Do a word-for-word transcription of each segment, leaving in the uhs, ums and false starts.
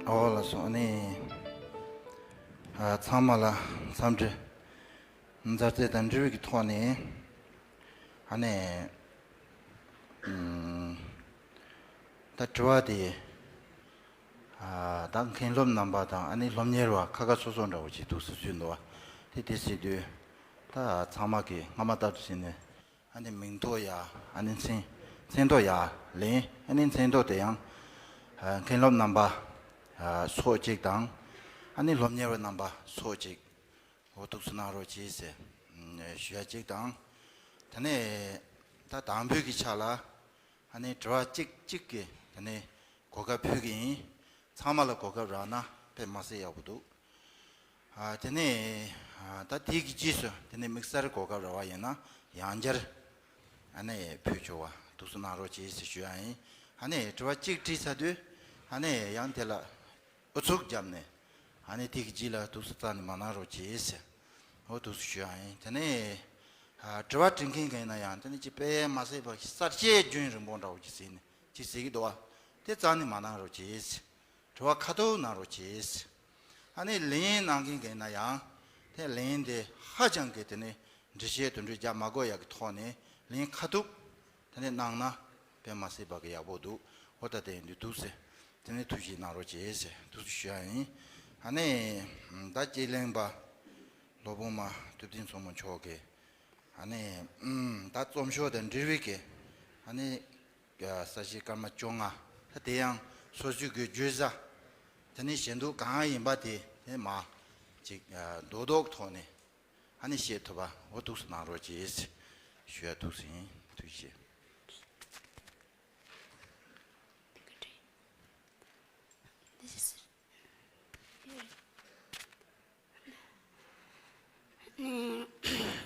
ཨོ་ལགས་སོ། ཨ་ནི། ཨ། ཚང་མ་ལ་འཚམས་འདྲི། མཛའ་བརྩེ་དང་འབྲེལ་བའི་གི་ཐོག་ནས། ཨ་ནི། ཨམ། ད་དྲི་བ་དེ། ཨ། ད་མཁན་སློབ་རྣམ་པ་དང་ཨ་ནི་སློབ་གཉེར་བ་ཁ་ཁ་སོ་སོ་འདྲ་བོ་ཅིག་འདུག་སེ་ཞུས་འདུག་བ། དེ་དེ་ཟེར་དུས། ད་ཚང་མ་གི་སྔ་མ་ལྟར་དུ་བྱས་ནས། ཨ་ནི་མིང་ཐོ་ཡ། ཨ་ནི་མཚན། མཚན་ཐོ་ཡ་ལེན། ཨ་ནི་མཚན་ཐོ་དེ་ཡང་། ཨ། མཁན་སློབ་རྣམ་པ། ཨ། སོ་གཅིག་དང་། ཨ་ནི་སློབ་གཉེར་བ་རྣམ་པ་སོ་གཅིག་འོ་འདུག་སེ་གནང་རོགས་གྱིས་ཟེར་ཞུ་ཡ་གཅིག་དང་། དེ་ནས་ད་དང་པོའི་གི་ཆ་ལ། ཨ་ནི་དྲི་བ་གཅིག་གཅིག་གི་དེ་ནས་གོ་སྐབས་ཕུལ་གི་ཡིན། ཚང་མ་ལ་གོ་སྐབས་རག་ན་དཔེ་མ་སྲིད་ཡག་པོ་འདུག་ཨ། དེ་ནས། ཨ། ད་དེའི་གི་རྗེས་སུ་དེ་ནས་དམིགས་བསལ་གོ་སྐབས་རག་པ་ཡིན་ན་ཡང་བསྐྱར། ཨ་ནི་ཕུལ་ཆོག་པ་འདུག་སེ་གནང་རོགས་གྱིས་ཟེར་ཞུ་ཡ་ཡིན། ཨ་ནི་དྲི་བ་གཅིག་དྲིས་ཚར་དུས། ཨ་ནི་ཡང་དེ་ལ། ཨུ་ཚུགས་བརྒྱབ་ནས། ཨ་ནི་དེ་གི་རྗེས་ལ་འདུག་སེ་རྩ་ནས་མ་གནང་རོགས་གྱིས་ཟེར། འོ་འདུག་སེ་ཞུ་ཡ་ཡིན། དེ་ནས། ཨ། དྲི་བ་དྲི་མཁན་གང་ཡིན་ན་ཡང་དེ་ནི་ཅིག་དཔེ་མ་སྲིད་པ་གསར་བཤད་རྒྱུན་རིང་པོ་འདྲ་བོ་ཅིག་ཟེར་ནས་ཅིག་ཟེར་གི་འདུག་བ། དེ་རྩ་ནས་མ་གནང་རོགས་གྱིས། དྲི་བ་ཁ་ཐུག་གནང་རོགས་གྱིས། ཨ་ནི་ལན་གནང་མཁན་གང་ཡིན་ན་ཡང་དེ་ལན་དེ་ཧ་ཅང་གི་དེ་ནི་འགྲེལ་བཤད་དུ་འགྲེལ་རྒྱག་མ་དགོས་ཡག་གི་ཐོག་ནས་ལན་ཁ་ཐུག་དེ་ནས་གནང་ན་དཔེ་མ་སྲིད་པ་གི་ཡག་པོ་འདུག་འོ་ད་དེ་ཡིན་དུས་འདུག་ཟེར། དེ་ནས་ཐུགས་རྗེ་གནང་རོགས་གྱིས་ཟེར་འདུག་སེ་ཞུ་ཡ་ཡིན། ཨ་ནི། ད་དཔྱད་གླེང་པ་སློབ་དཔོན་མ་ཐུབ་བསྟན་མཚོ་མོ་མཆོག་གིས། ཨ་ནི། ད་རྩོམ་ཤོག་དང་འབྲེལ་བའི་གི། ཨ་ནི། ས་བཅད་སྐར་མ་བཅོ་ལྔ། ད་དེ་ཡང་སོ་སོའི་གི་བརྗོད་བྱ། དེ་ནས་ཞལ་འདོན་གང་ཡིན་པ་དེ་དེ་མ། ཅིག་རྡོག་རྡོག་ཐོག་ནས། ཨ་ནི་བཤད་ཐུབ་པ་འོ་འདུག་སེ་གནང་རོགས་གྱིས། ཞུ་ཡ་འདུག་སེ་ཡིན། ཐུགས་རྗེ་ཆེ།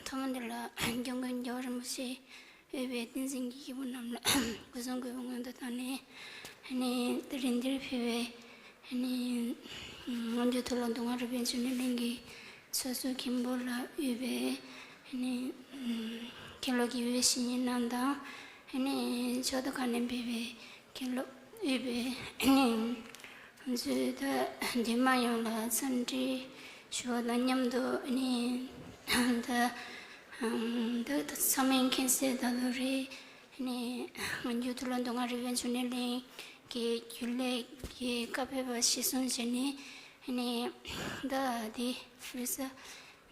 ཐོག་མ་འདི་ལ་སྐྱབས་མགོན་རྒྱལ་བ་རིན་པོ་ཆེ། འོས་པའི་བསྟན་འཛིན་གྱི་སྐྱེས་བུ་རྣམས་ལ་སྐུ་གཟུགས་གུས་པ་སྔོན་དུ་བཏང་ནས། ཨ་ནི་དེ་རིང་འདིར་ཕེབས་པའི། ཨ་ནི་སྔོན་བརྗོད་མཐོ་སློབ་མདོ་སྔགས་རིག་པའི་འབྱུང་གནས་གླིང་གི་ཚོགས་གཙོ་མཁན་པོ་ལ། འོས་པའི་ཨ་ནི་མཁན་སློབ་དགེ་བའི་བཤེས་གཉེན་རྣམས་དང་། ཨ་ནི་ཕྱོགས་མཐའ་ཁག་ནས་ཕེབས་པའི་མཁན་སློབ། འོས་པའི་ཨ་ནི་ང་ཚོའི་ད་འདུས་མ་ཡོངས་ལ་འཚམས་འདྲི་ཞུ་བ་དང་མཉམ་དུ། ཨ་ནི་ད་ད་ད་ཚང་མས་མཁྱེན་གསལ་ལྟར་དུ་རེད། ཨ་ནི་སྔོན་བརྗོད་མཐོ་སློབ་མདོ་སྔགས་རིག་པའི་འབྱུང་གནས་གླིང་གི་རྒྱུན་ལས་ཀྱི་བཀའ་ཕེབས་པ་གཞིར་བཟུང་བྱས་ནས། ཨ་ནི་ད་འདི་རེས་གཟའ་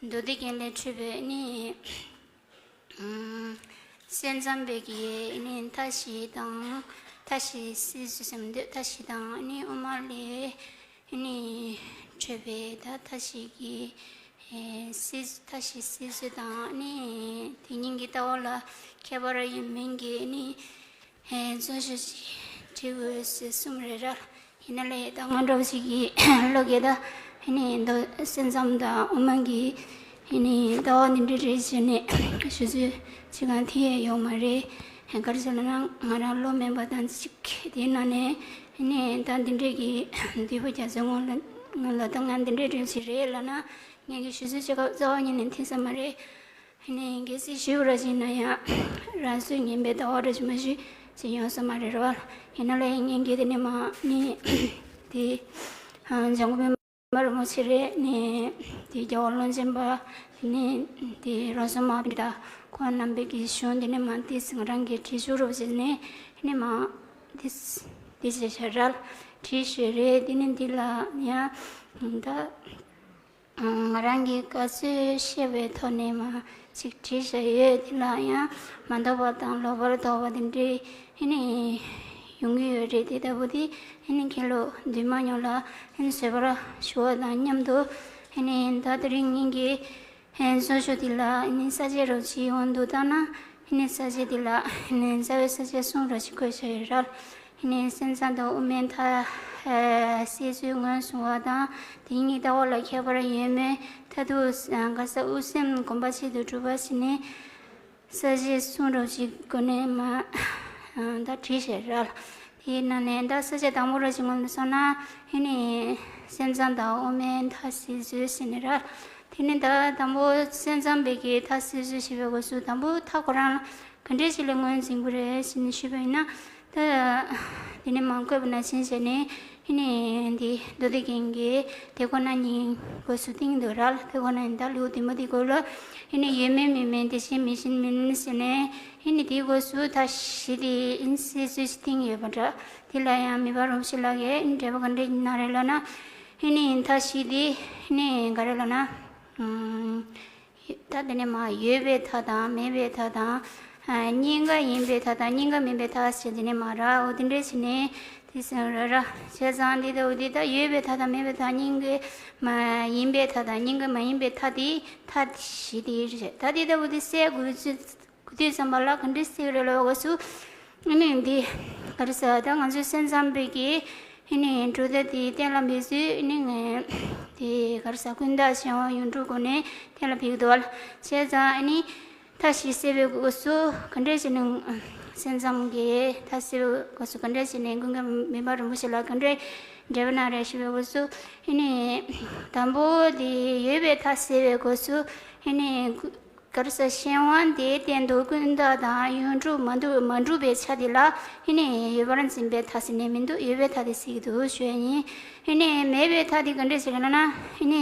མདོ་སྡེ་རྒྱན་ལས་འཕྲོས་པའི། ཨ་ནི་ཨམ། གསན་བསམ་པའི་གི་ཨ་ནི་མཐའ་བཞི་དང་། མཐའ་བཞི་སྲིད་ཞུ་ཟེར་མི་འདུག་མཐའ་བཞི་དང་། ཨ་ནི་དབུ་མ་ལས་ཨ་ནི་འཕྲོས་པའི་ད་མཐའ་བཞི་གི་ཨེ་སྲིད། མཐའ་བཞི་སྲིད་ཞུ་དང་། ཨ་ནི་དེ་ཉིད་ཀྱི་ལྟ་བ་ལ་ཁྱད་པར་ཡོད་མིན་གྱི་ཨ་ནི་ཨེ་རྩོམ་ཤོག་ཅིག་བྲིས་དགོས་ཟེར་གསུངས་རེད་ར། ཡིན་ནའི་ད་སྔོན་འགྲོ་ཞིག་གི་བློ་འགྱོད་ད། ཨ་ནི་མདོ་གསན་བསམ་དང་དབུ་མ་གི་ཨ་ནི་ལྟ་བ་འདི་འདྲ་རེད་ཟེར་ནས་ཞུ་ཚུལ་ཅིག་གང་ཐེ་ཡོད་མ་རེད། ག་རེ་ཟེར་ན་ང་རང་བློ་དམན་པ་དང་ཅིག་དེའི་ནང་ནས་ཨ་ནི་ད་འདི་འདྲ་གི་འདི་པོ་རྒྱ་མཚོའི་ངོ་ལ་ང་ལ་ད་ང་འདི་འདྲ་འདྲ་ཞིག་རེད་ལབ་ན། ངས་ཀྱི་ཞུ་ཚུལ་ཅིག་ག་རྩ་བ་ཉིད་ནས་འཐེན་ས་མ་རེད། ཨ་ནི་གལ་སྲིད་ཞུ་ར་ཅིག་ན་ཡང་རང་ཚོའི་ངན་པའི་ལྟ་བ་ར་ཅིག་མ་ཞུ་ཅིག་ཡོང་ས་མ་རེད་ར་བ། ཡིན་ནའི་ངས་ཀྱི་དེ་ནས་མ་ནི་དེ་འཇམ་མགོན་པདྨ་རིན་པོ་ཆེ་རེད། ནི་དེ་རྒྱལ་བ་ཀློང་ཆེན་པ། ནི་དེ་རོང་ཟོམ་མ་པཎྜི་ཏ་ཁོང་རྣམ་པའི་གི་གཞུང་དེ་ནས་མ་དེ་ང་རང་གི་བྲིས་ཆོག་རོགས་བྱས་ནས་ནི་མ་དེ་དེ་བྱས་ཤ་རལ་བྲིས་ཤོད་རེད། དེ་ནི་འདི་ལ་ཡང་ད། ང་རང་གིས་ག་ཚོད་ཤེས་པའི་ཐོག་ནས་མ་ཅིག་བྲིས་བཞག་ཡོད། དེ་ལ་ཡང་མ་འདོད་པ་དང་ལོག་པར་དོགས་པ་དེ་འདྲའི་ཨ་ནི་ཡོང་གི་ཡོད་རེད། དེ་ལྟ་བུ་དེ་ཨ་ནི་མཁན་སློབ་འདུས་མ་ཡོངས་ལ་ཨ་ནི་བཟོད་པར་ཞུ་བ་དང་མཉམ་དུ། ཨ་ནི་ད་དེ་རིང་ངེད་ཀྱི་ཨ་ནི་རྩོམ་ཤོག་དེ་ལ་ཨ་ནི་ས་བཅད་རོགས་ཅིག་འོང་དུ་བཏང་ན། ཨ་ནི་ས་བཅད་འདི་ལ་ཨ་ནི་རྩ་བའི་ས་བཅད་གསུམ་རོ་ཅིག་བཀོད་བཞག་ཡོད་ར། ཨ་ནི་གསན་བསམ་དང་དབུ་མའི་མཐའ་སྲིད་བྱུས་ངོས་བཟུང་བ་དང་། དེ་ཉིད་ལྟ་བ་ལ་ཁྱད་པར་ཡོད་མེད་མཐར་ཐུག་ག་ས་དབུ་སེམས་སྒོམ་པ་ཆེད་དུ་སྒྲུབ་པ་ཟེར་ནས་ས་བཅད་གསུམ་རོ་ཅིག་སྒོ་ནས་མ་ད་བྲིས་བཞག་ར། དེའི་ནང་ནས་ད་ས་བཅད་དང་པོ་རོ་ཅིག་ངོས་ནས་སོང་ན། ཨ་ནི་གསན་བསམ་དང་དབུ་མའི་མཐའ་སྲིད་བྱུས་ཟེར་ནས་ར། དེ་ནི་ད་དང་པོ་གསན་བསམ་པའི་གི་མཐའ་སྲིད་བྱུས་ཞེས་པའི་སྐབས་སུ་དང་པོ་མཐའ་ཁོ་རང་ག་འདྲས་ཞིག་ལ་ངོས་འཛིན་དགོས་རེད་ཟེར་ནས་ཞུས་པ་ཡིན་ན། ད་དེ་ནི་མ་བཀོད་པ་ནང་བཞིན་བྱས་ནས་ ཨ་ནི་འདི་མདོ་སྡེ་རྒྱན་གྱི་དེ་ཁོ་ན་ཉིད་སྐབས་སུ་བསྟན་འདུག་ར། དེ་ཁོ་ན་ཉིད་ད་ལེའུ་བདུན་པ་འདི་སྐོར་ལ་ཨ་ནི་ཡོད་མིན་མེད་མིན་དེ་བཞིན་མེད་བཞིན་མིན་ཟེར་ནས་ཨ་ནི་དེའི་སྐབས་སུ་མཐའ་བཞི་དེ་ཨ་ནི་གསལ་ཚུལ་ཞིག་བསྟན་ཡོད་པ་འདྲ། དེ་ལ་ཡང་མེ་ཏོག་རིན་པོ་ཆེ་ལགས་ཀྱིས་ཨ་ནི་འགྲེལ་པ་ག་འདྲ་གནང་རེད་ལབ་ན། ཨ་ནི་མཐའ་བཞི་དེ་ཨ་ནི་ག་རེ་ལབ་ན། ཨམ། ད་དེ་ནས་མར་ཡོད་པའི་མཐའ་དང་མེད་པའི་མཐའ་དང་། ཨ། གཉིས་ཀ་ཡིན་པའི་མཐའ་དང་གཉིས་ཀ་མིན་པའི་མཐའ་ཟེར་དེ་ནས་མར་ར། འོ་དེ་འདྲ་བྱས་ནས་དེ་ཟེར་ར་ར། བྱས་ཙང་འདི་ལྟ་བུ་འདི་ད་ཡོད་པའི་མཐའ་དང་མེད་པའི་མཐའ། གཉིས་ཀ་མ་ཡིན་པའི་མཐའ་དང་གཉིས་ཀ་མ་ཡིན་པའི་མཐའ་དེ་མཐའ་བཞི་དེ་རེད། ད་དེ་ལྟ་བུ་འདི་གསལ་དགོས་ཚུལ། གོ་དུས་ཙམ་པ་ལ་ག་འདྲ་ཟེར་རེད་ལབ་དགོས་སུ། ཨ་ནི་འདི་ག་རེ་ཟེར། ད་ང་ཚོའི་སེམས་ཙམ་པའི་གི་ཨ་ནི་གྲུབ་མཐའ་དེ་གཏན་ལ་འབེབས་ཚུལ་ཨ་ནི་ངས་དེ་ག་རེ་ཟེར། ཀུན་བཏགས་གཞན་དབང་ཡོངས་གྲུབ་སྒོ་ནས་གཏན་ལ་འབེབས་འདུག་བ། བྱས་ཙང་ཨ་ནི་མཐའ་བཞི་གསལ་བའི་སྐབས་སུ་ག་འདྲ་བྱས་ནས། སེམས་ཙམ་གྱི་མཐའ་གསལ་བའི་སྐབས་སུ་ག་འདྲ་བྱས་ནས་ཀུན་དགའ་མི་ཕམ་རིན་པོ་ཆེ་ལ་ག་འདྲ་འགྲེལ་པ་གནང་རེད་ཞུ་བའི་སྐབས་སུ། ཨ་ནི་དང་པོ་དེ་ཡོད་པའི་མཐའ་གསལ་བའི་སྐབས་སུ་ཨ་ནི། ག་རེ་ཟེར། གཞན་དབང་དེའི་སྟེང་དུ་ཀུན་བཏགས་དང་ཡོངས་གྲུབ་མ་འདུ་མ་གྲུབ་པའི་ཆ་དེ་ལ་ཨ་ནི་ཡོད་པར་འཛིན་པའི་མཐའ་ཟེར་ནས་མི་འདུག་ཡོད་པའི་མཐའ་དེ་ཟེར་གྱི་འདུག་ཞུ་ཡ་ཡིན། ཨ་ནི་མེད་པའི་མཐའ་དེ་ག་འདྲ་ཟེར་ན་ཨ་ནི།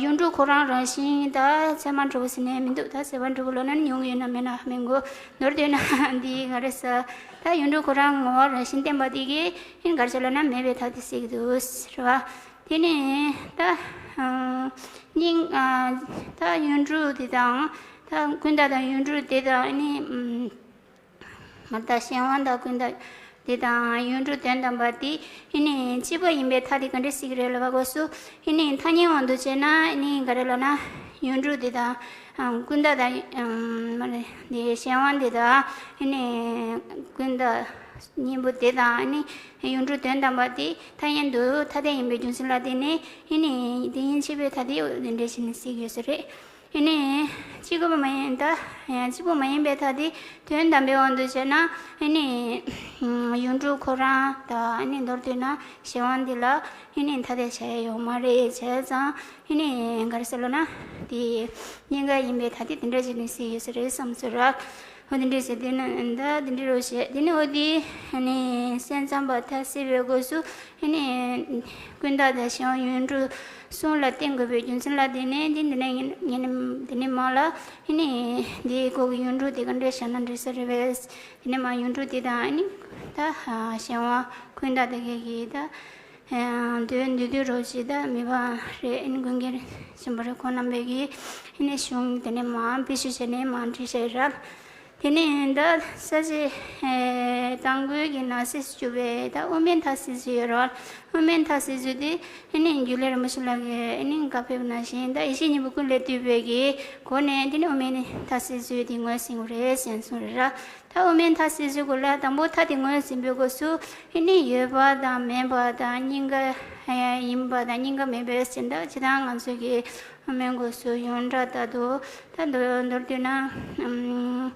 ཡོངས་གྲུབ་ཁོ་རང་རང་བཞིན་ད་ཚད་མར་གྲུབ་པ་ཟེར་ནས་མི་འདུག་ད་ཚད་མར་གྲུབ་པ་ལབ་ན་ཉུང་ཡོད་ན་མེད་ན་མི་འགོ། མདོར་བསྡུས་ན་འདི་ག་རེ་ཟེར། ད་ཡོངས་གྲུབ་ཁོ་རང་ངོ་བོ་རང་བཞིན་བསྟན་པ་དེ་གིས་ཨ་ནི་ག་རེ་ཟེར་ལབ་ན་མེད་པའི་མཐའ་དེ་ཟེར་གྱི་འདུག་ཟེར་བ། དེ་ནས་ད་སྙིང་ད་ཡོངས་གྲུབ་དེ་དང་། ད་ཀུན་བཏགས་དང་ཡོངས་གྲུབ་དེ་དང་ཨ་ནི་མར་ད་གཞན་དབང་དང་ཀུན་བཏགས་དེ་དང་ཡོངས་གྲུབ་དོན་དམ་པ་དེ་ཨ་ནི་གཅིག་པ་ཡིན་པའི་མཐའ་དེ་ག་འདྲ་ཟེར་གྱི་རེད་ལབ་པའི་སྐབས་སུ། ཨ་ནི་ཐ་སྙད་དབང་དུ་བྱས་ན་ཨ་ནི་ག་རེ་ལབ་ན་ཡོངས་གྲུབ་དེ་དང་ཀུན་བཏགས་དང་མ་རེད། དེ་གཞན་དབང་དེ་དང་ཨ་ནི་ཀུན་བཏགས་གཉིས་པོ་དེ་དང་ཨ་ནི་ཡོངས་གྲུབ་དོན་དམ་པ་དེ་ཐ་སྙད་དུ་ཐ་དད་ཡིན་པའི་རྒྱུ་མཚན་ལ་བརྟེན་ནས་ཨ་ནི་དེ་ཡིན་གཅིག་པའི་མཐའ་དེ་འདི་འདྲ་བྱས་ནས་ཟེར་གྱི་ཡོད་ས་རེད། ཨ་ནི་གཅིག་པ་མ་ཡིན་ད་ཡང་གཅིག་པ་མ་ཡིན་པའི་མཐའ་དེ་དོན་དམ་པའི་དབང་དུ་བྱས་ན་ཨ་ནི་ཡོངས་གྲུབ་ཁོ་རང་དང་ཨ་ནི་མདོར་བསྡུས་ན་གཞན་དབང་འདི་ལ་ཨ་ནི་ཐ་དད་བྱ་ཡ་ཡོད་མ་རེད། བྱས་ཙང་ཨ་ནི་ག་རེ་ཟེར་ལབ་ན་དེ་གཉིས་ཀ་ཡིན་པའི་མཐའ་དེ་དེ་འདྲ་ཞིག་ནས་ཟེར་ཡོད་ས་རེད་བསམ་ཚུལ་རག་འོ་དེ་འདྲ་ཟེར། དེ་ནི་ད་དེ་འདྲ་རོ་བྱས། དེ་ནི་འོ་དེ་ཨ་ནི་སེམས་ཙམ་པ་མཐའ་གསལ་བའི་སྐབས་སུ་ཨ་ནི་ཀུན་བཏགས་དང་གཞན་དབང་ཡོངས་གྲུབ་གསུམ་ལ་བརྟེན་དགོས་པའི་རྒྱུ་མཚན་ལ་བརྟེན་ནས་འདི་འདི་ནས་ངེད་ངེད་འདི་ནས་མ་ལ་ཨ་ནི་འདིའི་སྐོར་གྱི་ཡོངས་གྲུབ་དེ་ག་འདྲ་བཞག་ན་འགྲིག་ས་རེད་པས། དེ་ནས་མ་ཡོངས་གྲུབ་དེ་དང་ཨ་ནི་ད་གཞན་དབང་ཀུན་བཏགས་དེ་གའི་གི་ད་དོན་བསྡུས་བསྡུས་རོ་བྱས། ད་མི་ཕམ་རེད། ཨ་ནི་ཀུན་མཁྱེན་ཆེན་པོ་རེད། ཁོང་རྣམ་པས་གི་ཨ་ནི་གཞུང་དེ་ནས་མ་བེད་སྤྱོད་བྱས་ནས་མ་བྲིས་བྱས་ར། དེ་ནས་ད་ས་བཅད་དང་པོའི་གི་ནང་གསེས་སུ་གྱུར་པའི་ད་དབུ་མའི་མཐའ་གསལ་ཚུལ་ཡོད་རེད། དབུ་མའི་མཐའ་གསལ་ཚུལ་དེ་ཨ་ནི་རྒྱུད་ལས་རིན་པོ་ཆེ་ལགས་ཀྱིས་ཨ་ནི་བཀའ་ཕེབས་ནང་བཞིན་ད་ཡེ་ཤེས་སྙིང་པོ་ཀུན་ལས་བཏུས་པའི་གི་སྒོ་ནས་དེ་ནི་དབུ་མའི་མཐའ་གསལ་ཚུལ་དེ་ངོས་ཟིན་དགོས་རེད་ཟེར་གསུངས་རེད་ར། ད་དབུ་མའི་མཐའ་གསལ་ཚུལ་སྐོར་ལ་དང་པོ་མཐའ་དེ་ངོས་ཟིན་པའི་སྐབས་སུ་ཨ་ནི་ཡོད་པ་དང་མེད་པ་དང་གཉིས་ཀ་ཡིན་པ་དང་གཉིས་ཀ་མེད་པའི་ཟེར། ད་ཇི་ལྟར་ང་ཚོ་གི་དབུ་མའི་སྐབས་སུ་ཡོངས་གྲགས་ལྟར་དུ་ད་མདོར་མདོར་བསྡུས་ན། ཨམ།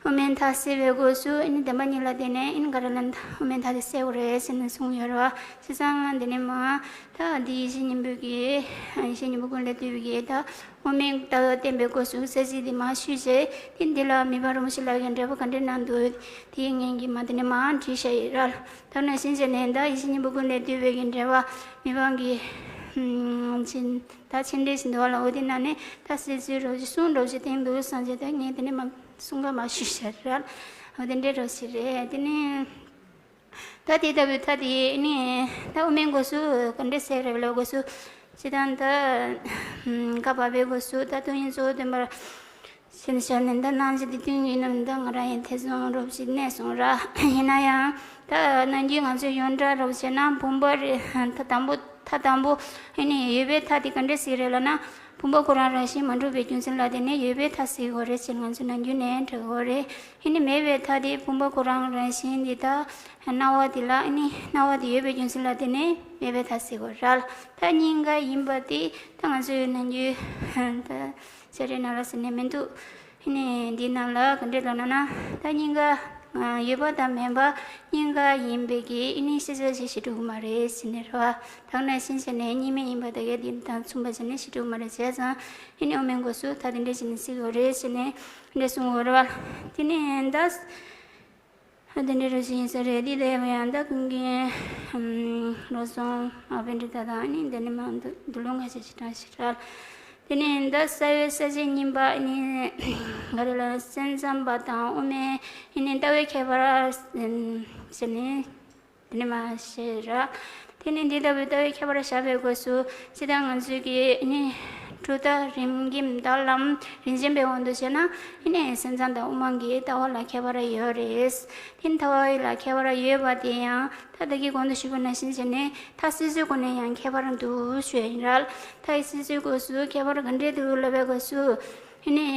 དབུ་མའི་མཐའ་གསལ་བའི་སྐབས་སུ་ཨ་ནི་བདེན་པ་གཉིས་ལ་བརྟེན་ནས་ཨ་ནི་ག་རེ་ལ་དབུ་མའི་མཐའ་དེ་གསལ་བ་རེད་ཟེར་ནས་གསུངས་ཡོད་རེད་བ། བྱས་ཙང་འདི་ནས་མ་ད་འདི་ཡེ་ཤེས་སྙིང་པོ་གི་ཡེ་ཤེས་སྙིང་པོ་ཀུན་ལས་བཏུས་པའི་གི་ད་དབུ་མའི་ལྟ་བ་བསྟན་པའི་སྐབས་སུ་ས་བཅད་འདི་མ་ཞུས་བྱས། དེ་འདི་ལ་མི་ཕམ་རིན་པོ་ཆེ་ལགས་ཀྱིས་འགྲེལ་པ་ག་འདྲ་གནང་འདུག་དེའི་སྔོན་གྱི་མ་དེ་ནས་མ་བྲིས་བཞག་ཡོད་རེད། ད་ནང་བཞིན་བྱས་ནས་ད་ཡེ་ཤེས་སྙིང་པོ་ཀུན་ལས་བཏུས་པའི་གི་འགྲེལ་པ་མི་ཕམ་གི་ཨམ། ཕྱིན། ད་ཕྱིན་འབྲེལ་ཞིག་འདུག་བ་ལ། འོ་དེ་ནང་ནས་ད་གསལ་ཚུལ་རོ་ཞིག་གསུང་རོ་ཞིག་བསྟན་འདུག་བསམ་བྱས། ད་ངས་དེ་ནས་མ་གསུང་ག་མ་ཞུས་བཞག་ར། འོ་དེ་འདྲའི་རོ་ཞིག་རེད། དེ་ནས་ད་དེ་ལྟ་བུའི་ཐ་དེ་ནས་ད་དབུ་མའི་སྐབས་སུ་ག་འདྲ་ཟེར་རེད་ལབ་སྐབས་སུ། སྤྱིར་བཏང་ད་བཀའ་བབས་པའི་སྐབས་སུ་ད་ཏིང་ངེ་འཛིན་གཙོ་བོ་སྟོན་པར་བྱས་ནས་བཞག་ནས་ད་གནང་བྱས་ཏེ་ཏིང་ངེ་འཛིན་རྣམས་ད་ང་རང་ཡང་ཐེ་ཚོམ་རོབ་ཅིག་གནས་སོང་ར། ཡིན་ན་ཡང་ད་ནམ་རྒྱུན་ང་ཚོས་ཡོངས་གྲགས་རོབ་བྱས་ན་བུམ་པ་རེད། ད་དང་པོ་ད་དང་པོ་ཨ་ནི་ཡོད་པའི་མཐའ་དེ་ག་འདྲ་ཞིག་རེད་ལབ་ན། བུམ་པ་ཁོ་རང་རང་བཞིན་མ་གྲུབ་པའི་རྒྱུ་མཚན་ལ་བརྟེན་ནས་ཡོད་པའི་མཐའ་ཟེར་དགོས་རེད་ཅེས་ང་ཚོས་ནམ་རྒྱུན་ནས་འགྲེལ་དགོས་རེད། ཨ་ནི་མེད་པའི་མཐའ་དེ་བུམ་པ་ཁོ་རང་རང་བཞིན་འདི་ད་སྣང་བ་དེ་ལ་ཨ་ནི་སྣང་བ་དེ་ཡོད་པའི་རྒྱུ་མཚན་ལ་བརྟེན་ནས་མེད་པའི་མཐའ་ཟེར་དགོས་རེད། ད་གཉིས་ཀ་ཡིན་པ་དེ་ད་ང་ཚོས་ནམ་རྒྱུན་ད་བྱ་རེད་ན་ར་ཟེར་ནས་མི་འདུག་ཨ་ནི་འདི་ནང་ལ་ག་འདྲས་ལབ་ན་ན། ད་གཉིས་ཀ་ཡོད་པ་དང་མེད་པ་གཉིས་ཀ་ཡིན་པའི་གི་ཨ་ནི་ཤེས་བྱ་ཞིག་བྱེད་ཐུབ་ཀྱི་མ་རེད་ཟེར་ནས་རེད་བ། ད་ག་ནང་བཞིན་བྱས་ནས་གཉིས་མེད་ཡིན་པ་དེ་གའི་འདི་དང་མཚུངས་པ་བྱས་ནས་བྱེད་ཐུབ་ཀྱི་མ་རེད། བྱས་ཙང་ཨ་ནི་དབུ་མའི་སྐབས་སུ་ད་དེ་འདྲས་བྱས་ནས་གསལ་གྱི་རེད་ཟེར་ནས་འདྲས་གསུང་གི་རེད་བ། དེ་ནས་ད་ དེ་འདྲའི་རུ་ཞིག་ཡིན་ས་རེད། དེ་དེ་ཡང་ད་ཀུན་མཁྱེན་བློ་བཟང་མ་བན་དྲི་ད་དང་ནི་འདི་ནི་མ་འདུ་འདུ་ལོང་ཁ་ཤས་ཤིག་གྲངས་ཤིག་རག་དེ་ནས་ད་ས་བོན་ས་གཞི་གཉིས་པ་ནི་ག་རེ་ལ་སེམས་ཙམ་པ་དང་དབུ་མའི་ནི་ལྟ་བའི་ཁྱད་པར་ཟེར་ནས། དེ་ནས་མ་ཤེས་ར། དེ་ནས་འདི་ལྟ་བུའི་ལྟ་བའི་ཁྱད་པར་བཞག་པའི་སྐབས་སུ་སྤྱིར་བཏང་ང་ཚོས་ཀྱི་ནི་གྲུབ་མཐའ་རིམ་གྱིས་ད་ལམ་རིམ་ཆེན་པའི་དབང་དུ་བྱས་ན་ནི་སེམས་ཙམ་དང་དབུ་མ་གི་ལྟ་བ་ལ་ཁྱད་པར་ཡོད་རེད། དེ་ལྟ་བ་ལ་ཁྱད་པར་ཡོད་པ་དེ་ཡང་ད་ལྟ་གི་གོང་དུ་ཞུས་པ་ནང་བཞིན་བྱས་ནས་མཐའ་སྲིད་རྩིའི་སྒོ་ནས་ཡང་ཁྱད་པར་འདུག་ཞུ་ཡ་ཡིན་ར། མཐའ་སྲིད་རྩིའི་སྐབས་སུ་ཁྱད་པར་ག་འདྲས་འདུག་ལབ་པའི་སྐབས་སུ་ནི།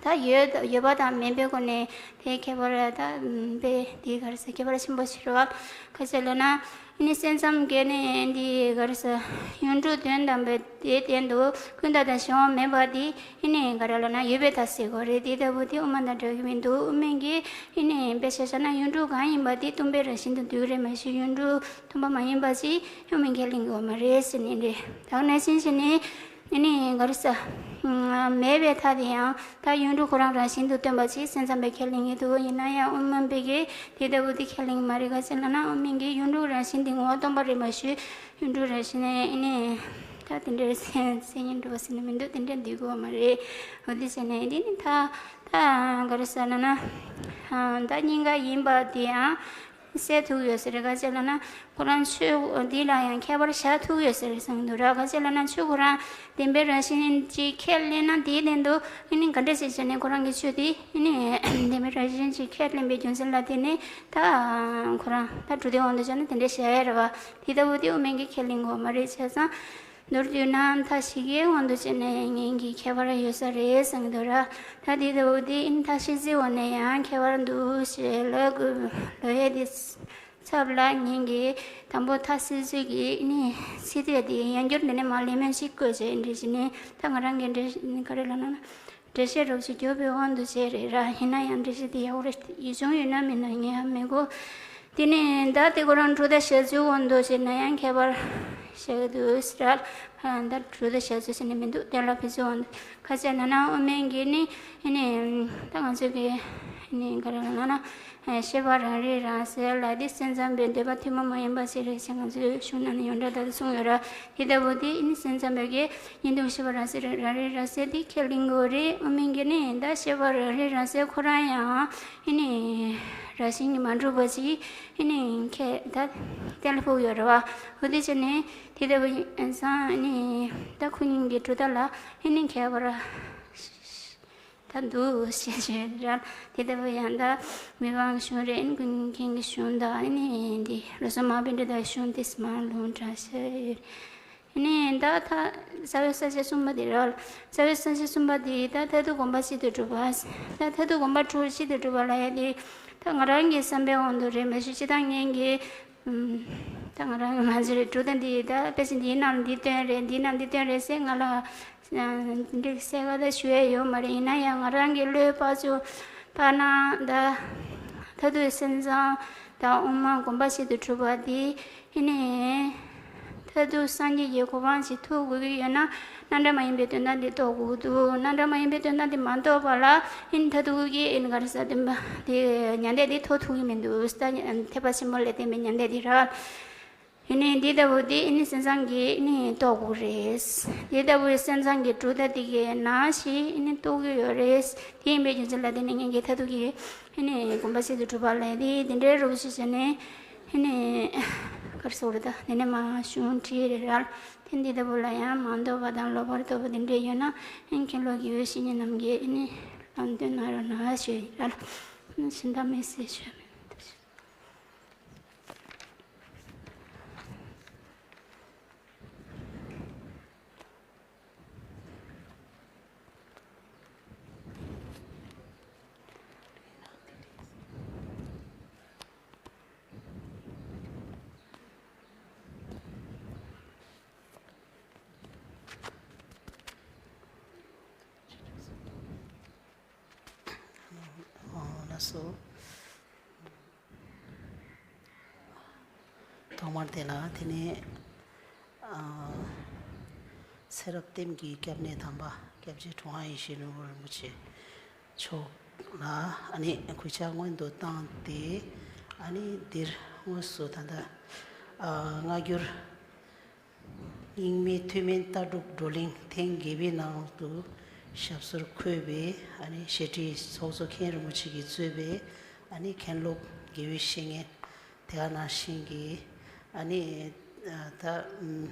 ད་ཡོད་ཡོད་པ་དང་མེད་པའི་སྒོ་ནས་དེའི་ཁྱད་པར་ད་དཔེ་དེའི་ག་རེ་ཟེར་ཁྱད་པར་ཆེན་པོ་ཞིག་རེད་བ། ག་ཅི་ལབ་ན་ནི་སེམས་ཙམ་གྱི་ནི་འདི་ག་རེ་ཟེར་ཡོངས་གྲུབ་དོན་དམ་པའི་དེའི་སྟེང་དུ་ཀུན་བརྟགས་དང་གཞན་དབང་མེད་པ་དེ་ནི་ག་རེ་ལབ་ན་ཡོད་པའི་མཐའ་སྲིད་སྒོ་རེད། དེ་ལྟ་བུ་དེ་དབུ་མ་དང་འདྲ་གི་མི་འདུག་དབུ་མའི་གི་ནི་དཔེ་ཆ་བཞག་ན་ཡོངས་གྲུབ་གང་ཡིན་པ་དེ་སྟོང་པའི་རང་བཞིན་དུ་འདུས་རེད། མ་གཞི་ཡོངས་གྲུབ་སྟོང་པ་མ་ཡིན་པ་ཅིག་དབུ་མའི་ཁས་ལེན་དགོས་མ་རེད་ཟེར་ནི་རེད། ད་ག་ནང་བཞིན་བྱས་ནས། ཨ་ནི་ག་རེ་ཟེར། མེད་པའི་མཐའ་དེ་ཡང་ད་ཡོངས་གྲུབ་ཁོ་རང་རང་བཞིན་དུ་སྟོན་པ་ཅིག་སེམས་ཙམ་པས་ཁས་ལེན་གྱི་འདུག་ཡིན་ན་ཡང་དབུ་མ་པའི་གིས་དེ་ལྟ་བུ་དེ་ཁས་ལེན་གྱི་མ་རེད། ག་ཅི་ལབ་ན་དབུ་མའི་གིས་ཡོངས་གྲུབ་རང་བཞིན་དེ་ངོ་བོ་སྟོང་པ་རེད། མ་གཞི་ཡོངས་གྲུབ་རང་བཞིན་ནས་ཨ་ནི་ད་དེ་འདྲའི་སེམས་སེམས་ཉིད་འགྲོ་བ་ཟེར་ནི་མི་འདུག་དེ་འདྲ་འདུས་དགོས་མ་རེད། འོ་དེ་བྱས་ནས་འདི་ནི་ད་ད་ག་རེ་ཟེར་ལབ་ན་ད་གཉིས་ཀ་ཡིན་པ་དེ་ཡང་། སེལ་ཐུབ་ཡོད་ཟེར། ག་ཅི་ལབ་ན་ཁོ་རང་ཆོས་འདི་ལ་ཡང་ཁྱད་པར་བཞག་ཐུབ་ཡོད་ཟེར་གསུངས་འདུག་ར། ག་ཅི་ལབ་ན་ཆོས་ཁོ་རང་བདེན་པའི་རང་བཞིན་ཅིག་ཁས་ལེན་ན་དེའི་སྟེང་དུ་ཨ་ནི་ག་འདྲ་ཞིག་བྱས་ནས་ཁོ་རང་གི་ཆོས་དེ་ཨ་ནི་བདེན་པའི་རང་བཞིན་ཅིག་ཁས་ལེན་པའི་རྒྱུ་མཚན་ལ་བརྟེན་ནས་ད་ཁོ་རང་ད་གྲུབ་མཐའི་དབང་དུ་བྱས་ན་དེ་འདྲ་བྱས་ར་བ། དེ་ལྟ་བུ་དེ་དབུ་མའི་གིས་ཁས་ལེན་དགོས་མ་རེད། བྱས་ཙང་། མདོར་བསྡུས་ན་མཐའ་བཞི་ཀའི་དབང་དུ་བྱས་ནས་ངེད་ཀྱི་ཁྱད་པར་ཡོད་ས་རེད་བསམ་གྱི་འདུག་ར། ད་དེ་ལྟ་བུ་དེ་ཨིན་མཐའ་བཞི་རྩིའི་འོག་ནས་ཡང་ཁྱད་པར་འདུག་ཞེས་ལབ་དགོས་ལབ་ཡས་དེ་ཚབ་ལ་ངེད་ཀྱིས་དང་པོ་མཐའ་སྲིད་རྩིའི་གི་ནི་ཚིག་དེ་དེ་ཡང་བསྐྱར་འདི་ནས་མར་ལན་མང་ཞིག་བཀོད་བྱས་འདི་བྱས་ནས་ད་ང་རང་གི་འགྲེལ་ག་རེ་ལབ་ན། འགྲེལ་བཤད་རོབ་ཅིག་རྒྱོབ་པའི་དབང་དུ་བྱས་རེད་ར། ཡིན་ན་ཡང་འགྲེལ་བཤད་དེ་ཡག་པོ་རེད། ཡིག་ཆུང་ཡོད་ན་མིན་ན་ངས་ཧ་མི་གོ། དེ་ནས་ད་དེ་ཁོ་རང་གྲུབ་མཐའ་བཞག་ཚུལ་དབང་དུ་བྱས་ན་ཡང་ཁྱད་པར་བཤད་ཀྱི་འདུག་ཟེར་ར། ད་གྲུབ་མཐའ་བཞག་ཚུལ་ཟེར་ནས་མི་འདུག་དེ་ལ་ཕན་ཚུན་དབང་དུ་ཁ་ཆེ་ན་ན་དབུ་མའི་གི་ནི་ཨ་ནི་ད་ང་ཚོ་གི་ཨ་ནི་ག་རེ་ལབ་ན་ཤེས་པ་རང་རིག་རང་གསལ་ལ་དེ་སེམས་ཙམ་པའི་འདོད་པ་ཐུན་མོང་མ་ཡིན་པ་ཞིག་རེད་ཅེས་ང་ཚོའི་གཞུང་ནང་ནས་ཡོངས་གྲགས་ལྟར་དུ་གསུངས་ཡོད་ར། དེ་ལྟ་བུ་དེ་ཨ་ནི་སེམས་ཙམ་པའི་གི་ཉན་ཐོས་ཤེས་པ་རང་གསལ་རང་རིག་རང་གསལ་དེ་ཁས་ལེན་དགོས་རེད། དབུ་མའི་གི་ནི་ད་ཤེས་པ་རང་རིག་རང་གསལ་ཁོ་རང་ཡང་ཨ་ནི་རང་བཞིན་གྱིས་མ་གྲུབ་པ་ཅིག་ཨ་ནི་ཁས་ད་གཏན་ལ་ཕབ་ཡོད་རེད་བ། འོ་དེ་བྱས་ནས་དེ་ལྟ་བུ་ཡིན་ཙང་ཨ་ནི་ད་ཁོ་གཉིས་ཀྱི་གྲུབ་མཐའ་ལ་ཨ་ནི་ཁྱད་པར་ད་འདུག་ཞེས་བརྗོད་ར། དེ་ལྟ་བུ་ཡང་ད་མི་དབང་གི་གཞུང་རེད། ཨ་ནི་ཀུན་མཁྱེན་གྱི་གཞུང་དང་ཨ་ནི་འདི་བློ་བཟང་མར་པཎ་ཌི་ཏའི་གཞུང་དེ་ཚོ་མར་ལུང་དྲངས་བཞག་ཡོད། ནས་ད་ད་ས་བོན་ས་གཞི་གསུམ་པ་དེ་ར། ས་བོན་ས་གཞི་གསུམ་པ་དེ་ད་མཐར་ཐུག་སྒོམ་པ་གཅིག་ཏུ་གྲུབ་པ། ད་མཐར་ཐུག་སྒོམ་པ་གཅིག་ཏུ་གྲུབ་པ་ལབ་ཡ་དེ་ད་ང་རང་གི་བསམ་པའི་དབང་དུ་རེད། མ་གཞི་སྤྱིར་བཏང་ངེད་ཀྱི་ད་ང་རང་གི་མ་གཞི་རེད། གྲུབ་མཐའ་འདི་ད་དཔེ་ཆ་འདིའི་ནང་འདི་སྟོན་རེད། འདིའི་ནང་འདི་སྟོན་རེད་ཟེར་ང་ལ་འདི་གསལ་ཁ་ད་ཞུ་ཡ་ཡོད་མ་རེད། ཡིན་ན་ཡང་ང་རང་གི་བློའི་དཔལ་འབྱོར་དཔལ་ན་ད་མཐར་ཐུག་སེམས་ཙམ་དང་དབུ་མ་སྒོམ་པ་གཅིག་ཏུ་གྲུབ་པ་འདི། ཨ་ནི། མཐར་ཐུག་སངས་རྒྱས་ཀྱི་གོ་འཕང་ཞིག་ཐོབ་དགོས་ཀྱི་ཡོད་ན། རྣམ་གྲངས་མ་ཡིན་པའི་དོན་དག་འདི་རྟོགས་དགོས་འདུག་རྣམ་གྲངས་མ་ཡིན་པའི་དོན་དག་འདི་མ་རྟོགས་པ་ལ། ཨ་ནི་མཐར་ཐུག་གི་ཨ་ནི་ག་རེ་ཟེར་སྟོན་པ་དེ་མྱང་འདས་འདི་ཐོབ་ཐུབ་ཀྱི་མི་འདུག་ད་ཐེག་པ་ཆེན་པོ་ལས་བརྟེན་པའི་མྱང་འདས་འདི་ར། ཨ་ནི་འདི་ལྟ་བུ་འདི་ཨ་ནི་སེམས་ཙམ་གྱིས་ཨ་ནི་རྟོགས་དགོས་རེད། འདི་ལྟ་བུའི་སེམས་ཙམ་གྱི་གྲུབ་མཐའ་འདི་གའི་ནང་བཞིན་ཨ་ནི་རྟོགས་ཀྱི་ཡོད་རེད། དེ་ཡིན་པའི་རྒྱུ་མཚན་ལ་བརྟེན་ནས་ངེད་ཀྱིས་མཐར་ཐུག་གི་ཨ་ནི་སྒོམ་པ་གཅིག་ཏུ་གྲུབ་པ་ལ་དེ་དེ་འདྲའི་རོབ་ཅིག་བྱས་ནས། ཨ་ནི། ག་རེ་ཟེར་དགོས་རེད་ད། དེ་ནས་མར་གཞུང་བྲིས་རེད་ར། དེ་འདི་ལྟ་བུ་ལ་ཡང་མ་འདོད་པ་དང་ལོག་པར་རྟོག་པ་འདི་འདྲ་ཡོད་ན། ཨ་ནི་མཁན་སློབ་དགེ་བའི་བཤེས་གཉེན་རྣམས་ཀྱིས་ཨ་ནི་ལམ་སྟོན་གནང་རོགས་གནང་ཞུ་ཡི་ར། ཨ་ནི་གཞན་དག་མེད་ཟེར་ཞུ་ཡ་མེད། ཨ་ལགས་སོ། ཐོག་མར་དེ་ལ་དེ་ནས་ཨ་ཚེ་རབས་གཏེར་གྱི་སྐྱབས་གནས་དམ་པ་སྐྱབས་རྗེ་གྲུབ་དབང་ཡེ་ཤེས་ནོར་བུ་རིན་པོ་ཆེ་མཆོག་ལ་ཨ་ནི་གུས་ཕྱག་སྔོན་དུ་བཏང་སྟེ། ཨ་ནི་འདིར་དངོས་སུ་ད་ལྟ་ཨ་སྔ་འགྱུར་རྙིང་མའི་ཐུན་མིན་ལྟ་གྲུབ་བགྲོ་གླེང་ཐེངས་བརྒྱད་པའི་ནང་དུ་ཞབས་སོར་འཁོད་པའི་ཨ་ནི་བཤད་ཁྲིད་ཚོགས་གཙོ་མཁན་རིན་པོ་ཆེ་གིས་གཙོས་པའི་ཨ་ནི་མཁན་སློབ་དགེ་བའི་བཤེས་གཉེན་དེ་ག་ནང་བཞིན་གྱི་ཨ་ནི་ད་ཨམ་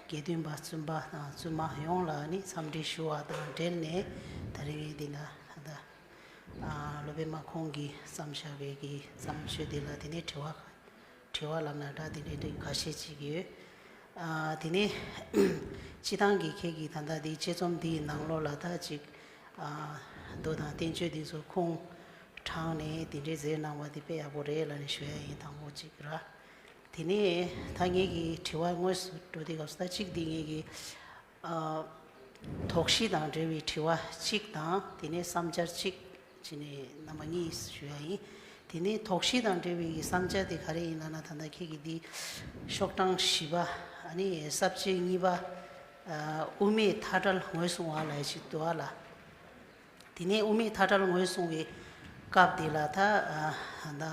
དགེ་འདུན་པ་བཙུན་པ་དང་བཙུན་མ་ཡོངས་ལ་ཨ་ནི་འཚམས་འདྲི་ཞུ་བ་དང་འབྲེལ་ནས། ད་རིང་ངས་འདི་ན་ད་ལྟ་ཨ་སློབ་དཔོན་མ་ཁོང་གིས་བརྩམས་བཞག་པའི་གི་བརྩམས་ཆོས་འདི་ལ་དེ་ནས་དྲི་བ་དྲི་བ་ལབ་ན་འདྲ། དེ་འདྲའི་འདྲའི་ཁ་ཤས་ཅིག་ཡོད། ཨ་དེ་ནས་སྤྱི་བཏང་གི་ཁྱེད་ཀྱིས་ད་ལྟ་འདི་དཔྱད་རྩོམ་འདིའི་ནང་ལོགས་ལ་ད་ཅིག་ཨ་མདོ་དང་བསྟན་བཅོས་འདི་ཚོ་ཁུངས་དྲངས་ནས་དེ་འདྲའི་མཛད་གནང་བ་འདི་དཔེ་ཡག་པོ་རེད་ལབ་ནས་ཞུ་ཡ་ཡིན། དང་པོ་ཅིག་ར། དེ་ནས་ད་ངེད་ཀྱི་དྲི་བ་དངོས་སུ་འགྲོ་དུས་སྐབས་སུ། ད་གཅིག་འདི་ངེད་ཀྱི་ཨ་དོགས་གཞི་དང་འབྲེལ་བའི་དྲི་བ་གཅིག་དང་། དེ་ནས་བསམ་འཆར་གཅིག་བྱས་ནས་རྣམ་པ་གཉིས་ཞུ་ཡ་ཡིན། དེ་ནས་དོགས་གཞི་དང་འབྲེལ་བའི་བསམ་འཆར་དེ་ག་རེ་ཡིན་ལབ་ན། ད་ལྟ་ཁྱེད་ཀྱིས་འདི་ཤོག་གྲངས་བཞི་པ། ཨ་ནི་ས་བཅད་གཉིས་པ། ཨ་དབུ་མའི་མཐའ་བྲལ་ངོས་བཟུང་བ་ལབ་ཡ་ཞིག་འདུག་ཨ་ལ། དེ་ནས་དབུ་མའི་མཐའ་བྲལ་ངོས་བཟུང་བའི་སྐབས་དེ་ལ་ད་ཨ་ད་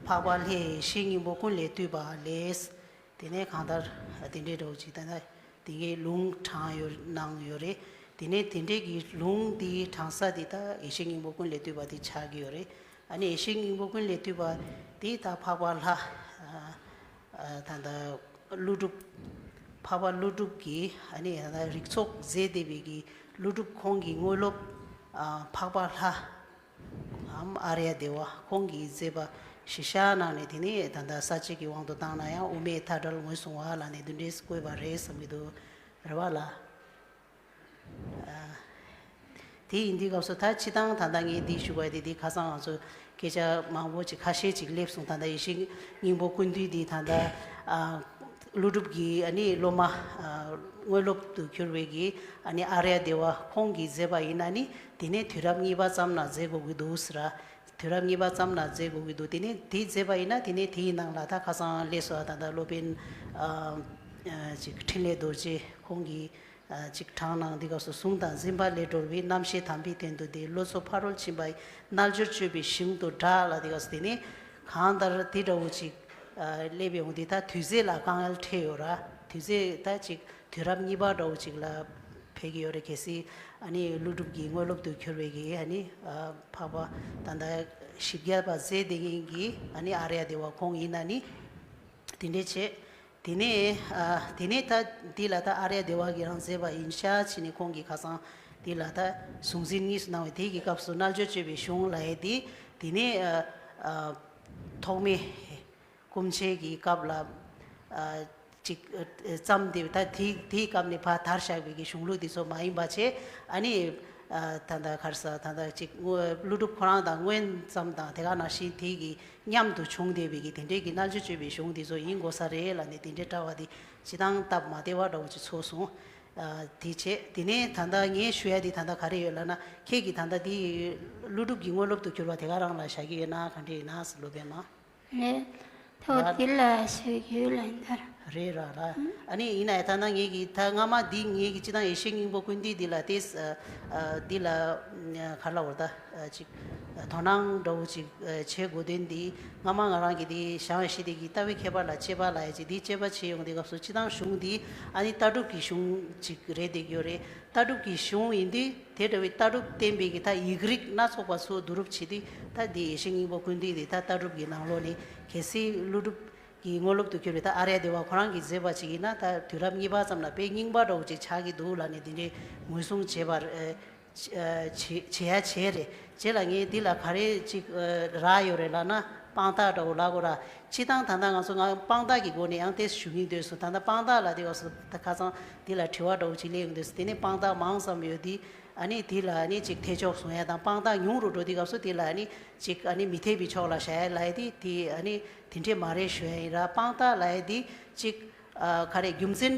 འཕགས་པ་ལྷའི་ཡེ་ཤེས་སྙིང་པོ་ཀུན་ལས་བཏུས་པ་ལས། དེ་ནས་གང་ལྟར་དེ་འདྲའི་འདྲ་བོ་ཅིག་ད་ལྟ་དེ་གའི་ལུང་དྲངས་ཡོད་གནང་ཡོད་རེད། དེ་ནས་དེ་འདྲའི་གི་ལུང་འདི་དྲངས་ས་དེ་ད་ཡེ་ཤེས་སྙིང་པོ་ཀུན་ལས་བཏུས་པ་དེ་ཆགས་ཀྱི་ཡོད་རེད། ཨ་ནི་ཡེ་ཤེས་སྙིང་པོ་ཀུན་ལས་བཏུས་པ་དེ་ད་འཕགས་པ་ལྷ་ཨ་ཨ་ད་ལྟ་ཀླུ་སྒྲུབ། འཕགས་པ་ཀླུ་སྒྲུབ་ཀྱིས་ཨ་ནི་ད་ལྟ་རིགས་ཚོགས་མཛད་བསྡད་པའི་གི་ཀླུ་སྒྲུབ་ཁོང་གི་དངོས་སློབ་ཨ་འཕགས་པ་ལྷ། ཨམ་ཨཱརྱ་དེ་བ་ཁོང་གིས་མཛད་པ་གཞི་བཞག་གནང་ནས། དེ་ནས་ད་ལྟ་ས་བཅད་ཀྱི་དབང་དུ་བཏང་ན་ཡང་དབུ་མའི་མཐའ་བྲལ་ངོས་བཟུང་བ་ལབ་ནས་འདི་འདྲས་བཀོད་པ་རེད་བསམ་གྱི་འདུག། རེད་བ་ལ། ཨ་དེ་ཡིན་དུས་སྐབས་སུ་ད་སྤྱི་བཏང་ད་ལྟ་ངས་འདི་ཞུ་བ་དེ་འདི་ཁ་སང་ང་ཚོ་སྐད་ཆ་མང་པོ་ཅིག་ཁ་ཤས་ཅིག་སླེབས་སོང་། ད་ལྟ་ཡེ་ཤེས་སྙིང་པོ་ཀུན་བཏུས་འདི་ད་ལྟ་ཨ་ཀླུ་སྒྲུབ་ཀྱི་ཨ་ནི་སློབ་མ་ཨ་དངོས་སློབ་ཏུ་གྱུར་བའི་གི་ཨ་ནི་ཨཱརྱ་དེ་བ་ཁོང་གིས་མཛད་པ་ཡིན་ན་ནི། དེ་ནས་དུས་རབས་གཉིས་པ་ཙམ་ལ་མཛད་དགོས་ཀྱི་འདུག་ཟེར། དུས་རབས་གཉིས་པ་ཙམ་ལ་མཛད་དགོས་ཀྱི་འདུག། དེ་ནས་དེ་མཛད་པ་ཡིན་ན་དེ་ནས་དེའི་ནང་ལ་ད་ཁ་སང་སླེབས་སོང་། ད་ལྟ་སློབ་དཔོན་ཨ་ཨ་ཅིག་འཕྲིན་ལས་རྡོ་རྗེ་ཁོང་གིས་ཨ་ཅིག་དྲངས་གནང་། འདི་སྐབས་སུ་གཟུང་དང་འཛིན་པ་ལས་གྲོལ་བའི་རྣམ་ཤེས་དམ་པའི་སྟེང་དུ་བསྡད། བློ་ཚོགས་ཕ་རོལ་ཕྱིན་པ་ཡི་རྣལ་འབྱོར་སྤྱོད་པའི་གཞུང་དུ་གྲགས་ལ། འདི་སྐབས་སུ་དེ་ནས་གང་ལྟར་དེ་འདྲ་བོ་ཅིག་ཨ་སླེབས་ཡོང་དུས་ད་དུས་ཚོད་ལ་དཀའ་ངལ་འཕྲད་ཡོད་ར། དུས་ཚོད་ད་ཅིག་དུས་རབས་གཉིས་པ་འདྲ་བོ་ཅིག་ལ་ཕེབས་ཀྱི་ཡོད་རེད། གལ་སྲིད་ཨ་ནི་ཀླུ་སྒྲུབ་ཀྱི་དངོས་སློབ་ཏུ་གྱུར་བའི་གི་ཨ་ནི་ཨ་འཕགས་པ་ད་ལྟ་བཞི་བརྒྱ་པ་མཛད་བསྡད་མཁན་གྱི་ཨ་ནི་ཨཱརྱ་དེ་བ་ཁོང་ཡིན་ན་ནི་དེ་འདྲས་བྱས། དེ་ནས་ཨ་དེ་ནས་ད་འདི་ལ་ད་ཨཱརྱ་དེ་བ་གིས་རང་མཛད་པ་ཡིན་ཤག་བྱས་ནས་ཁོང་གིས་ཁ་སང་འདི་ལ་ད་གཟུང་འཛིན་གཉིས་སུ་སྣང་བའི་དེ་གི་སྐབས་སུ་རྣལ་འབྱོར་སྤྱོད་པའི་གཞུང་ལབ་ཡས་དེ། དེ་ནས་ཨ་ཨ་ཐོགས་མེད་སྐུ་མཆེད་ཀྱི་སྐབས་ལ་ཨ་ཅིག་ཨ་བརྩམས་ཏེ། ད་དེ་དེའི་སྐབས་ནས་ཕར་དར་བཞག་པའི་གི་གཞུང་ལུགས་འདི་ཚོ་མ་ཡིན་པ་བྱས། ཨ་ནི་ཨ་ད་ལྟ་ག་རེ་ཟེར། ད་ལྟ་ཅིག་དངོས་ཀླུ་སྒྲུབ་ཁོ་རང་དང་སྔོན་ཙམ་དང་དེ་ག་ནང་བཞིན་དེ་གི་མཉམ་དུ་བྱུང་བསྡད་པའི་གི་དེ་འདྲའི་གི་རྣལ་འབྱོར་སྤྱོད་པའི་གཞུང་འདི་ཚོ་ཡིན་དགོས་ས་རེད་ལབ་ནས་དེ་འདྲའི་བཀྲལ་བ་དེ་སྤྱིར་བཏང་སྟབས་མ་བདེ་བ་འདྲ་བོ་ཅིག་ཚོར་སོང་། ཨ་དེ་བྱས། དེ་ནས་ད་ལྟ་ངས་ཞུ་ཡ་དེ་ད་ལྟ་ག་རེ་ཡོད་ལབ་ན། ཁྱེད་ཀྱིས་ད་ལྟ་དེ་ཀླུ་སྒྲུབ་ཀྱི་དངོས་སློབ་ཏུ་གྱུར་བ་དེ་ག་རང་ལ་བཞག་གི་ཡོད་ན་ག་འདྲ་ཡིན་ན་ཟེར། སློབ་དཔོན་མ། རེད། ཐོག་ར། འདི་ལ་ཞུ་རྒྱུ་ལ་འདར། རེད་ར་ར། ཨ་ནི་ཡིན་ན་ཡང་ད་ལྟ་ངེད་ཀྱིས་ད་སྔ་མ་འདི་ངེད་ཀྱིས་སྤྱིར་བཏང་ཡེ་ཤེས་སྙིང་པོ་ཀུན་བཏུས་འདི་ལ་དེ་ཨ་འདི་ལ་ག་རེ་ལབ་དགོས་རེད། ད་ཅིག་དོ་སྣང་འདྲ་བོ་ཅིག་བྱེད་དགོས་དོན་འདི། སྔ་མ་ང་རང་གིས་འདི་ཞང་ཞི་བདེ་གི་ལྟ་བའི་ཁྱད་པར་ལ་དཔྱད་པ་ལབ་ཡ་ཅིག་འདི་དཔྱད་པ་བྱེད་ཡོང་དུས་སྐབས་སུ་སྤྱིར་བཏང་གཞུང་འདི་ཨ་ནི་ལྟ་གྲུབ་ཀྱི་གཞུང་ཅིག་རེད་བསྡད་ཀྱི་ཡོད་རེད། ལྟ་གྲུབ་ཀྱི་གཞུང་ཡིན་དུས་དེ་འདྲ་བའི་ལྟ་གྲུབ་བསྟན་པའི་གི་ད་ཡིག་རིགས་སྣ་ཚོགས་པ་ཚོ་བསྡུ་རུབ་བྱེད་དུས། ད་འདི་ཡེ་ཤེས་སྙིང་པོ་ཀུན་བཏུས་འདི་ད་ལྟ་གྲུབ་ཀྱི་ནང་ལོགས་ནས་གལ་སྲིད་ཀླུ་སྒྲུབ་ཀྱི་དངོས་སློབ་ཏུ་གྱུར་པའི་ད་ཨཱརྱ་དེ་བ་ཁོ་རང་གིས་མཛད་པ་ཅིག་ཡིན་ན། ད་དུས་རབས་གཉིས་པ་ཙམ་ལ་དཔེ་རྙིང་པ་འདྲ་བོ་ཅིག་ཆགས་ཀྱི་འདུག་ལབ་ནས་འདི་འདྲའི་ངོས་བཟུང་བྱས་པ་རེད། བྱེད་བྱེད་ཡ་བྱས་རེད། རྗེས་ལ་ངས་འདི་ལ་ག་རེ་ཅིག་རག་ཡོད་རེད་ལབ་ན། དཔང་རྟགས་འདྲ་བོ་ལབ་དགོས་ར། སྤྱིར་བཏང་ད་ལྟ་ང་ཚོ་ང་དཔང་རྟགས་ཀྱི་སྒོ་ནས་ཡང་དེ་ཞུ་གིན་སྡོད་སོང་། ད་ལྟ་དཔང་རྟགས་ལབ་དུས་སྐབས་སུ་ད་ཁ་སང་འདི་ལ་དྲི་བ་འདྲ་བོ་ཅིག་སླེབས་ཡོང་དུས་སུ། དེ་ནས་དཔང་རྟགས་མང་ཙམ་ཡོད་དེ། ཨ་ནི་འདི་ལ་ཨ་ནི་ཅིག་ཐེ་ཆོག་བཟུང་ཡ་དང་། དཔང་རྟགས་ཉུང་རུ་འགྲོ་དུས་སྐབས་སུ་དེ་ལ་ཨ་ནི་ཅིག་ཨ་ནི་མི་འཐད་པའི་ཕྱོགས་ལ་བཞག་ཡ་ལབ་ཡ་དེ། དེ་ཨ་ནི་དེ་འདྲས་མ་རེད་ཞུ་ཡ་ཡིན་ར། དཔང་རྟགས་ལབ་ཡ་དེ་ཅིག་ཨ་ག་རེ་རྒྱུ་མཚན་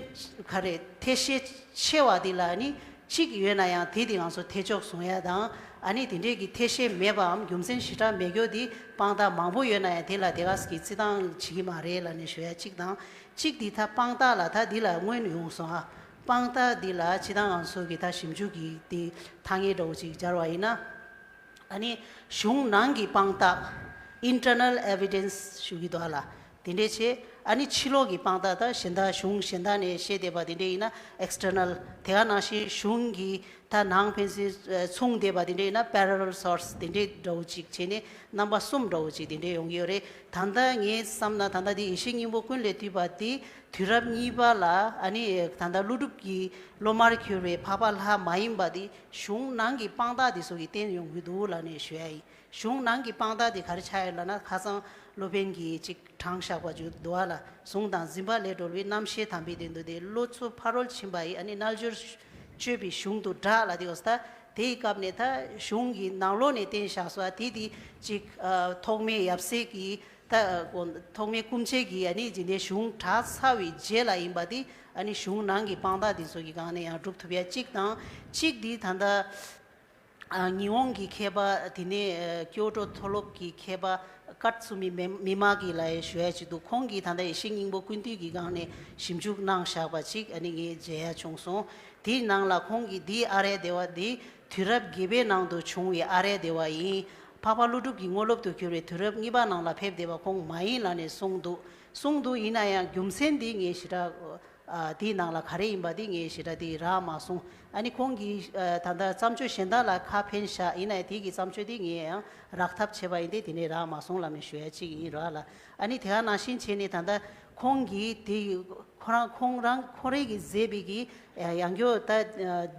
ག་རེ་ཐེ་བྱེད་ཆེ་བ་དེ་ལ་ཨ་ནི་གཅིག་ཡོད་ན་ཡང་དེ་དེ་ང་ཚོ་ཐེ་ཆོག་བཟུང་ཡ་དང་། ཨ་ནི་དེ་འདྲས་ཀྱི་ཐེ་བྱེད་མེད་པའམ་རྒྱུ་མཚན་ཞེ་དྲག་མེད་རྒྱུ་དེ་དཔང་རྟགས་མང་པོ་ཡོད་ན་ཡང་དེ་ལ་དེ་ག་ཟེ་གི་རྩི་སྟངས་བྱེད་ཀྱི་མ་རེད་ལབ་ནས་ཞུ་ཡ་གཅིག་དང་། གཅིག་དེ་ད་དཔང་རྟགས་ལ་ད་འདི་ལ་སྔོན་ཡོང་སོང་ཨ། དཔང་རྟགས་འདི་ལ་སྤྱིར་བཏང་ང་ཚོ་གི་ད་ཞིབ་འཇུག་གི་དེ་ཐ་སྙད་འདྲ་བོ་ཅིག་སྦྱར་བ་ཡིན་ན། ཨ་ནི་གཞུང་ནང་གི་དཔང་རྟགས། Internal evidence ཞུ་གི་འདུག་ཨ་ལ། དེ་འདྲས་བྱས། ཨ་ནི་ཕྱི་ལོགས་ཀྱི་དཔང་རྟགས། ད་གཞན་དག་གཞུང་གཞན་དག་ནས་བཤད་བསྡད་པ་དེ་འདྲས་ཡིན་ན་external། དེ་ག་ནང་བཞིན་གཞུང་གི་ད་ནང་ཕན་ཚུན་མཚུངས་བསྡད་པ་དེ་འདྲས་ཡིན་ན་parallel source དེ་འདྲས་འདྲ་བོ་ཅིག་བྱས་ནས་རྣམ་པ་གསུམ་འདྲ་བོ་ཅིག་དེ་འདྲས་ཡོང་གི་ཡོད་རེད། ད་ལྟ་ངས་བསམ་ན་ད་ལྟ་དེ་ཡེ་ཤེས་སྙིང་པོ་ཀུན་ལས་བཏུས་པ་དེ་དུས་རབས་གཉིས་པ་ལ། ཨ་ནི་ད་ལྟ་ཀླུ་སྒྲུབ་ཀྱི་སློབ་མར་གྱུར་བའི་འཕགས་པ་ལྷ་མ་ཡིན་པ་དེ་གཞུང་ནང་གི་དཔང་རྟགས་དེ་ཚོ་གིས་བསྟན་ཡོང་གི་འདུག་ལབ་ནས་ཞུ་ཡ་ཡིན། གཞུང་ནང་གི་དཔང་རྟགས་དེ་ག་རེ་ཆགས་ཡོད་ལབ་ན། ཁ་སང་སློབ་དཔོན་གྱིས་ཅིག་དྲངས་བཞག་པ་ཅིག་འདུག་ཨ་ལ། གཟུང་དང་འཛིན་པ་ལས་གྲོལ་བའི་རྣམ་ཤེས་དམ་པའི་དོན་དུ་སྟེ། བློ་ཚོགས་ཕ་རོལ་ཕྱིན་པ་ཡི། ཨ་ནི་རྣལ་འབྱོར་སྤྱོད་པའི་གཞུང་དུ་གྲགས་ལབ་དེ་ཡོད་ས། ད་དེའི་སྐབས་ནས་ད་གཞུང་གི་ནང་ལོགས་ནས་བསྟན་བཞག་སོ། ཨ་དེ་དེ་ཅིག་ཨ་ཐོགས་མེད་ཡབ་སྲས་ཀྱི་ད་ཐོགས་མེད་སྐུ་མཆེད་ཀྱིས་ཨ་ནི་འདི་འདྲའི་གཞུང་གྲགས་ཚར་བའི་རྗེས་ལ་ཡིན་པ་དེ། ཨ་ནི་གཞུང་ནང་གི་དཔང་རྟགས་དེ་ཚོ་གི་སྒང་ནས་ཡང་སྒྲུབ་ཐུབ་ཡ་གཅིག་དང་། གཅིག་དེ་ད་ལྟ་ཨ་ཉི་ཧོང་གི་མཁས་པ། དེ་ནས་ཨ་ཀྱོ་ཏོ་མཐོ་སློབ་ཀྱི་མཁས་པ་ཀཱཏ་སུ་མི་མི་མ་གི་ལབ་ཡ་ཞུ་ཡ་ཅིག་འདུག་ཁོང་གིས་ད་ལྟ་ཡེ་ཤེས་སྙིང་པོ་ཀུན་བཏུས་ཀྱི་སྒང་ནས་ཞིབ་འཇུག་གནང་བཞག་པ་ཅིག་ཨ་ནི་ངས་མཇལ་ཡ་བྱུང་སོང་། དེའི་ནང་ལ་ཁོང་གིས་འདིའི་ཨཱརྱ་དེ་ཝ་འདི་དུས་རབས་བརྒྱད་པའི་ནང་དུ་བྱུང་བའི་ཨཱརྱ་དེ་ཝ་ཡིན། འཕགས་པ་ཀླུ་སྒྲུབ་ཀྱི་དངོས་སློབ་ཏུ་གྱུར་བའི་དུས་རབས་གཉིས་པ་ནང་ལ་ཕེབས་བསྡད་པ་ཁོང་མ་ཡིན་ལབ་ནས་གསུངས་འདུག་གསུངས་འདུག་ཡིན་ན་ཡང་རྒྱུ་མཚན་འདི་ངས་ཞེ་དྲག་ཨ་དེའི་ནང་ལ་ག་རེ་ཡིན་པ་འདི་ངས་ཞེ་དྲག་འདི་རག་མ་སོང་། ཨ་ནི་ཁོང་གིས་ཨ་ད་ལྟ་བརྩམས་ཆོས་གཞན་དག་ལ་ཁ་ཕན་བཞག་ཡིན་ན་ཡང་དེ་གི་བརྩམས་ཆོས་འདི་ངས་ཡང་རག་ཐབས་བྱས་པ་ཡིན་ཏེ། དེ་ནས་རག་མ་སོང་ལབ་ནས་ཞུ་ཡ་གཅིག་ཡིན་ར་ལ། ཨ་ནི་དེ་ག་ནང་བཞིན་བྱས་ནས་ད་ལྟ་ཁོང་གིས་དེ་ཁོ་རང་ཁོང་རང་ཁོ་རང་གིས་མཛད་པའི་གི་ཡང་སྐྱར་ད་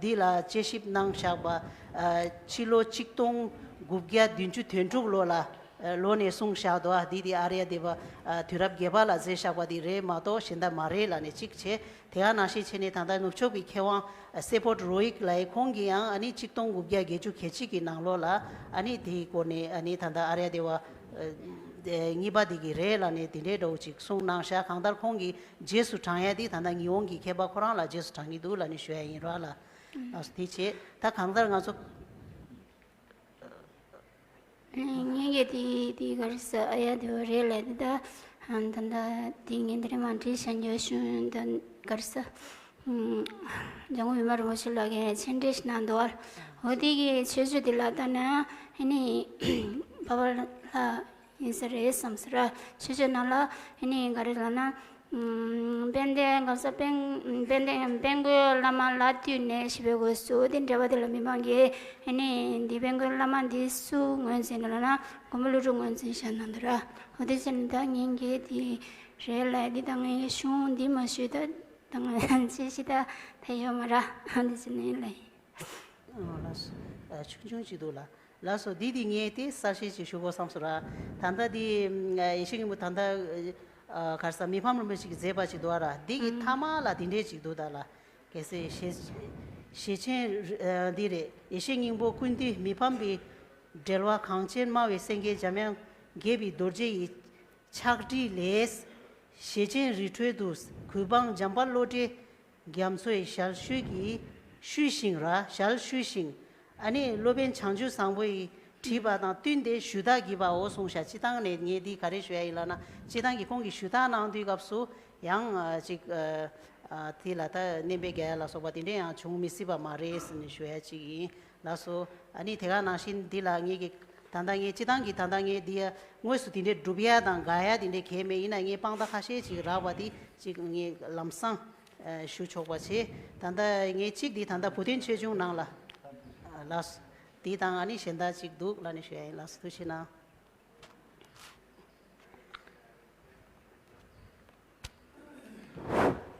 འདི་ལ་དཔྱད་ཞིབ་གནང་བཞག་པ། ཕྱི་ལོ་ཆིག་སྟོང་དགུ་བརྒྱ་བདུན་ཅུ་དོན་དྲུག་ལོ་ལ་ལོ་ནས་གསུངས་བཞག་འདུག་ཨ་འདི་དེ་ཨཱརྱ་དེ་ཝ་དུས་རབས་བརྒྱད་པ་ལ་མཛད་བཞག་པ་དེ་རེད་མ་གཏོགས་གཞན་དག་མ་རེད་ལབ་ནས་གཅིག་བྱས། དེ་ག་ནང་བཞིན་བྱས་ནས་ད་ལྟ་ནུབ་ཕྱོགས་ཀྱི་མཁས་དབང་སེ་ཕོར་རོ་ཡིག་ལབ་ཡ་ཁོང་གིས་ཡང་ཨ་ནི་ཆིག་སྟོང་དགུ་བརྒྱ་བརྒྱད་ཅུ་གྱ་གཅིག་གི་ནང་ལོགས་ལ་ཨ་ནི་དེའི་སྐོར་ནས་ཨ་ནི་ད་ལྟ་ཨཱརྱ་དེ་ཝ་གཉིས་པ་དེ་གི་རེད་ལབ་ནས་དེ་འདྲའི་འདྲ་བོ་ཅིག་གསུངས་གནང་བཞག་གང་ལྟར་ཁོང་གིས་རྗེས་སུ་དྲང་ཡ་དེ་ད་ལྟ་ཉི་ཧོང་གི་མཁས་པ་ཁོ་རང་ལ་རྗེས་སུ་དྲང་གི་འདུག་ལབ་ནས་ཞུ་ཡ་ཡིན་རོགས་ལ། ཨ་དེ་བྱས་ད་གང་ལྟར་ང་ཚོ། ངས་ཀྱི་དེ་དེ་ག་རེ་ཟེར། ཨཱརྱ་དེ་ཝ་རེད་ལབ་དེ་ད་ད་ད་དེ་ངས་འདི་རེད་མ་འདྲི་བྱ་འགྱོད་བྱུང་ད་ག་རེ་ཟེར། འཇམ་མགོན་པད་མ་རིན་པོ་ཆེ་ལགས་ཀྱིས་མཆན་འགྲེལ་ཞིག་གནང་འདུག་ཨ། འོ་དེ་གི་ཆོས་ཚུལ་དེ་ལ་ལྟ་ན་ཨ་ནི་འཕགས་པ་ལྷ་ཡིན་ས་རེད་བསམ་ས་ར། ཆོས་ཚུལ་ནང་ལ་ཨ་ནི་ག་རེ་ལབ་ན། དཔལ་ལྡན་ག་ས་དཔལ་དཔལ་ལྡན་དཔལ་མགོན་བླ་མ་ལ་བསྟུན་ནས་ཞེས་པའི་སྐོར་སུ་དེ་འགྲེལ་པ་དེ་ལ་མི་མང་གིས་ཨ་ནི་འདི་དཔལ་མགོན་བླ་མ་འདི་སུ་ངོས་འཛིན་ལབ་ན་མགོན་པོ་ཀླུ་སྒྲུབ་ངོས་འཛིན་བྱས་གནང་འདུག་ར། འོ་དེ་ཚོ་ནི་ད་ངས་འགྱེད་དེ་རེད་ལ། འདི་ད་ངས་གཞུང་འདི་མ་ཞུས་ད་ད་ང་ཅི་ཞིག་ད་ད་ཡོད་མ་ར། འོ་དེ་ཚོ་ནི་ལ་ཡིན། ཨོ་ལགས་སོ། ཨ་ཆུང་ཆུང་ཅིག་འདུག་ལ། ལགས་སོ། འདི་འདི་ངས་དེ་གསལ་བཤད་ཅིག་ཞུ་དགོས་བསམ་སོང་ར། ད་ལྟ་འདི་ཨ་ཡེ་ཤེས་སྙིང་པོ་ད་ལྟ་ཨ་ག་རེ་ཟ་མི་ཕམ་རིན་པོ་ཆེ་གིས་མཛད་པ་ཅིག་འདུག་ཨ་ར། འདི་གི་ཨུམ་ཐ་མ་ལ་འདི་འདྲས་ཅིག་འདུག་ད་ལ། གལ་སྲིད་ཞེ་ཞེ་ཆེན་ཨ་འདི་རེད། ཡེ་ཤེས་སྙིང་པོ་ཀུན་བཏུས་མི་ཕམ་པའི་འགྲེལ་བ་གངས་ཅན་སྨྲ་བའི་སེང་གེ་འཇམ་དབྱངས་དགྱེས་པའི་རྡོ་རྗེ་ཡི། ཕྱག་བྲིས་ལས། ཞེ་ཆེན་རི་ཁྲོད་དུ་གུས་འབངས་འཇམ་དཔལ་བློ་གྲོས་རྒྱ་མཚོ་ཡི་ཞལ་བཤུས་ཀྱིས་བཤུས་ཤིང་ར། ཞལ་བཤུས་ཤིང་། ཨ་ནི་སློབ་དཔོན་བྱང་ཆུབ་བཟང་པོ་ཡིས་བྲིས་པ་དང་བསྟུན་ཏེ་ཞུ་དག་བགྱིས་པའོ་གསུངས་ཤག་སྤྱི་བཏང་ནས་ངས་འདི་ག་རེ་ཞུ་ཡ་ཡིན་ལབ་ན། སྤྱི་བཏང་གི་ཁོང་གིས་ཞུ་དག་གནང་དུས་སྐབས་སུ་ཡང་ཨ་ཅིག་ཨ་ཨ་དེ་ལ་ད་སྣོན་པ་རྒྱག་ཡ་ལ་སོགས་པ་དེ་འདྲ་ཡང་བྱུང་མི་སྲིད་པ་མ་རེད་ཟེར་ནས་ཞུ་ཡ་ཅིག་ཡིན། ལགས་སོ། ཨ་ནི་དེ་ག་ནང་བཞིན་འདི་ལ་ངེད་ཀྱི་ད་ལྟ་ངས་སྤྱི་བཏང་གི་ད་ལྟ་ངས་འདི་ཡ་དངོས་སུ་དེ་འདྲའི་སྒྲུབ་ཡ་དང་དགག་ཡ་དེ་འདྲའི་གལ་མེད། ཡིན་ན་ངས་དཔང་རྟགས་ཁ་ཤས་ཅིག་རག་པ་དེ་ཅིག་ངས་ལམ་སང་ཨ་ཞུ་ཆོག་པ་བྱས། ད་ལྟ་ངས་གཅིག་འདི་ད་ལྟ་བུ་སྟོན་ཆོས་འབྱུང་ནང་ལ། ཨ་ལགས་སོ། འདི་དང་ཨ་ནི་གཞན་དག་ཅིག་འདུག་ལབ་ནས་ཞུ་ཡ་ཡིན། ལགས་སོ། ཐུགས་རྗེ་གནང་།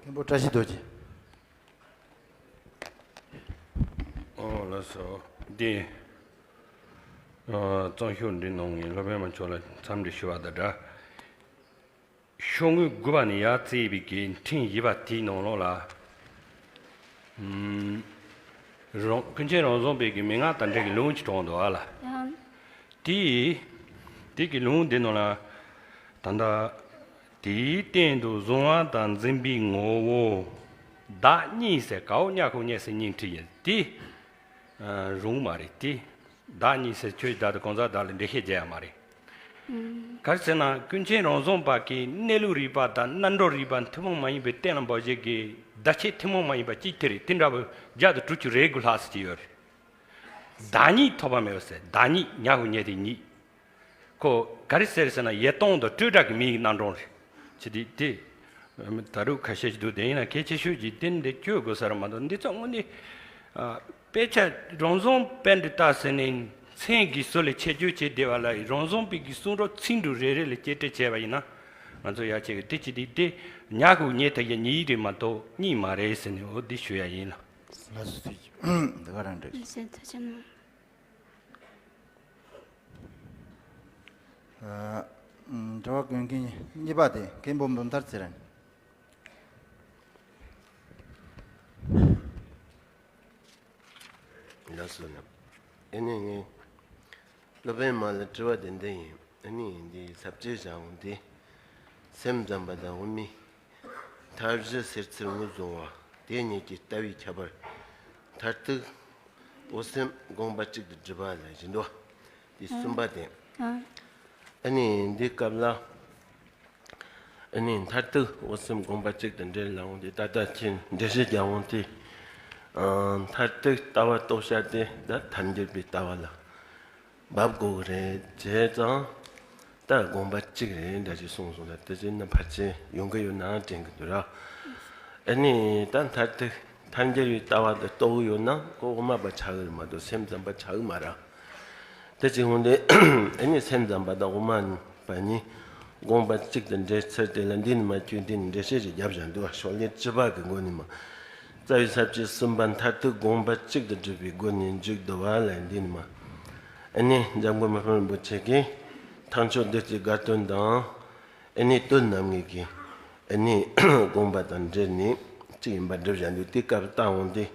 མཁན་པོ་བཀྲ་ཤིས་རྡོ་རྗེ། ཨོ་ལགས་སོ། འདི་ཨ་གཙང་ཤོག་འདི་ནང་ངས་སློབ་དཔོན་མ་མཆོག་ལ་འཚམས་འདྲི་ཞུ་བ་དང་སྦྲགས། ཤོག་ངོས་དགུ་པ་ནས་ཡར་བརྩིས་པའི་གི་འཕྲིན་བཞི་པ་དེའི་ནང་ལོགས་ལ། ཨུམ། རང་ཀུན་མཁྱེན་རང་བཟང་པོའི་གི་མན་ངག་དང་འབྲེལ་གྱི་ལུང་ཅིག་དྲངས་འདུག་ཨ་ལ། ཡང་། དེ་དེ་གི་ལུང་འདི་ནང་ལ། ད་ལྟ་དེའི་སྟེང་དུ་གཟུང་བ་དང་འཛིན་པའི་ངོ་བོ་བདག་གཉིས་ཟེར་གའོ་ཉ་ཁོ་ཉ་ཟེར་སྙིང་ཁྲིད་ཡ་དེ། ཨ་རུང་མ་རེད་དེ། བདག་གཉིས་ཟེར་ཁྱོད་བདག་དང་གང་ཟག་བདག་ལ་འགྲེལ་བཤད་རྒྱག་ཡ་མ་རེད། ཨུམ། ག་རེ་ཟེར་ན་ཀུན་མཁྱེན་རང་བཟང་པ་གིས་གནས་ལུགས་རིག་པ་དང་རྣམ་གྲངས་རིག་པ་ཐུན་མོང་མ་ཡིན་པའི་གཏན་ལ་འབེབས་བྱེད་ཀྱི་བརྡ་ཆད་ཐུན་མོང་མ་ཡིན་པ་གཅིག་དེ་རེད། དེ་འདྲ་བོ་བརྒྱ་དང་དྲུག་ཅུ་རེ་དགུ་ལྷག་ཙམ་ཅིག་ཡོད་རེད། བདག་ཉིད་ཐོབ་པ་མེད་པ་ཟེར། བདག་ཉིད། ཉ་གུ་ཉེ་དེ་ཉིད། ཁོ་ག་རེ་ཟེར་ཟེར་ན་ཡེ་སྟོང་དང་སྤྲོས་བྲལ་གྱི་མིང་གི་རྣམ་གྲངས་རེད། ཅི་སྟེ་དེ་ད་རུང་ཁ་ཤས་ཤིག་འདུག་དེ་ཡིན་ན་གལ་ཆེ་ཤོས་ཀྱི་དེ་འདི་བཅོས་དགོས་ས་རེད་མ་གཏོགས། འདི་ཚོ་དངོས་གནས་དཔེ་ཆ་རང་བྱུང་དཔེ་འདི་ལྟ་ཟེར་ནས་མཚན་གྱི་སྲོལ་ལས་ཆེད་བརྗོད་བྱས་བསྡད་པ་ལ། རང་བྱུང་དཔེ་གི་གསུང་རབ་ཚིག་འབྲུ་རེ་རེ་ལ་གཅེས་སྤྲས་བྱས་པ་ཡིན་ན། ང་ཚོ་ཡ་གཅིག་གི་དེ་ཅི་སྟེ་དེ་ཉ་གུ་ཉེ་དེ་ཡ་ཉིད་རེད་མ་གཏོགས་གཉིས་མ་རེད་ཟེར་ནས། འོ་འདི་ཞུ་ཡ་ཡིན་ལ། ལགས་སོ། ཐུགས་རྗེ་ཆེ། འདི་ག་རང་འགྲིག་ལགས་སོ། ཐུགས་རྗེ་ཆེ་གནང་། ཨ། ཨ། དྲི་བ་བཀོད་མཁན་གཉིས་པ་དེ་མཁན་པོ་འབུམ་ཐར་ཚེ་རིང་། ལགས་སོ་ལགས། ཨ་ནི་ངས་སློབ་དཔོན་མ་ལ་དྲི་བ་དེ་འདི་ཡིན། ཨ་ནི་འདིའི་ས་བཅད་བཞག་འོང་དེ། སེམས་ཙམ་པ་དང་དབུ་མའི་མཐའ་བཞི་ཟེར་ཚུལ་ངོས་བཟུང་བ་དེ་གཉིས་ཀྱི་ལྟ་བའི་ཁྱད་པར། མཐར་ཐུག་འོད་སེམས་དགོངས་པ་གཅིག་ཏུ་སྒྲུབ་པ་ལ་བཞིན་དུ། དེ་གསུམ་པ་དེ། ཨ། ཨ་ནི་འདི་སྐབས་ལ། ཨ་ནི་མཐར་ཐུག་འོད་སེམས་དགོངས་པ་གཅིག་ཏུ་འདྲེས་ལ་འོང་དེ་ད་ལྟ་ཁྱེད་འགྲེལ་བཤད་རྒྱག་འོང་དེ། ཨ། མཐར་ཐུག་ལྟ་བ་རྟོགས་བྱ་དེ་ད་ཐལ་འགྱུར་བའི་ལྟ་བ་ལ་འབབ་དགོས་ཀྱི་རེད། བྱས་ཙང་ད་དགོངས་པ་གཅིག་རེད་འདྲ་ཞིག་གསུངས་སོང་ལ། དེ་བྱས་ན་ཕལ་ཆེར་ཡོང་གི་ཡོད་ནའང་དྲན་གྱི་འདུག་ར། ཨ་ནི་ད་མཐར་ཐུག་ཐལ་འགྱུར་བའི་ལྟ་བ་དེ་རྟོགས་ཀྱི་ཡོད་ན་ཁོ་དབུ་མ་པ་ཆགས་ཀྱི་རེད་མ་གཏོགས་སེམས་ཙམ་པ་ཆགས་ཀྱི་མ་རེད། དེ་ཅི་འོང་དེ། ཨ་ནི་སེམས་ཙམ་པ་དང་དབུ་མ་པ་གཉིས་དགོངས་པ་གཅིག་ཏུ་འདྲེས་ཚུལ་དེ་ལ་འདི་ནི་མ་ཁྱོད་འདི་ནི་འགྲེལ་བཤད་ཅིག་རྒྱབ་བཞག་འདུག་ཤོག་ལྷེ་བཅུ་པ་གི་མགོ་ནས་མ། རྩ་བའི་ས་བཅད་གསུམ་པ་མཐར་ཐུག་དགོངས་པ་གཅིག་ཏུ་སྒྲུབ་པའི་སྒོ་ནས་མཇུག་བསྡུ་བ་ལ་འདི་ནི་མ། ཨ་ནི་འཇམ་མགོན་མི་ཕམ་རིན་པོ་ཆེ་གིས་ཐེག་མཆོག་བདུད་རྩིའི་དགའ་སྟོན་དང་། ཨ་ནི་དོན་རྣམ་ངེས་ཀྱི་ཨ་ནི་དགོངས་པ་དང་འབྲེལ་ནས་གཅིག་ཡིན་པར་སྒྲུབ་བཞག་འདུག་དེ་སྐབས་ལྟ་འོང་དེ།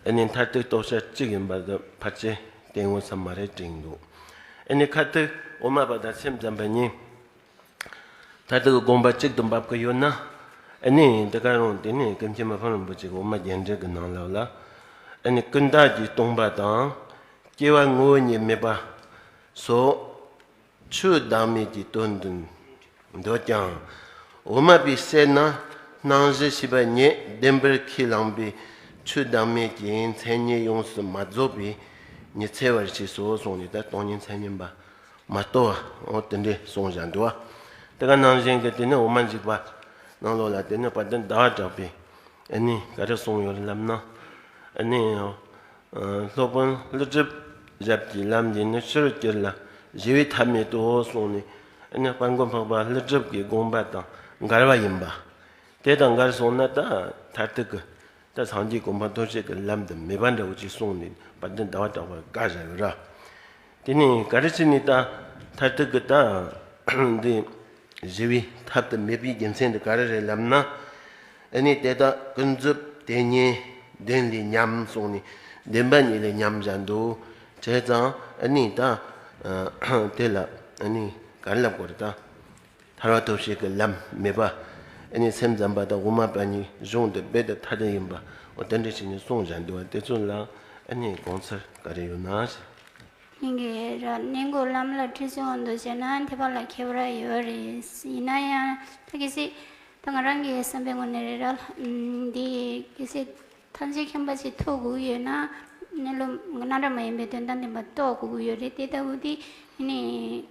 ཨ་ནི་མཐར་ཐུག་རྟོགས་བྱ་གཅིག་ཡིན་པ་དེ་ཕལ་ཆེར་བསྟན་འོང་ས་མ་རེད་དྲན་འདུག་ཨ་ནི་ཁ་ཐུག་དབུ་མ་པ་དང་སེམས་ཙམ་པ་གཉིས་མཐར་ཐུག་དགོངས་པ་གཅིག་ཏུ་འབབ་ཀྱི་ཡོད་ན། ཨ་ནི་དེ་ག་རང་དེ་ནི་ཀུན་མཁྱེན་མི་ཕམ་རིན་པོ་ཆེ་གི་དབུ་མ་རྒྱན་འགྲེལ་གྱི་ནང་ལོགས་ལ། ཨ་ནི་ཀུན་བརྟགས་ཀྱིས་སྟོང་པ་དང་། སྐྱེ་བ་ངོ་བོ་ཉིད་མེད་པ་སོགས། ཆོས་བདག་མེད་ཀྱི་དོན་དུ་འདོད་ཀྱང་། དབུ་མ་པས་བཤད་ན་སྣང་གཞི་ཤེས་པ་ཉིད་བདེན་པར་ཁས་བླངས་པའི་ཆོས་བདག་མེད་ཀྱི་མཚན་ཉིད་ཡོངས་སུ་མ་རྫོགས་པའི་ཉི་ཚེ་བར་བྱས་སོ་གསུངས་ནས། ད་སྟོང་ཉིད་མཚན་ཉིད་པ་མ་རྟོགས་པ་འོ་དེ་འདྲས་གསུངས་བཞག་འདུག་བ། དེ་ག་ནང་བཞིན་གྱི་དེ་ནི་དབུ་མ་འཇུག་པ་ནང་ལོགས་ལ་དེ་ནི་དཔལ་ལྡན་ཟླ་བ་གྲགས་པས་ཨ་ནི་ག་རེ་གསུངས་ཡོད་ལབ་ན། ཨ་ནི། ཨ། སློབ་དཔོན་ཀླུ་སྒྲུབ་ཞབས་ཀྱི་ལམ་འདི་ནི་ཕྱི་རུ་གྱུར་ལ་ཞི་བའི་ཐབས་མེད་དོ་གསུངས་ནས། ཨ་ནི་དཔལ་མགོན་འཕགས་པ་ཀླུ་སྒྲུབ་ཀྱི་དགོངས་པ་དང་འགལ་བ་ཡིན་པ། དེ་དང་འགལ་སོང་ན་ད་མཐར་ཐུག་གི་ད་སངས་རྒྱས་གོ་འཕང་ཐོབ་བྱེད་ཀྱི་ལམ་དུ་མེད་པ་འདྲ་བོ་ཅིག་གསུངས་ནས་དཔལ་ལྡན་ཟླ་བ་གྲགས་པ་བཀག་བཞག་ཡོད་ར། དེ་ནས་ག་རེ་བྱས་ནས་ད་མཐར་ཐུག་གི་ད་འདི་ཞི་བའི་ཐབས་དེ་མེད་པའི་རྒྱུ་མཚན་དེ་ག་རེ་རེད་ལབ་ན། ཨ་ནི་དེ་དག་ཀུན་རྫོབ་དེ་ཉིད་བདེན་ལས་ཉམས་གསུངས་ནས་བདེན་པ་ཉིད་ལས་ཉམས་བཞག་འདུག་བྱས་ཙང་ཨ་ནི་ད་དེ་ལ་ཨ་ནི་ག་རེ་ལབ་དགོས་རེད་ད། ཐར་པ་ཐོབ་བྱེད་ཀྱི་ལམ་མེད་པ། ཨ་ནི་སེམས་ཙམ་པ་དང་དབུ་མ་པ་གཉིས་གཞུང་དེ་རྦད་དེ་ཐ་དད་ཡིན་པ། འོ་དེ་འདྲ་བྱས་ནས་གསུངས་བཞག་འདུག་བ། དེ་ཚོ་ལ་ཨ་ནི་དགོངས་ཚུལ་ག་རེ་ཡོད་ན་ཟེར། སྙིང་གི་ར་གནས་འགོ་ལམ་ལ་ཁྲིད་ཚུལ་དབང་དུ་བྱས་ན་ཐེག་པ་ལ་ཁྱད་པར་ཡོད་རེད། ཡིན་ན་ཡང་ད་གལ་སྲིད་ད་ང་རང་གི་བསམ་པའི་ངོས་ནས་རེད་ར། འདི་གལ་སྲིད་ཐམས་ཅད་མཁྱེན་པ་ཅིག་ཐོབ་དགོས་ཡོད་ན་གནས་ལུགས་རྣམ་གྲངས་མ་ཡིན་པའི་དོན་དམ་བདེན་པ་རྟོགས་དགོས་ཀྱི་ཡོད་རེད། དེ་ལྟ་བུ་དེ་ནི་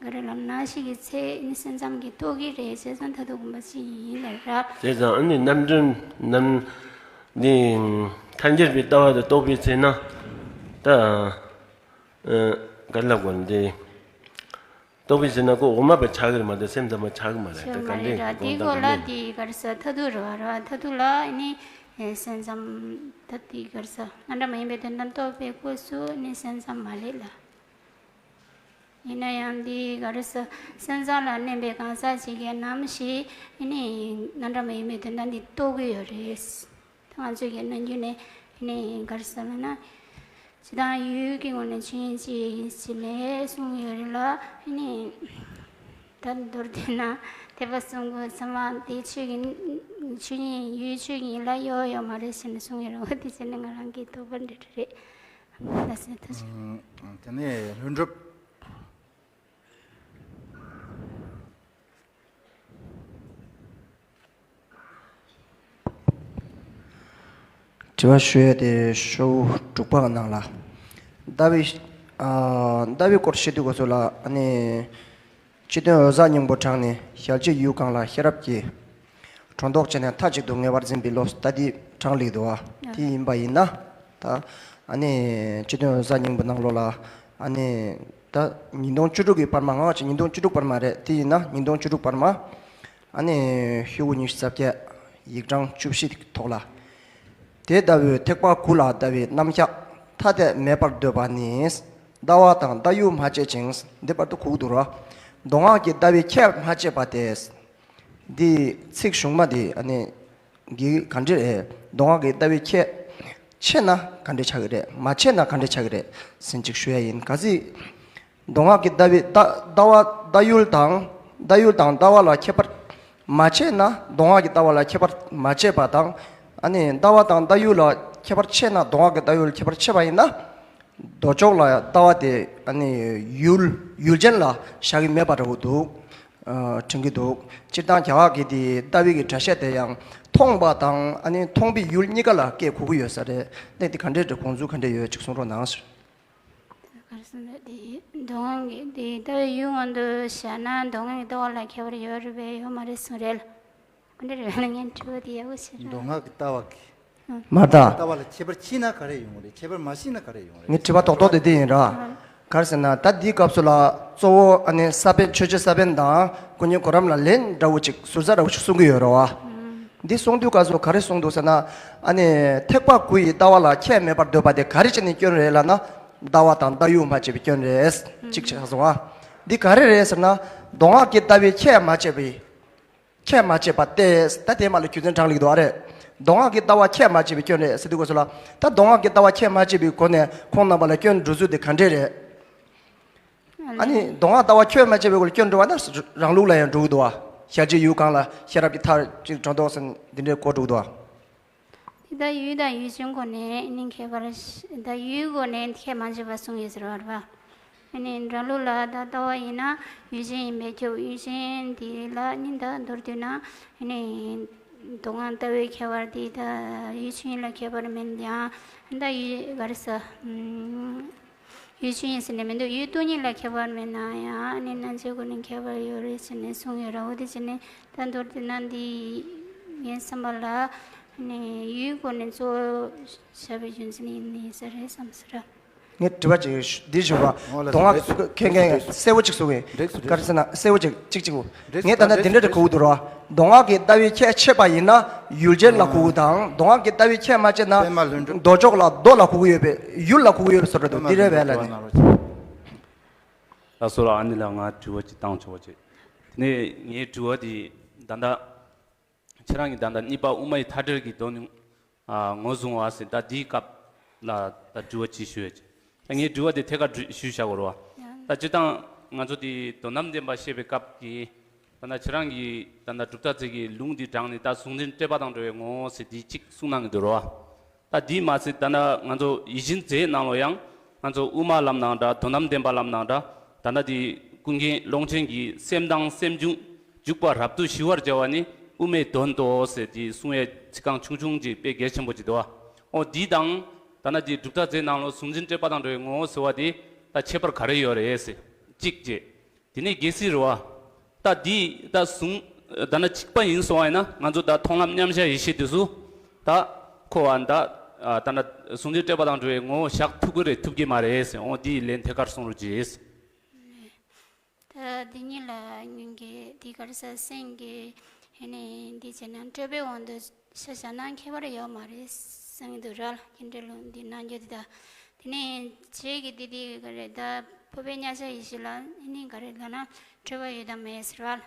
ག་རེ་ལབ་ན་ཤི་གི་ཚེ་ནི་སེམས་ཙམ་གྱིས་རྟོགས་ཀྱི་རེད་ཟེར་ཙང་ད་དུང་དགོངས་པ་ཅིག་ཡིན་ལ་ར། བྱས་ཙང་ཨ་ནི་རྣམ་འགྲེལ་རྣམ་འདི་ཐལ་འགྱུར་བའི་ལྟ་བ་དེ་རྟོགས་པའི་ཚེ་ན་ད། ཨ། ག་རེ་ལབ་དགོས་རེད་འདི། རྟོགས་པའི་ཚེ་ན་ཁོ་དབུ་མ་པ་ཆགས་ཀྱི་རེད་མ་གཏོགས་སེམས་ཙམ་པ་ཆགས་ཀྱི་མ་རེད། ཆགས་ཀྱི་མ་རེད་ར། དེའི་སྐོར་ལ་དེ་ག་རེ་ཟེར་མཐར་ཐུག་རེད་བ་ར། མཐར་ཐུག་ལ་ནི་སེམས་ཙམ་ད་དེ་ག་རེ་ཟེར་རྣམ་གྲངས་མ་ཡིན་པའི་དོན་དམ་རྟོགས་པའི་སྐབས་སུ་ནི་སེམས་ཙམ་མ་རེད་ལ། ཡིན་ན་ཡང་དེ་ག་རེ་ཟེར་སེམས་ཙམ་ལ་བརྣན་པའི་གང་ཟག་ཅིག་གིས་ནམ་ཞིག་ནི་རྣམ་གྲངས་མ་ཡིན་པའི་དོན་དམ་དེ་རྟོགས་ཀྱི་ཡོད་རེད། ང་ཚོས་ཀྱི་ནམ་རྒྱུན་ནས་ནི་ག་རེ་ཟེར་ལབ་ན། སྤྱིར་བཏང་ཡུལ་གྱི་ངོས་ནས་ཆོས་ཉིད་ཅིག་ཡིན་ཟེར་ནས་གསུངས་ཡོད་རེད་ལ། ནི་ད་མདོར་བསྡུས་ན་ཐེག་པ་གསུམ་གྱི་ཚད་མ་དེ་ཆོས་ཀྱི་ཆོས་ཉིད་ཡུལ་ཆོས་ཉིད་ལ་ཡོད་ཡོད་མ་རེད་ཟེར་ནས་གསུངས་ཡོད་རེད། འོ་དེ་བྱས་ནས་ང་རང་གི་དོགས་པ་འདྲ་འདྲ་རེད། ལགས་སོ། ཐུགས་རྗེ་ཆེ། ཨང་། དེ་ནས་ལྷུན་གྲུབ། དྲི་བ་ཞུ་ཡས་དེ་ཤོག་དྲུག་པ་གི་ནང་ལ། ལྟ་བའི་ ཨ། ལྟ་བའི་སྐོར་བཤད་དུས་སྐབས་སུ་ལ་ཨ་ནི། སྤྱི་དོན་འོད་གསལ་སྙིང་པོ་དྲངས་ནས་ཞལ་གཅིག་ཡུལ་གང་ལ་ཤེས་རབ་ཀྱིས། སྒྲོ་འདོགས་བཅད་ནས་མཐའ་གཅིག་ཏུ་ངེས་པར་འཛིན་པའི་བློ། ད་འདི་དྲངས་ལེགས་འདུག་ཨ། དེ་ཡིན་པ་ཡིན་ན། ད་ཨ་ནི་སྤྱི་དོན་འོད་གསལ་སྙིང་པོ་ནང་ལོགས་ལ་ཨ་ནི། ད་ཉིས་སྟོང་བཅུ་དྲུག་གི་པར་མ། ང་ཅིག་ཉིས་སྟོང་བཅུ་དྲུག་པར་མ་རེད། དེ་ཡིན་ན་ཉིས་སྟོང་བཅུ་དྲུག་པར་མ། ཨ་ནི་ཤོག་གུ་ཉི་ཤུ་རྩ་བརྒྱད། ཡིག་གྲངས་བཅུ་བཞི་ཐོག་ལ། དེ་ལྟ་བུའི་ཐེག་པ་དགུ་ལ་ལྟ་བའི་རྣམ་གཞག་ཐ་དད་མེད་པར་འདོད་པ་ནི། ལྟ་བ་དང་ལྟ་ཡུལ་མ་དཔྱད་ཅིང་། འདི་བར་དུ་གོ་གི་འདུག་ར། མདོ་སྔགས་ཀྱི་ལྟ་བའི་ཁྱད་མ་དཔྱད་པ་སྟེ། འདི་ཚིག་གཞུང་མ་འདི་ཨ་ནི་གི་ག་འདྲ་རེད། མདོ་སྔགས་ཀྱི་ལྟ་བའི་ཁྱད་ཕྱེ་ན་ག་འདྲ་ཆགས་ཀྱི་རེད། མ་ཕྱེ་ན་ག་འདྲ་ཆགས་ཀྱི་རེད་ཟེར་ཅིག་ཞུ་ཡ་ཡིན། གལ་སྲིད་མདོ་སྔགས་ཀྱི་ལྟ་བའི་ལྟ་ལྟ་བ་ལྟ་ཡུལ་དང་། ལྟ་ཡུལ་དང་ལྟ་བ་ལ་ཁྱད་པར་མ་ཕྱེ་ན་མདོ་སྔགས་ཀྱི་ལྟ་བ་ལ་ཁྱད་པར་མ་ཕྱེ་བ་དང་། ཨ་ནི་ལྟ་བ་དང་ལྟ་ཡུལ་ལ་ཁྱད་པར་ཕྱེ་ན་མདོ་སྔགས་ཀྱི་ལྟ་ཡུལ་ལ་ཁྱད་པར་ཕྱེ་བ་ཡིན་ན། མདོ་ཕྱོགས་ལ་ལྟ་བ་དེ་ཨ་ནི་ཡུལ་ཡུལ་ཅན་ལ་བཞག་གི་མེད་པ་འདྲ་བོ་འདུག་ཨ། དྲན་གྱི་འདུག་སྤྱིར་བཏང་རྒྱ་གར་གྱི་དེ་ལྟ་བའི་གི་སྒྲ་བཤད་དེ་ཡང་མཐོང་བ་དང་ཨ་ནི་མཐོང་བའི་ཡུལ་གཉིས་ཀ་ལ་སྐད་གོ་གི་ཡོད་ས་རེད། གནས་དེ་ག་འདྲས་འདྲ་དགོངས་ཚུལ་ག་འདྲས་ཡོད་ཅིག་གསུང་རོགས་གནང་ཟེར། ག་རེ་ཟེར་ན་དེ་མདོ་སྔགས་ཀྱི་དེ་ལྟ་བའི་ཡུལ་དབང་དུ་བཞག་ན་མདོ་སྔགས་ཀྱི་ལྟ་བ་ལ་ཁྱད་པར་ཡོད་རེད་པས་ཡོད་མ་རེད་གསུངས་རེད། ག་འདྲ་རེད་ལ་ངས་དྲི་བ་དེ་ཡག་པོ་ཞིག་མདོ་སྔགས་ཀྱི་ལྟ་བ་གི་མ་ད། ལྟ་བ་ལ་ཁྱད་པར་ཕྱེ་ན་ག་རེ་ཡོང་གི་རེད། ཁྱད་པར་མ་ཕྱེ་ན་ག་རེ་ཡོང་གི་རེད། ངའི་དྲི་བ་རྡོག་རྡོག་དེ་དེ་ཡིན་ར། ག་རེ་ཟེར་ན་ད་འདིའི་སྐབས་སུ་ལ་གཙོ་བོ་ཨ་ནི་ས་པཎ་ཆོས་རྗེ་ས་པཎ་དང་ཀུན་མཁྱེན་གོ་རམས་ལ་ལན་འདྲ་བོ་ཅིག་ཟུར་ཟ་འདྲ་བོ་ཅིག་གསུང་གི་ཡོད་ར་བ། འདི་གསུང་དུས་སྐབས་སུ་ག་རེ་གསུངས་འདུག་ཟེར་ན། ཨ་ནི་ཐེག་པ་དགུ་ཡི་ལྟ་བ་ལ་ཁྱད་མེད་པར་འདོད་པ་དེ་ག་རེ་བྱས་ནས་སྐྱོན་རེད་ལབ་ན། ལྟ་བ་དང་ལྟ་ཡུལ་མ་དཔྱད་པའི་སྐྱོན་རེད། གཅིག་ཆགས་སོང་ཨ། འདི་ག་རེ་རེད་ཟེར་ན། མདོ་སྔགས་ཀྱི་ལྟ་བའི་ཁྱད་མ་དཔྱད་པའི། ཁྱད་མ་དཔྱད་པ་སྟེ། ད་དེ་མ་ལ་རྒྱུ་མཚན་དྲངས་ལེགས་འདུག་ཨ་རེད། མདོ་སྔགས་ཀྱི་ལྟ་བ་ཁྱད་མ་དཔྱད་པའི་སྐྱོན་རེད་ཟེར་དུས་སྐབས་སུ་ལ། ད་མདོ་སྔགས་ཀྱི་ལྟ་བ་ཁྱད་མ་དཔྱད་པའི་སྒོ་ནས་ཁོང་རྣམ་པ་ལ་སྐྱོན་འགྲོ་ཚུལ་དེ་ག་འདྲས་རེད། ཨ་ནི་མདོ་སྔགས་ལྟ་བ་ཁྱད་མ་དཔྱད་པའི་སྒོ་ལ་སྐྱོན་འགྲོ་བ་ན་རང་ལུགས་ལ་ཡང་འགྲོ་གི་འདུག་ཨ། ཞལ་གཅིག་ཡུལ་གང་ལ་ཤེས་རབ་ཀྱི་མཐའ་གཅིག་སྒྲོ་འདོགས་ཟེར་འདི་འདྲའི་གོ་འགྲོ་གི་འདུག་ཨ། དེ་ལྟར་ཡུལ་དང་ཡུལ་ཅན་སྒོ་ནས་ནི་ཁྱད་པར། ད་ཡུལ་སྒོ་ནས་ཁྱད་མ་དཔྱད་པ་གསུངས་ཡོད་ཟེར་བ་རེད་པ། ཨ་ནི་རང་ལུགས་ལ་ད་ལྟ་བ་ཡིན་ན་ཡུལ་ཅན་ཡིན་པས་ཁྱབ། ཡུལ་ཅན་དེ་ལ་ནི་ད་མདོར་བསྡུས་ན་ཨ་ནི་མདོ་སྔགས་ལྟ་བའི་ཁྱད་པར་དེ་ད་ཡུལ་ཅན་ལ་ཁྱད་པར་མིན་ཡང་ད་ཡུལ་ག་རེ་ཟ། ཡུལ་ཅན་ཡིན་ཟེར་ནས་མི་འདུག་ཡུལ་སྟོང་ཉིད་ལ་ཁྱད་པར་མེད་ན་ཡང་ཨ་ནི་རྣམ་དཔྱོད་སྒོ་ནས་ཁྱད་པར་ཡོད་རེད་ཟེར་ནས་གསུངས་ཡོད་ར། འོ་དེ་བྱས་ནས་ད་མདོར་བསྡུས་ན་འདི་ངའི་བསམ་པ་ལ་ཨ་ནི་ཡུལ་སྒོ་ནས་གཙོ་བོ་བཞག་པའི་རྒྱུ་མཚན་ཡིན་ནི་ཡིན་ས་རེད་བསམ་ས་ར། ངས་དྲི་བ་ཅིག་འདི་ཞུ་བ། འོ་ལགས་སོ། མདོ་སྔགས་མཁས་མཁན་གསལ་བོ་ཅིག་གསུང་གི། འགྲིག་སོང་། ག་རེ་ཟེར་ན་གསལ་བོ་ཅིག་ཅིག་ཅིག་གོ། ངས་ད་ལྟ་འདི་འདྲ་འདྲ་གོ་གི་འདུག་ར། མདོ་སྔགས་ཀྱི་ལྟ་བའི་ཁྱད་ཕྱེ་བ་ཡིན་ན་ཡུལ་ཅན་ལ་གོ་གི་དང་མདོ་སྔགས་ཀྱི་ལྟ་བའི་ཁྱད་མ་ཕྱེ་ན་པདྨ་ལྷུན་གྲུབ། མདོ་ཕྱོགས་ལ་མདོ་ལ་གོ་གི་ཡོད་པས་ཡུལ་ལ་གོ་གི་ཡོད་པའི་བཟོ་འདྲ་འདུག་འདི་རེད་པས་ལབ་ནས། ལགས་སོ་ལགས། ཨ་ནི་ལགས་ང་དྲི་བ་ཅིག་བཏང་ཆོག་པ་བྱེད། དེ་ནས་ངའི་དྲི་བ་དེ་ད་ལྟ་ཁྱེད་རང་གིས་ད་ལྟ་གཉིས་པ་དབུ་མའི་མཐའ་བྲལ་གྱི་དོན་ནི་ཨ་ངོས་བཟུང་བ་ཟེར། ད་འདིའི་སྐབས་ལ་ད་དྲི་བ་ཅིག་ཞུ་ཡ་ཅིག་ད་ངས་དྲི་བ་དེ་ཐད་ཀར་དྲི་ཞུས་བཞག་དགོས་རེད་བ། ད་སྤྱིར་བཏང་ང་ཚོ་དེ་དོན་དམ་བདེན་པ་བཤད་པའི་སྐབས་ཀྱི་ད་ལྟ་ཁྱེད་རང་གིས་ད་ལྟ་གྲུབ་མཐའ་རྩེ་གི་ལུང་འདི་དྲངས་ནས་ད་གཟུང་འཛིན་བཀྲེས་པ་དང་བྲལ་བའི་ངོ་བོ་ཟེར་འདི་གཅིག་གསུངས་གནང་གི་འདུག་རེད་བ། ད་འདི་མ་ཟད་ད་ལྟ་ང་ཚོ་ཡིད་བཞིན་རྫས་ནང་ལོགས་ཡང་ང་ཚོ་དབུ་མ་ལབ་ནའང་འདྲ་དོན་དམ་བདེན་པ་ལབ་ནའང་འདྲ། ད་ལྟ་འདི་ཀུན་མཁྱེན་ཀློང་ཆེན་གྱིས་སེམས་དང་སེམས་བྱུང་འཇུག་པ་རབ་ཏུ་ཞི་བར་བྱ་བ་ནི་དབུ་མའི་དོན་ཏོ་ཟེར་འདི་གསུང་ཡས་ཚིག་རྐང་ཆུང་ཆུང་ཅིག་དཔེ་གལ་ཆེན་པོ་ཅིག་འདུག་བ། འོ་འདི་དང་ད་ལྟ་འདི་གྲུབ་མཐའ་རྫས་ནང་ལོགས་གཟུང་འཛིན་བཀྲེས་པ་དང་བྲལ་བའི་ངོ་བོ་ཟེར་བ་འདི་ད་ཁྱད་པར་ག་རེ་ཡོད་རེད་ཟེར་གཅིག་བྱས། དེ་ནས་གལ་སྲིད་རེད་བ། ད་འདི་ད་གཟུང་ད་ན་གཅིག་པ་ཡིན་སོང་བ་ཡིན་ན་ང་ཚོ་ད་མཐོང་ལམ་མཉམ་གཞག་ཡེ་ཤེས་དེ་ཚོ་ད་ཁོ་བ་ད་ད་ན་གཟུང་འཛིན་བཀྲེས་པ་དང་བྲལ་བའི་ངོ་བོ་བཞག་ཐུབ་ཀྱི་རེད་ཐུབ་ཀྱི་མ་རེད་ཟེར། འོ་འདིའི་ལན་ཐད་ཀར་གསུང་རོགས་གྱིས། ད་འདི་གཉིས་ལ་ཉུང་གི་འདི་ག་རེ་ཟ་སེང་གི་ཧེ་ནས་འདི་བྱས་ན་བཀྲེས་པའི་དབང་དུ་ཤ་བཞག་ན་ཁྱད་པར་ཡོད་མ་རེད་བསམ་གྱི་འདུག་ར། ལ་ཁྱེད་འདྲ་ལུང་འདི་གནང་རྒྱུ་འདི་ད། དེ་ནས་རྗེས་ཀྱི་འདི་འདི་ག་རེ་ད་ཕུར་པའི་མཉམ་གཞག་ཡེ་ཤེས་ལ་ཨ་ནི་ག་རེ་ལབ་ན་འཁྲུལ་པ་ཡོད་དམ་མེད་ཟེར་བ་ལ།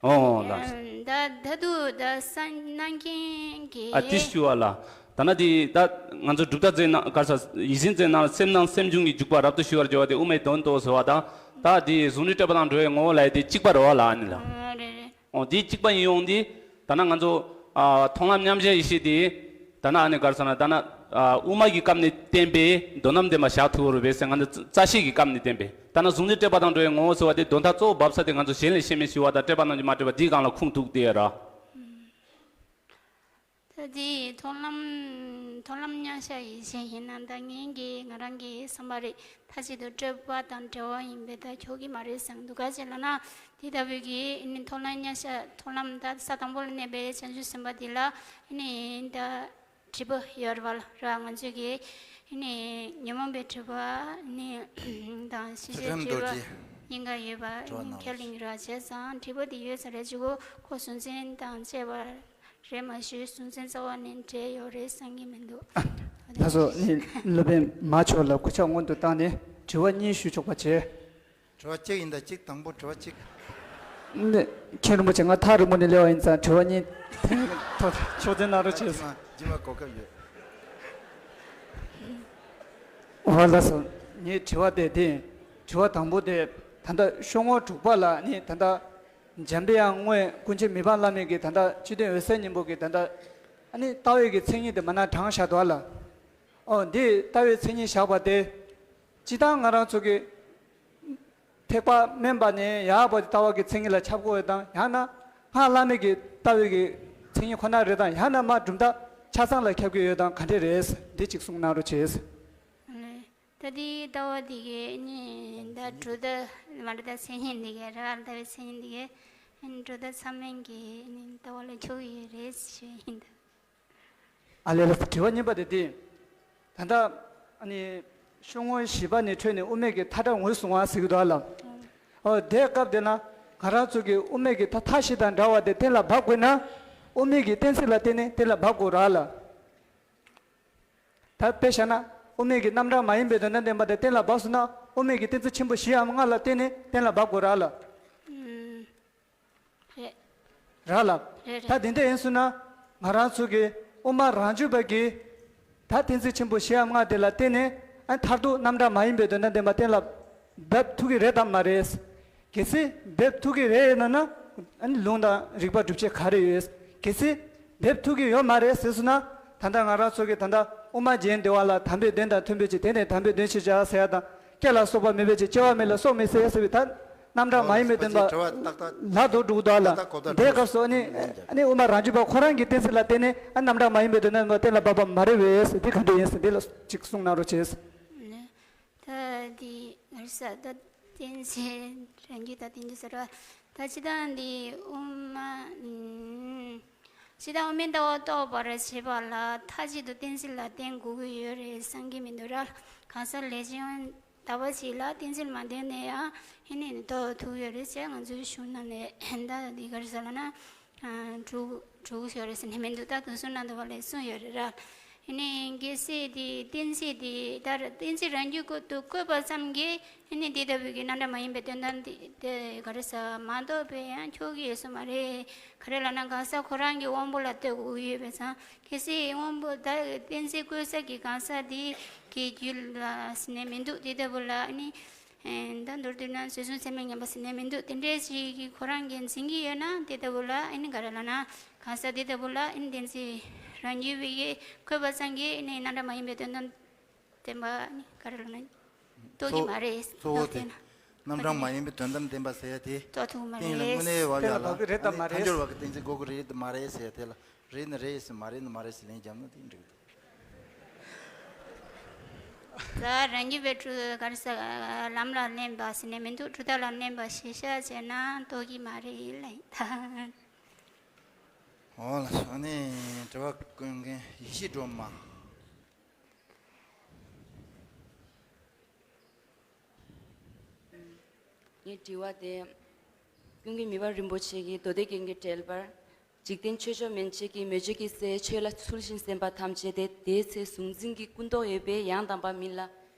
ཨོ་ལགས། ད་ད་དུ་ད་སང་གནང་མཁན་གྱི་ཨ་ཏི་ཞུ་བ་ལ། ད་ན་འདི་ད་ང་ཚོ་གྲུབ་མཐའ་རྫས་ནང་ག་རེ་ཟ་ཡིད་བཞིན་རྫས་ནང་ལ་སེམས་ནང་སེམས་བྱུང་གི་འཇུག་པ་རབ་ཏུ་ཞི་བར་བྱ་བ་དེ་དབུ་མའི་དོན་ཏོ་ཟེར་བ་དང་ད་འདི་གཟུང་འཛིན་བཀྲེས་པ་དང་བྲལ་བའི་ངོ་བོ་ལ་ཡ་དེ་གཅིག་པ་རེད་བ་ལ་ཨ་ནི་ལ། ཨ་རེད་རེད། འོ་འདི་གཅིག་པ་ཡིན་ཡོང་འདི་ད་ན་ང་ཚོ་ཨ་མཐོང་ལམ་མཉམ་གཞག་ཡེ་ཤེས་དེ་ད་ན་ཨ་ནི་ག་རེ་ཟ་ན་ད་ན་ཨ་དབུ་མ་གི་སྐབས་ནས་བསྟན་པའི་དོན་དམ་བདེན་པ་བཞག་ཐུབ་རུ་བས་ཟེར་ང་ཚོ་རྩ་ཤེས་ཀྱི་སྐབས་ནས་བསྟན་པའི་ད་ན་གཟུང་འཛིན་བཀྲེས་པ་དང་བྲལ་བའི་ངོ་བོ་ཟེར་བ་དེ་དོན་དག་གཙོ་བོ་འབབ་ས་དེ་ང་ཚོ་གཞན་ལས་གཞན་མིན་ཞི་བ་དང་བཀྲེས་པ་རྣམས་ཀྱིས་མ་བསྒྲིབས་པ་འདིའི་སྒང་ལ་ཁུངས་གཏུགས་ཏེ་ཡ་ར། ད་ དེ་མཐོང་ལམ་མཐོང་ལམ་མཉམ་བཞག་ཡིད་བྱེད་ཡིན་ན། ད་ངེད་ཀྱི་ང་རང་གི་བསམ་པ་རེད། མཐའ་གཅིག་ཏུ་སྤྲོས་པ་དང་བྲལ་བ་ཡིན་པས་ད་ཁྱོད་ཀྱིས་མ་རེད་བསམ་འདུག་ག་ཅེས་ལབ་ན། དེ་ལྟ་བུའི་གི་ཨ་ནི་མཐོང་ལམ་མཉམ་བཞག་མཐོང་ལམ་ད་ས་དང་པོ་ལ་གནས་པའི་བྱང་ཆུབ་སེམས་དཔའ་དེ་ལ་ཨ་ནི་ད་དྲི་བ་ཡོད་རེད་བ་ལ་ར། ང་ཚོས་ཀྱི་ཨ་ནི་ཉོན་མོངས་པའི་དྲི་བ་ཨ་ནི་དང་ཤེས་བྱའི་དྲི་བ་གཉིས་ཀ་ཡོད་པ་ཨ་ནི་ཁས་ལེན་ར་བྱས་ཙང་དྲི་བ་དེ་ཡོད་ས་རེད། ཅིག་གོ་ཁོ་གཟུང་འཛིན་དང་བཅས་པ་རེད་མ་ཞུས། གཟུང་འཛིན་རྩ་བ་ནས་འབྲེལ་ཡོད་རེད་བསམ་གྱི་མི་འདུག་ལགས་སོ། ནི་སློབ་དཔོན་མ་ཆོས་ལ་གུས་ཕྱག་སྔོན་དུ་བཏང་ནས་དྲི་བ་གཉིས་ཞུ་ཆོག་པ་བྱས། དྲི་བ་གཅིག་ཡིན་ད། གཅིག་དང་པོ་དྲི་བ་གཅིག་ནི་མཁན་རིན་པོ་ཆེ་ང་ཐག་རིང་པོ་ནས་སླེབས་པ་ཡིན་ཙང་དྲི་བ་གཉིས་ཐོག་ཆོག་མཆན་གནང་རོགས་བྱས། རྗེས་མ་རྗེས་མ་གོ་སྐབས་ཡོད། འོ་ལགས་སོ། ངའི་དྲི་བ་དེ་དེ་ཡིན། དྲི་བ་དང་པོ་དེ་ད་ལྟ་ཤོག་ངོས་དྲུག་པ་ལ་ནི་ད་ལྟ་འཇམ་པའི་དབྱངས་དངོས་ཀུན་མཁྱེན་མི་ཕམ་བླ་མའི་གི་ད་ལྟ་སྤྱི་དོན་འོད་གསལ་སྙིང་པོ་གི་ད་ལྟ་ཨ་ནི་ལྟ་བའི་གི་མཚན་ཉིད་དེ་མ་ན་དྲངས་བཞག་འདུག་ཨ་ལ། ཨོ་འདི་ལྟ་བའི་མཚན་ཉིད་བཞག་པ་དེ་སྤྱི་བཏང་ང་རང་ཚོ་གི་ཐེག་པ་དམན་པ་ནས་ཡར་བར་ལྟ་བ་གི་མཚན་ཉིད་ལ་ཁྱབ་དགོས་ཡོད་དང་། ཡང་ན་སྔགས་བླ་མེད་ཀྱི་ལྟ་བའི་གི་མཚན་ཉིད་ཁོ་ན་རེད་དང་། ཡང་ན་མ་གྲུབ་མཐའ་ཆ་ཚང་ལ་ཁྱབ་ཀྱི་ཡོད་དང་། ག་འདྲས་རེད། འདི་གཅིག་གསུང་གནང་རོགས་བྱས། ཨ་ལས། ད་འདི་ལྟ་བ་འདི་གའི་ནི་ད་གྲུབ་མཐའ་མ་རེད། ད་མཚན་ཉིད་འདི་གའི་ར་ལྟ་བའི་མཚན་ཉིད་འདི་གའི་ནི་གྲུབ་མཐའ་ཚང་མིན་གྱི་ནི་ལྟ་བ་ལ་ཁྱབ་ཡོད་རེད་ཞུ་ཡིན་ད། ཨ་ལས་ལགས་སོ། དྲི་བ་གཉིས་པ་དེ་དེ། ད་ལྟ་ཨ་ནི་ཤོག་ངོས་བཞི་པ་ནས་འཕྲོས་ནས་དབུ་མའི་གི་མཐའ་དག་ངོས་བཟུང་བ་ཟེར་གྱི་འདུག་ཨ་ལ། ཨོ་དེའི་སྐབས་དེ་ན་ང་རང་ཚོ་གི་དབུ་མའི་གི་མཐའ་མཐའ་བཞི་དང་འདྲ་བ་དེ་གཏན་ལ་དབབ་དགོས་ན། དབུ་མའི་གི་གཏན་ཚིགས་ལ་བརྟེན་ནས་གཏན་ལ་དབབ་དགོས་ར་ལ། ད་དཔེ་བཞག་ན་དབུ་མའི་གི་རྣམ་གྲངས་མ་ཡིན་པའི་དོན་དམ་བདེན་པ་དེ་གཏན་ལ་དབབ་སོང་ན། དབུ་མའི་གི་གཏན་ཚིགས་ཆེན་པོ་བཞི་འམ་ལྔ་ལ་བརྟེན་ནས་གཏན་ལ་དབབ་དགོས་ར་ལ། ཨུམ། རེད། ར་ལ། རེད་རེད། ད་དེ་འདྲ་ཡིན་སོང་ན་ང་རང་ཚོ་གི་དབུ་མ་རང་རྒྱུད་པ་གི་ད་གཏན་ཚིགས་ཆེན་པོ་བཞི་འམ་ལྔ་དེ་ལ་བརྟེན་ནས་ཨ་མཐར་ཐུག་རྣམ་གྲངས་མ་ཡིན་པའི་དོན་དམ་བདེན་པ་གཏན་ལ་འབེབས་ཐུབ་ཀྱི་རེད་དམ་མ་རེད། གལ་སྲིད་འབེབས་ཐུབ་ཀྱི་རེད་ན་ན། ཨ་ནི་ལུང་དང་རིགས་པ་སྒྲུབ་བྱེད་ག་རེ་ཡོད། གལ་སྲིད་འབེབས་ཐུབ་ཀྱི་ཡོད་མ་རེད་ཟེར་སོང་ན། ད་ལྟ་ང་རང་ཚོ་གི་ད་ལྟ་དབུ་མ་རྒྱན་བདེ་བ་ལ་དམ་པའི་དོན་དང་མཐུན་པའི་ཕྱིར། དེ་ནས་དམ་པའི་དོན་ཞེས་བྱ་ཟེར་ཡ་དང་། སྐྱེ་ལ་སོགས་པ་མེད་པའི་ཕྱིར། སྐྱེ་བ་མེད་ལ་སྲོག་མེད་ཟེར་ཡ་ཟེར་བའི་ད་རྣམ་གྲངས་མ་ཡིན་པའི་བདེན་པ་ལ་དོ་འགྲུག་འདུག་ཨ་ལ། འདས་སྐབས་སུ་ཨ་ནི་ཨ་ནི་དབུ་མ་རང་རྒྱུད་པ་ཁོ་རང་གི་གཏན་ཚིགས་ལ་བརྟེན་ནས་ཨ་རྣམ་གྲངས་མ་ཡིན་པའི་དོན་དམ་བདེན་པ་གཏན་ལ་འབེབས་པ་མ་རེད་པས་ཟེར། འདི་ག་འདྲ་ཡིན་ཟེར། འདི་ལ་གཅིག་གསུང་གནང་རོགས་བྱས། ད་འདི་ང་རང་ཚོ་ད་གཏན་ཚིགས་རང་རྒྱུད་ད་གཏན་ཚིགས་ཟེར་བ། ད་སྤྱིར་བཏང་འདི་དབུ་མ་ཨུམ། སྤྱིར་བཏང་དབུ་མའི་ལྟ་བ་རྟོགས་པར་བྱེད་པ་ལ་མཐའ་གཅིག་ཏུ་གཏན་ཚིགས་ལ་བརྟེན་དགོས་ཀྱི་ཡོད་རེད་བསམ་གྱི་མི་འདུག་ར། གང་ཟག་ལས་ཅན་དག་པ་ཞིག་ལ་གཏན་ཚིགས་མ་བརྟེན་ནས་ཡང་ཨ་ནི་རྟོགས་ཐུབ་ཡོད་རེད་ཅེས་ང་ཚོའི་གཞུང་ནང་ནས་ད་འདི་ག་རེ་ཟེར་ལབ་ན། དྲུག་དྲུག་ཡོད་རེད་ཟེར་ནས་མི་འདུག་ད་དེང་སང་ནང་དུ་བ་ལས་གསུངས་ཡོད་རེད་ར། ཨ་ནི་གལ་སྲིད་དེ་གཏན་ཚིགས་དེ་ལྟར་གཏན་ཚིགས་རང་རྒྱུད་ཀྱི་ཐོག་ཏུ་བཀོད་པ་ཙམ་གྱིས་ཨ་ནི་དེ་ལྟ་བུའི་གི་རྣམ་གྲངས་མ་ཡིན་པའི་དོན་དམ་དེ་དེ་ག་རེ་ཟེར་མ་རྟོགས་པའི་ཡང་ཁྱོ་ག་ཡོད་ས་མ་རེད། ག་རེ་ལབ་ན་གང་ཟག་ཁོ་རང་གི་དབང་པོ་ལ་ལྟོས་དགོས་ཀྱི་ཡོད་པས་ཙང་། གལ་སྲིད་དབང་པོ་ད་གཏན་ཚིགས་བཀོད་ས་གི་གང་ཟག་དེ་གི་རྒྱུད་ལ་ཟེར་ནས་མི་འདུག་དེ་ལྟ་བུ་ལ་ཨ་ནི། ཨེ་ད་མདོར་བསྡུས་ན་བཟོད་གསུམ་ཚད་མས་ཉམས་པ་ཟེར་ནས་མི་འདུག་དེ་འདྲའི་ཞིག་གིས་ཁོ་རང་གིས་འཛིན་གྱི་ཡོད་ན་དེ་ལྟ་བུ་ལ་ཨ་ནི་ག་རེ་ལབ་ན། གང་ཟག་དེ་ལྟ་བུ་ལ་ཨ་ནི་གཏན་ཚིགས་རང་རྒྱུད་པའི་གི་བཀོད་པ་ཙམ་གྱིས་ཨ་ནི་རྣམ་གྲངས་མ་ཡིན་པའི་དོན་དམ་བདེན་པ་ཨ་ནི་ག་རེ་ལབ་ན། རྟོགས་ཀྱི་མ་རེད། གཙོ་བོ་དེ་རྣམ་གྲངས་མ་ཡིན་པའི་དོན་དམ་བདེན་པ་ཟེར་ཡ་དེ་རྟོགས་ཐུབ་མ་རེད། གཏན་ལ་དངོས་གནས་བབ་ཡ་ལ་ཨ་ནི་ཐལ་འགྱུར་བ་གི་གཏན་ཚིགས་དགོས་ཀྱི་རེད་མ་རེད་ཟེར་ཡ་དེ་ལ་རེད་ན་རེད་ཟེར། མ་རེད་ན་མ་རེད་ཟེར་ལན་བརྒྱབ་ན་དེ་འགྲིག་འདུག་ད་རང་རྒྱུད་པའི་གྲུ་ག་རེ་ཟེར་ལམ་ལ་ལེན་པ་ཟེར་ནས་མི་འདུག་གྲུབ་མཐའ་ལ་ལེན་པ་ཞིག་བྱས་ན་རྟོགས་ཀྱི་མ་རེད་ལབ་ཡིན་ད། འོ་ལགས་སོ། ཨ་ནི་དྲི་བ་བཀོད་མཁན་ཡེ་ཤེས་སྒྲོལ་མ། ངའི་དྲི་བ་དེ། ཀུན་མཁྱེན་མི་ཕམ་རིན་པོ་ཆེ་གིས་མདོ་སྡེ་རྒྱན་གྱི་འགྲེལ་པར། འཇིག་རྟེན་ཆོས་མཆོག་མན་ཆད་ཀྱི། མོས་སྤྱོད་ཀྱི་སའི་ཆོས་ལ་ཚུལ་བཞིན་གསན་པ་ཐམས་ཅད་དེ། དེའི་ཚེ་གཟུང་འཛིན་གྱི་ཀུན་རྟོག་ཡོད་པས་ཡང་དག་པ་མིན་ལ།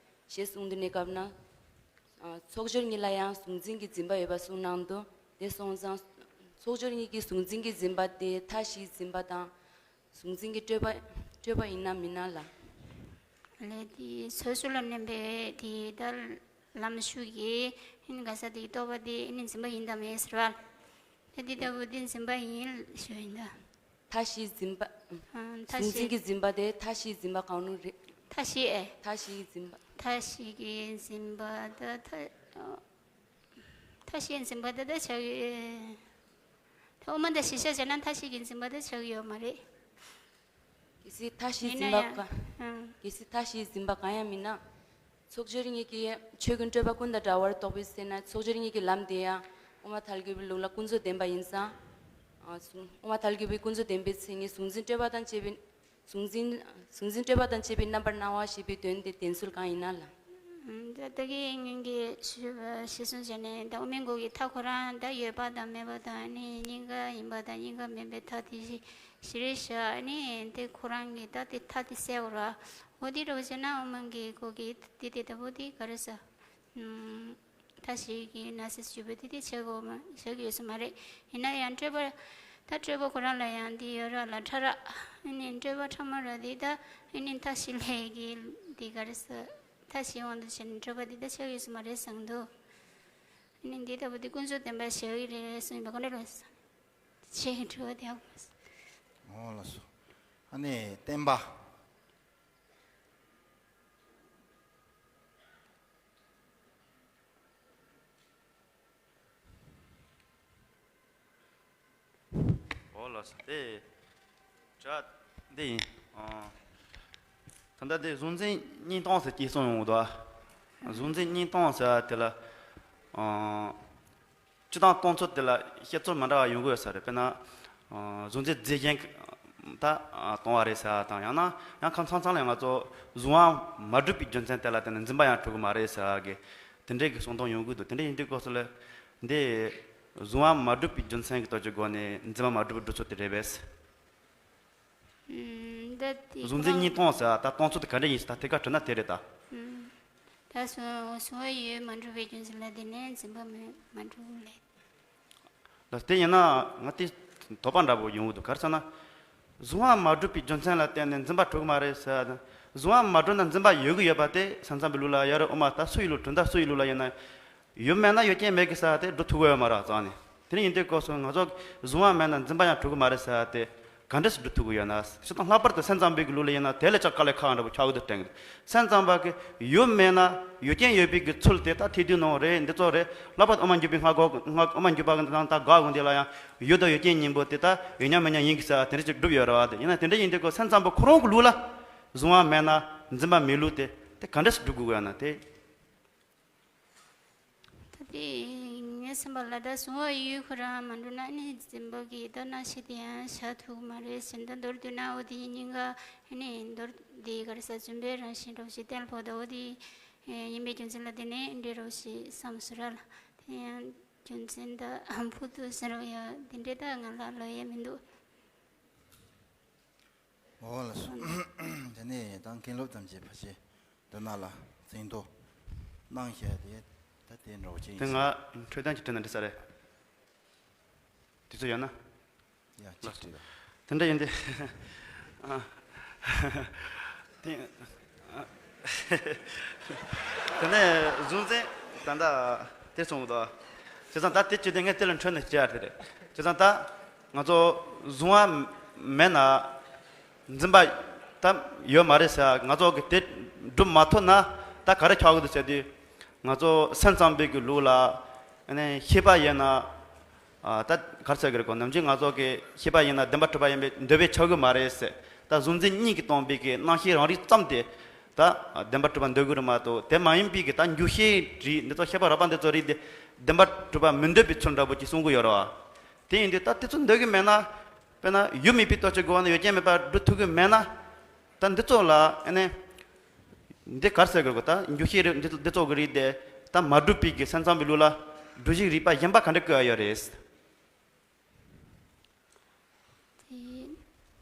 ཞེས་གསུངས་དུས་ནས་སྐབས་ན། ཨ། ཚོགས་སྦྱོར་གཉིས་ལ་ཡང་གཟུང་འཛིན་གྱི་འཛིན་པ་ཡོད་པ་གསུངས་གནང་འདུག་དེ་སོང་ཙང་། ཚོགས་སྦྱོར་གཉིས་ཀྱི་གཟུང་འཛིན་གྱི་འཛིན་པ་དེ་མཐའ་བཞིའི་འཛིན་པ་དང་། གཟུང་འཛིན་གྱི་སྤྲོས་པ་སྤྲོས་པ་ཡིན་ནམ་མིན་ན་ལ། ལས་དེ་ཚོགས་སྦྱོར་ལ་གནས་པའི་དེ་ལྟར་ལམ་ཞུགས་ཀྱི་ཨ་ནི་ག་ས་དེའི་རྟོག་པ་དེ་ཨ་ནི་འཛིན་པ་ཡིན་དམ་མེད་ཟེར་བ། ད་འདི་ལྟ་བུ་འདི་འཛིན་པ་ཡིན་ཞུ་ཡིན་ད། མཐའ་བཞིའི་འཛིན་པ། ཨ། མཐའ་གཟུང་འཛིན་བཞི། གྱི་འཛིན་པ་དེ་མཐའ་བཞིའི་འཛིན་པ་གང་རུང་རེད། མཐའ་བཞི་ཨེ། མཐའ་བཞིའི་འཛིན་པ། མཐའ་བཞི་གི་འཛིན་པ་ད་མཐའ། མཐའ་བཞིའི་འཛིན་པ་ད་ད་ཆགས་ཡོད། ད་དབུ་མ་ད་གཞི་བཞག་བྱས་ན་མཐའ་བཞི་གི་འཛིན་པ་ད་ཆགས་ཡོད་མ་རེད། གལ་སྲིད་མཐའ་བཞི་ཡིན་ན་འཛིན་པ་ཡང་ག- ཨང་། གལ་སྲིད་མཐའ་བཞི་འཛིན་པ་གང་ཡང་མིན་ན། ཚོགས་སྦྱོར་གཉིས་ཀྱི་ཆོས་ཀུན་སྤྲོས་པ་ཀུན་དང་བྲལ་བར་རྟོགས་པའི་ཚེ་ན། ཚོགས་སྦྱོར་གཉིས་ཀྱི་ལམ་དེ་ཡང་དབུ་མ་ཐལ་འགྱུར་བའི་ལུགས་ལ་ཀུན་རྫོབ་བདེན་པ་ཡིན་ཙང་། ཨ་གཟུང་དབུ་མ་ཐལ་འགྱུར་བའི་ཀུན་རྫོབ་བདེན་པའི་མཚན་ཉིད་གཟུང་འཛིན་སྤྲོས་པ་དང་བཅས་པའི། གཟུང་འཛིན། གཟུང་འཛིན་སྤྲོས་པ་དང་བཅས་པའི་རྣམ་པར་སྣང་བ་ཞེས་པའི་དོན་དེ་བདེན་ཚུལ་གང་ཡིན་ན་ལ། ད་ལྟ་གི་སྔོན་གྱི་ཞུ་བ་གཞིར་བཟུང་བྱས་ནས། ད་དབུ་མའི་འགོག་གི་མཐའ་ཁོ་རང་ད་ཡོད་པ་དང་མེད་པ་དང་ནི་གཉིས་ཀ་ཡིན་པ་དང་གཉིས་ཀ་མིན་པའི་མཐའ་དེ་བཞི་བཞི་རེད་བཞག་ནི་དེ་ཁོ་རང་གི་ད་དེ་མཐའ་དེ་གསལ་བ་ར། འོ་དེ་འདྲ་བྱས་ན་དབུ་མའི་འགོག་གི་དེ་དེ་ལྟ་བུ་དེ་ག་རེ་ཟ། ཨུམ། མཐའ་བཞི་གི་ན་ཟེར་ཞུ་བའི་དེ་དེ་བྱེད་དགོས་མ་བྱེད་ཀྱི་ཡོད་ས་མ་རེད། ཡིན་ན་ཡང་སྤྲོས་པ། ད་སྤྲོས་པ་ཁོ་རང་ལ་ཡང་འདི་ཡོད་ར་ལ་ཕྲ་ར། ཨ་ནི་སྤྲོས་པ་ཕྲ་མོ་ར་འདི་ད་ཨ་ནི་མཐའ་བཞི་ལས་ཀྱི་འདི་ག་རེ་ཟ། མཐའ་བཞི་དབང་དུ་བྱས་ནས་སྤྲོས་པ་འདི་ད་ཆགས་ཡོད་ས་མ་རེད་བསམ་འདུག་ཨ་ནི་འདི་ལྟ་བུ་འདི་ཀུན་རྫོབ་བདེན་པ་ཞེས་པ་རེད་གསུངས་ཡིན་པ་ག་འདྲ་རེད། ཆེས་དྲི་བ་དེ་ཡག་པོ་མ་སོང་། ཨོ་ལགས་སོ། ཨ་ནི་བསྟན་པ། ཨོ་ལགས་སོ། དེ་དྲི་བ་འདི་ཡིན། ཨ། ད་ལྟ་དེ་གཟུང་འཛིན་གཉིས་སྟོང་ཟེར་གྱིས་གསུངས་ཡོང་གི་འདུག་གཟུང་འཛིན་གཉིས་སྟོང་ཟེར་བ་དེ་ལ། ཨ། སྤྱིར་བཏང་སྟོང་ཚུལ་དེ་ལ་བཤད་ཚུལ་མི་འདྲ་བ་ཡོང་གི་ཡོད་ས་རེད། དཔེར་ན། ཨ། གཟུང་འཛིན་རྫས་གཞན་ད་སྟོང་བ་རེད་ཟེར་བ་དང་། ཡང་ན་ཡང་ཁ་མཚང་མཚང་ལ་ང་ཚོ་གཟུང་བ་མ་གྲུབ་པའི་རྒྱུ་མཚན་དེ་ལ་བརྟེན་ནས་འཛིན་པ་ཡང་གྲུབ་ཀྱི་མ་རེད་ཟེར་བ་གི་དེ་འདྲའི་གི་གསུང་སྟངས་ཡོང་གི་འདུག་དེ་འདྲ་ཡིན་དུས་སྐབས་སུ་ལ་འདི་གཟུང་བ་མ་གྲུབ་པའི་རྒྱུ་མཚན་གྱི་སྟོབས་ཀྱི་སྒོ་ནས་འཛིན་པ་མ་གྲུབ་པར་སྒྲུབ་ཚུལ་དེ་རེད་པས། ཨུམ། ད་དེ་གཟུང་འཛིན་གཉིས་སྟོང་ཟེར་བ་ད་སྟོང་ཚུལ་དེ་ག་འདྲ་ཡིན་ཟེར་ད་དེ་ག་དྲིས་ན་དེ་རེད་ད། ཨུམ། ད་གཟུང་གཟུང་བ་ཡོད་མ་གྲུབ་པའི་རྒྱུ་མཚན་ལ་བརྟེན་ནས་འཛིན་པ་མེད་མ་གྲུབ་ལས། ལགས། དེ་ཡིན་ན་ང་དེ་དོགས་པ་འདྲ་པོ་ཡོང་གི་འདུག་ག་རེ་ཟེར་ན། གཟུང་བ་མ་གྲུབ་པའི་རྒྱུ་མཚན་ལ་བརྟེན་ནས་འཛིན་པ་གྲུབ་ཀྱི་མ་རེད་ཟེར། གཟུང་བ་མ་གྲུབ་ན་འཛིན་པ་ཡོད་ཀྱི་ཡོད་པ་དེ་སེམས་ཙམ་པའི་ལུགས་ལ་ཡ་རེད། དབུ་མ་ད་སུ་ཡི་ལུགས། གྲུབ་མཐའ་སུ་ཡི་ལུགས་ལ་ཡིན་ན། ཡོད་མེད་ན་ཡོད་རྐྱེན་མེད་ཀྱི་ཟེར་དེ་སྒྲུབ་ཐུབ་ཀྱི་ཡོད་མ་རེད་རྩ་ནས། དེ་ནས་ཡིན་དུས་སྐབས་སུ་ང་ཚོ་གཟུང་བ་མེད་ན་འཛིན་པ་ཡང་གྲུབ་ཀྱི་མ་རེད་ཟེར་དེ་ག་འདྲས་སུ་སྒྲུབ་ཐུབ་ཀྱི་ཡོད་ན། སྤྱིར་བཏང་ལྷག་པར་དུ་སེམས་ཙམ་པའི་གི་ལུགས་ལ་ཡིན་ན་དེ་ལས་ཀྱང་དཀའ་ལས་ཁག་འདྲ་པོ་ཆགས་ཀྱི་འདུག་དྲན་གྱི་འདུག་སེམས་ཙམ་པ་གི་ཡོད་མེད་ན་ཡོད་རྐྱེན་ཡོད་པའི་གི་ཚུལ་དེ་ད་ཐེག་བསྡུས་ནང་རེད། འདི་ཚོ་རེད། ལྷག་པར་དུ་དབུ་མ་འཇུག་པའི་སྔགས་འགོག་སྔགས་དབུ་མ་འཇུག་པ་གི་ནང་ད་འགོག་དགོངས་དེ་ལ་ཡང་ཡུལ་དང་ཡོད་རྐྱེན་གཉིས་པོ་དེ་ད་ཡོད་མཉམ་མེད་མཉམ་ཡིན་གྱི་ཟེར་དེ་འདྲ་ཅིག་སྒྲུབ་ཡོད་རེད་བ། དེ་ཡིན་ན་དེ་འདྲ་ཡིན་དུས་སྐབས་སེམས་ཙམ་པ་ཁོ་རང་གི་ལུགས་ལ་གཟུང་བ་མེད་ན་འཛིན་པ་མེད་ལུགས་དེ་དེ་ག་འདྲས་སུ་སྒྲུབ་དགོས་ཀྱི་ཡོད་ན་དེ། ད་དེ་ངའི་སེམས་པ་ལ་ད་གཟུང་བ་ཡོད་ཁོ་རང་མ་འགྲུབ་ན་ནི་འཛིན་པ་གི་ད་རྣམ་ཤེས་དེ་ཡང་བཞག་ཐུབ་ཀྱི་མ་རེད་ཟེར། ད་མདོར་བསྡུས་ན་འོ་དེ་སྙིང་ག་ནི་མདོར་དེ་ག་རེ་ཟ་བརྫུན་པའི་རང་བཞིན་འདྲ་བོ་ཞིག་གཏན་ལ་ཕབ་ད་འོ་དེ་ཡིན་པའི་རྒྱུ་མཚན་ལ་དེ་ནས་འདྲེ་རོ་ཞིག་བསམ་སོང་ར་ལ། དེ་ཡང་རྒྱུ་མཚན་ད་ཕུ་ཏུ་ཟེར་རོ་ཡ་དེ་འདྲེ་ད་ང་ལ་ལོ་ཡ་མི་འདུག་ཨོ་ལགས་སོ། དེ་ནས་ད་མཁན་སློབ་ཙམ་གྱིས་ཕལ་ཆེར་འདི་ན་ལ་འཛིན་ཐོ་གནང་བཞག་དེ་ད་དེ་འདྲ་བོ་ཅིག་དེ་ཡིན་ང་འཕྲོད་བསྟེན་གྱི་དྲི་ན་འདྲི་ས་རེད། དུས་ཚོད་ཡོད་ན། ཡ་གཅིག་དྲི་ད། དེ་འདྲ་ཡིན་ཏེ། ཨ། དེ། ཨ། དེ་ནས་གཟུང་འཛིན་ད་ལྟ་དེ་སོང་གི་འདུག་བྱས་ཙང་ད་དེ་བྱས་ཏེ་ངས་དེ་ལ་འཕྲོས་ནས་བྱས་ཡ་དེ་རེད། བྱས་ཙང་ད་ང་ཚོ་གཟུང་བ་མེད་ན་འཛིན་པ་ད་ཡོད་མ་རེད་ཟེར། ང་ཚོ་གི་དེ་སྒྲུབ་མ་ཐུབ་ན་ད་ག་རེ་ཆགས་ཀྱི་འདུག་ཟེར་དུས། ང་ཚོ་སེམས་ཙམ་པའི་གི་ལུགས་ལ་ཨ་ནི་ཤེས་པ་ཡིན་ན། ཨ། ད་ག་རེ་ཟེར་གི་རེད་གོ། ནམ་རྒྱུན་ང་ཚོ་གི་ཤེས་པ་ཡིན་ན་བདེན་པར་གྲུབ་པ་ཡིན་པའི་འདོད་པས་ཆགས་ཀྱི་མ་རེད་ཟེར། ད་གཟུང་འཛིན་གཉིས་ཀྱིས་སྟོང་པའི་གི་རྣམ་ཤེས་རང་རིག་ཙམ་དེ་ད་བདེན་པར་གྲུབ་པ་འདོད་ཀྱི་རེད་མ་གཏོགས། དེ་མ་ཡིན་པའི་གི་ད་འགྱུ་ཤེས་རིག་འདི་ཚོ་ཤེས་པ་རགས་པ་འདི་ཚོ་རིག་དེ་བདེན་པར་གྲུབ་པ་མི་འདོད་པའི་ཚུལ་འདྲ་པོ་ཅིག་གསུང་གི་ཡོད་རེད་བ། དེ་ཡིན་དུས་ད་དེ་ཚོ་འདོད་ཀྱི་མེད་ན། དཔེར་ན་ཡུལ་མེད་པའི་སྟོབས་ཀྱི་སྒོ་ནས་ཡོད་རྐྱེན་མེད་པར་སྒྲུབ་ཐུབ་ཀྱི་མེད་ན། ད་འདི་ཚོ་ལ་ཨ་ནི། འདི་ག་རེ་ཟེར་དགོས་གོ། ད་འགྱུ་ཤེས་རིག་འདི་འདི་ཚོ་གི་རིག་དེ་ད་མ་གྲུབ་པའི་གི་སེམས་ཙམ་པའི་ལུགས་ལ་སྒྲུབ་བྱེད་རིག་པ་གཞན་པ་ག་འདྲ་བཀོད་ཡ་ཡོད་རེད། དེ་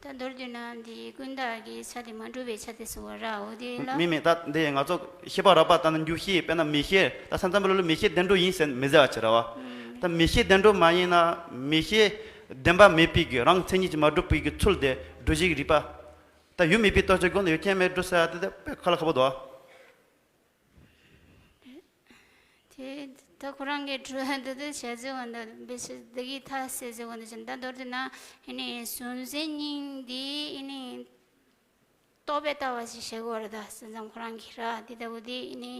ད་མདོར་བསྡུས་ན་འདི་ཀུན་བརྟགས་ཀྱི་ཆ་དེ་མ་གྲུབ་པའི་ཆ་དེ་ཟེར་བ་ར། འོ་དེ་ལ། མིན་མིན། ད་འདི་ང་ཚོ་ཤེས་པ་རགས་པ་ད་ནི་འགྱུ་ཤེས། དཔེར་ན་མིག་ཤེས། ད་སེམས་ཙམ་པའི་ལུགས་ལ་མིག་ཤེས་བདེན་གྲུབ་ཡིན་ཟེར་མི་ཟེར་བ་ཅིག་རེད་བ། ཨུམ། ད་མིག་ཤེས་བདེན་གྲུབ་མ་ཡིན་ན་མིག་ཤེས་བདེན་པ་མེད་པའི་གི་རང་མཚན་ཉིད་ཀྱིས་མ་གྲུབ་པའི་གི་ཚུལ་དེ་སྒྲུབ་བྱེད་རིག་པ། ད་ཡུལ་མེད་པའི་སྟོབས་ཀྱི་སྒོ་ནས་ཡོད་རྐྱེན་མེད་སྒྲུབ་ཟེར་ཡ་དེ་དཔེ་ཁ་ལ་ཁ་པོ་འདུག་དེ་ད་ཁོ་རང་གི་དྲི་བ་འདི་དེ་བྱས་ཚེ་འོ་འདི་འབད་ཞིག་འདི་གི་མཐའ་གསལ་ཚེ་འོ་འདི་བཞིན། ད་མདོར་བསྡུ་ན་ཨ་ནི་གཟུང་འཛིན་གཉིས་འདི་ཨ་ནི་རྟོག་པས་ལྟ་བ་ཞིག་བྱེད་དགོས་རེད། ད་སེམས་ཙམ་ཁོ་རང་གི་ར་འདི་ལྟ་བུ་འདི་ཨ་ནི་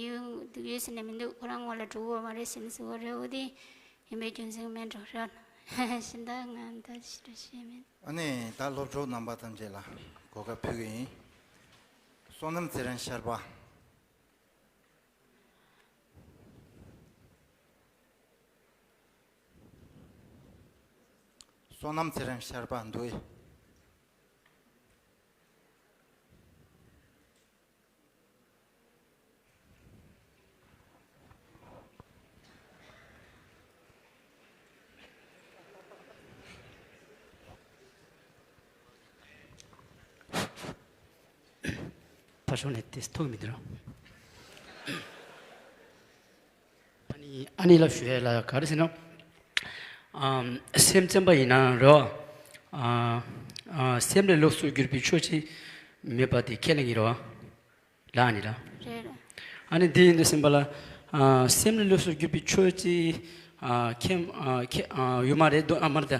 ཡོད་ཡོད་ཟེར་ནས་མི་འདུག་ཁོ་རང་ངོ་ལ་འགྲོ་གི་ཡོད་མ་རེད་ཟེར་ནས་ཟེར་བ་རེད། འོ་འདི་ཡིན་པའི་རྒྱུ་མཚན་མེད་འགྲོ་ར། གཞན་དག་ང་ད་ཞུ་རྒྱུ་ཞིག་མེད། ཨ་ནི་ད་སློབ་གྲོགས་རྣམ་པ་ཐམས་ཅད་ལ་གོ་སྐབས་ཕུལ་གི་ཡིན། བསོད་ནམས་ཚེ་རིང་ཤར་པ། བསོད་ནམས་ཚེ་རིང་ཤར་པ་འདུག་ཨེ། ཕར་ཕྱོགས་ནས་དེ་ཐུག་མི་འདུག་རོ། ཨ་ནི་ཨ་ནི་ལ་ཞུ་ཡ་ལ་ག་རེ་ཟེར་ན། ཨམ། སེམས་ཙམ་པ་ཡིན་ན་རོ། ཨ། ཨ། སེམས་ལས་ལོགས་སུ་གྱུར་པའི་ཆོས་ཅིག་མེད་པ་དེ་ཁས་ལེན་གྱི་རོ། ལ་ཨ་ནི་ལ། རེད། ཨ་ནི་འདི་ཡིན་དུས་ཙམ་པ་ལ། ཨ། སེམས་ལས་ལོགས་སུ་གྱུར་པའི་ཆོས་ཅིག་ཨ། ཁྱེད། ཨ། ཁྱེད། ཨ། ཡོད་མ་རེད་དོ། ཨ། མ་རེད་ད།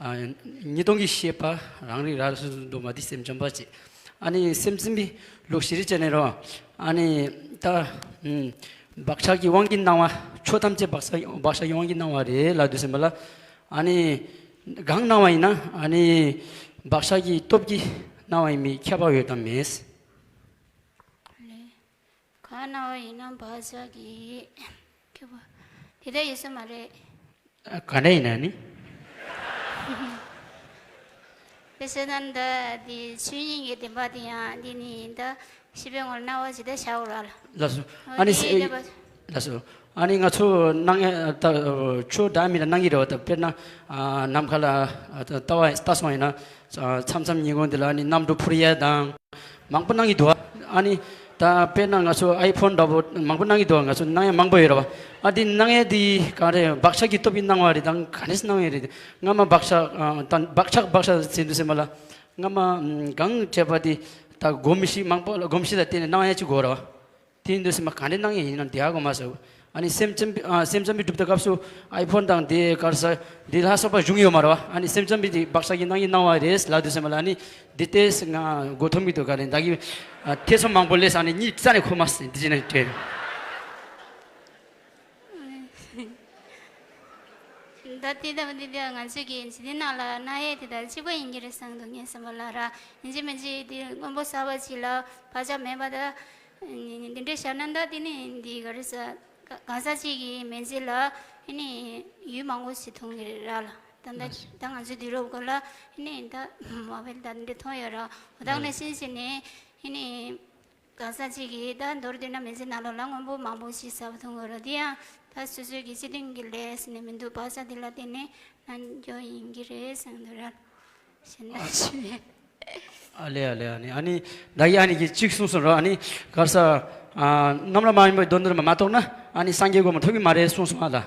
ཨ། ཉིས་སྟོང་གི་བཤད་པ་རང་རིག་རང་སོ་སོ་འདུག་མ་དེ་སེམས་ཙམ་པ་ཅིག་ཨ་ནི་སེམས་ཙམ་པའི་ལུགས་ཤེས་རིག་ཅན་ནས་རོ། ཨ་ནི་ད། ཨུམ། བག་ཆགས་ཀྱི་དབང་གིས་སྣང་བ། ཆོས་ཐམས་ཅད་བག་ཆགས་བག་ཆགས་ཀྱི་དབང་གིས་སྣང་བ་རེད་ལབ་དུས་ཙམ་པ་ལ། ཨ་ནི་གང་སྣང་བ་ཡིན་ན་ཨ་ནི་བག་ཆགས་ཀྱི་སྟོབས་ཀྱིས་སྣང་བ་ཡིན་མིན་ཁྱད་པར་ཡོད་དམ་མེད། ལེ། གང་སྣང་བ་ཡིན་ན་བག་ཆགས་ཀྱི་ཁྱད་པར་དེ་ལྟར་ཡོད་ས་མ་རེད། ཨ། ག་འདྲ་ཡིན་ན་ནི། དེ་བྱས་ན་ད་འདི་ཆོས་ཉིད་ཀྱི་བདེན་པ་དེ་ཡང་འདི་ནི་ད་ཤེས་པའི་ངོར་སྣང་བ་ཇི་ལྟར་བྱའོ་ར་ལ། ལགས་སོ། ཨ་ནི་སེ། ལགས་སོ། ཨ་ནི་ང་ཚོ་སྣང་ཡ་ད་ཆོས་འདྲ་མི་འདྲ་སྣང་གི་རེད་བ། ད་དཔེར་ན་ཨ་ནམ་མཁའ་ལ་ཨ་ད་ལྟ་བ་ལྟ་སོང་ཡིན་ན་མཚམས་མཚམས་ཉིན་གུང་འདི་ལ་ཨ་ནི་གནམ་གྲུ་འཕུར་ཡ་དང་། མང་པོ་སྣང་གི་འདུག་ཨ། ཨ་ནི་ད་དཔེར་ན་ང་ཚོ་ཨའི་ཕོན་འདྲ་པོ་མང་པོ་སྣང་གི་འདུག་ཨ། ང་ཚོ་སྣང་ཡ་མང་པོ་ཡོད་རེད་བ། ཨ་འདི་སྣང་ཡ་འདི་གང་རེད། བག་ཆགས་ཀྱི་སྟོབས་ཀྱིས་སྣང་བ་རེད་དང་ག་ནས་སྣང་ཡ་རེད། སྔ་མ་བག་ཆགས་ཨ་དང་བག་ཆགས་བག་ཆགས་ཟེར་འདུག་ཟེར་མ་ལ། སྔ་མ་ཨམ་གང་བྱས་པ་དེ་ད་གོམས་གཤིས་མང་པོ་ལ་གོམས་གཤིས་ལ་བརྟེན་ནས་སྣང་ཡ་གཅིག་དགོས་རེད་བ། དེ་ཡིན་དུས་ཙམ་པ་ག་འདྲས་སྣང་ཡས་ཡིན་ན་འདི་ཧ་གོ་མ་སོང་། ཨ་ནི་སེམས་ཙམ་པའི་ཨ་སེམས་ཙམ་པའི་སྒྲུབ་པའི་སྐབས་སུ་ཨའི་ཕོན་དང་དེ་ག་རེ་ཟེར་འདི་ལ་སོགས་པ་བྱུང་ཡོད་མ་རེད་བ། ཨ་ནི་སེམས་ཙམ་པའི་དེ་བག་ཆགས་ཀྱི་སྣང་ཡས་སྣང་བ་རེད་ལབ་དུས་ཙམ་པ་ལ་ཨ་ནི་འདི་ལྟས་ང་མགོ་འཐོམ་གྱི་འདུག་ག་རེ་ད་གི་ཨ་ཐེ་ཚོམ་མང་པོ་སླེབས་ས་ནས་གཉིད་རྩ་ནས་ཁུག་མ་སོང་འདི་བྱས་ནས་བྲེལ། ད་དེ་དང་དེ་དང་ང་ཚོས་ཀྱི་འཇིག་རྟེན་ནང་ལ་སྣང་ཡས་དེ་དང་གཅིག་པ་ཡིན་གྱི་རེད་བསམ་འདུག་ངས་བསམ་པ་ལ་ར། ཡིན་གཅིག་མིན་གཅིག་དེ་སྔོན་པོ་གསར་པ་ཅིག་ལ་བག་ཆགས་མེད་པ་ད། འདི་འདྲའི་བྱས་ན་ད་དེ་ནི་འདི་ག་རེ་ཟ་ག་གང་ཟག་ཅིག་གི་མི་ཚེ་ལ་ཨ་ནི་ཡུལ་མང་པོ་ཞིག་མཐོང་གི་རེད་ར་ལ། ད་ད་ལགས། ད་ང་ཚོའི་དུས་རབས་སྐོར་ལ་ཨ་ནི་ད་མ་བེལ་ད་འདི་འདྲ་མཐོང་ཡོད་ར། འོ་ད་ལགས། ནས་ཤིན་ཤིན་ནས་ཨ་ནི་གང་ཟག་ཅིག་གིས་ད་མདོར་བསྡུས་ན་མི་ཚེ་ནང་ལོགས་ལ་སྔོན་པོ་མང་པོ་ཞིག་གསར་པ་མཐོང་གི་ར། དེ་ཡང་ད་སོ་སོའི་གི་སྤྱི་དོན་གྱི་ལས་ནས་མི་འདུག་བག་ཆགས་འདི་ལ་བརྟེན་ནས་ན་འགྱོ་ཡིན་གྱི་རེད་བསམ་འདུག་ར། ཞེ་ན་ཆེ། ཨ་ལེ་ཨ་ལེ། ཨ་ནི་ཨ་ནི་ད་ཡ་ཨ་ནི་གི་གཅིག་གསུངས་སོང་རོ། ཨ་ནི་ག་རེ་ཟ། ཨ། རྣམ་ར་མ་ཡིན་པའི་དོན་དུ་མ་རྟོགས་ན་ཨ་ནི་སངས་རྒྱས་གོ་མ་ཐོབ་ཀྱི་མ་རེད་གསུངས་སོང་ཨ་ལ།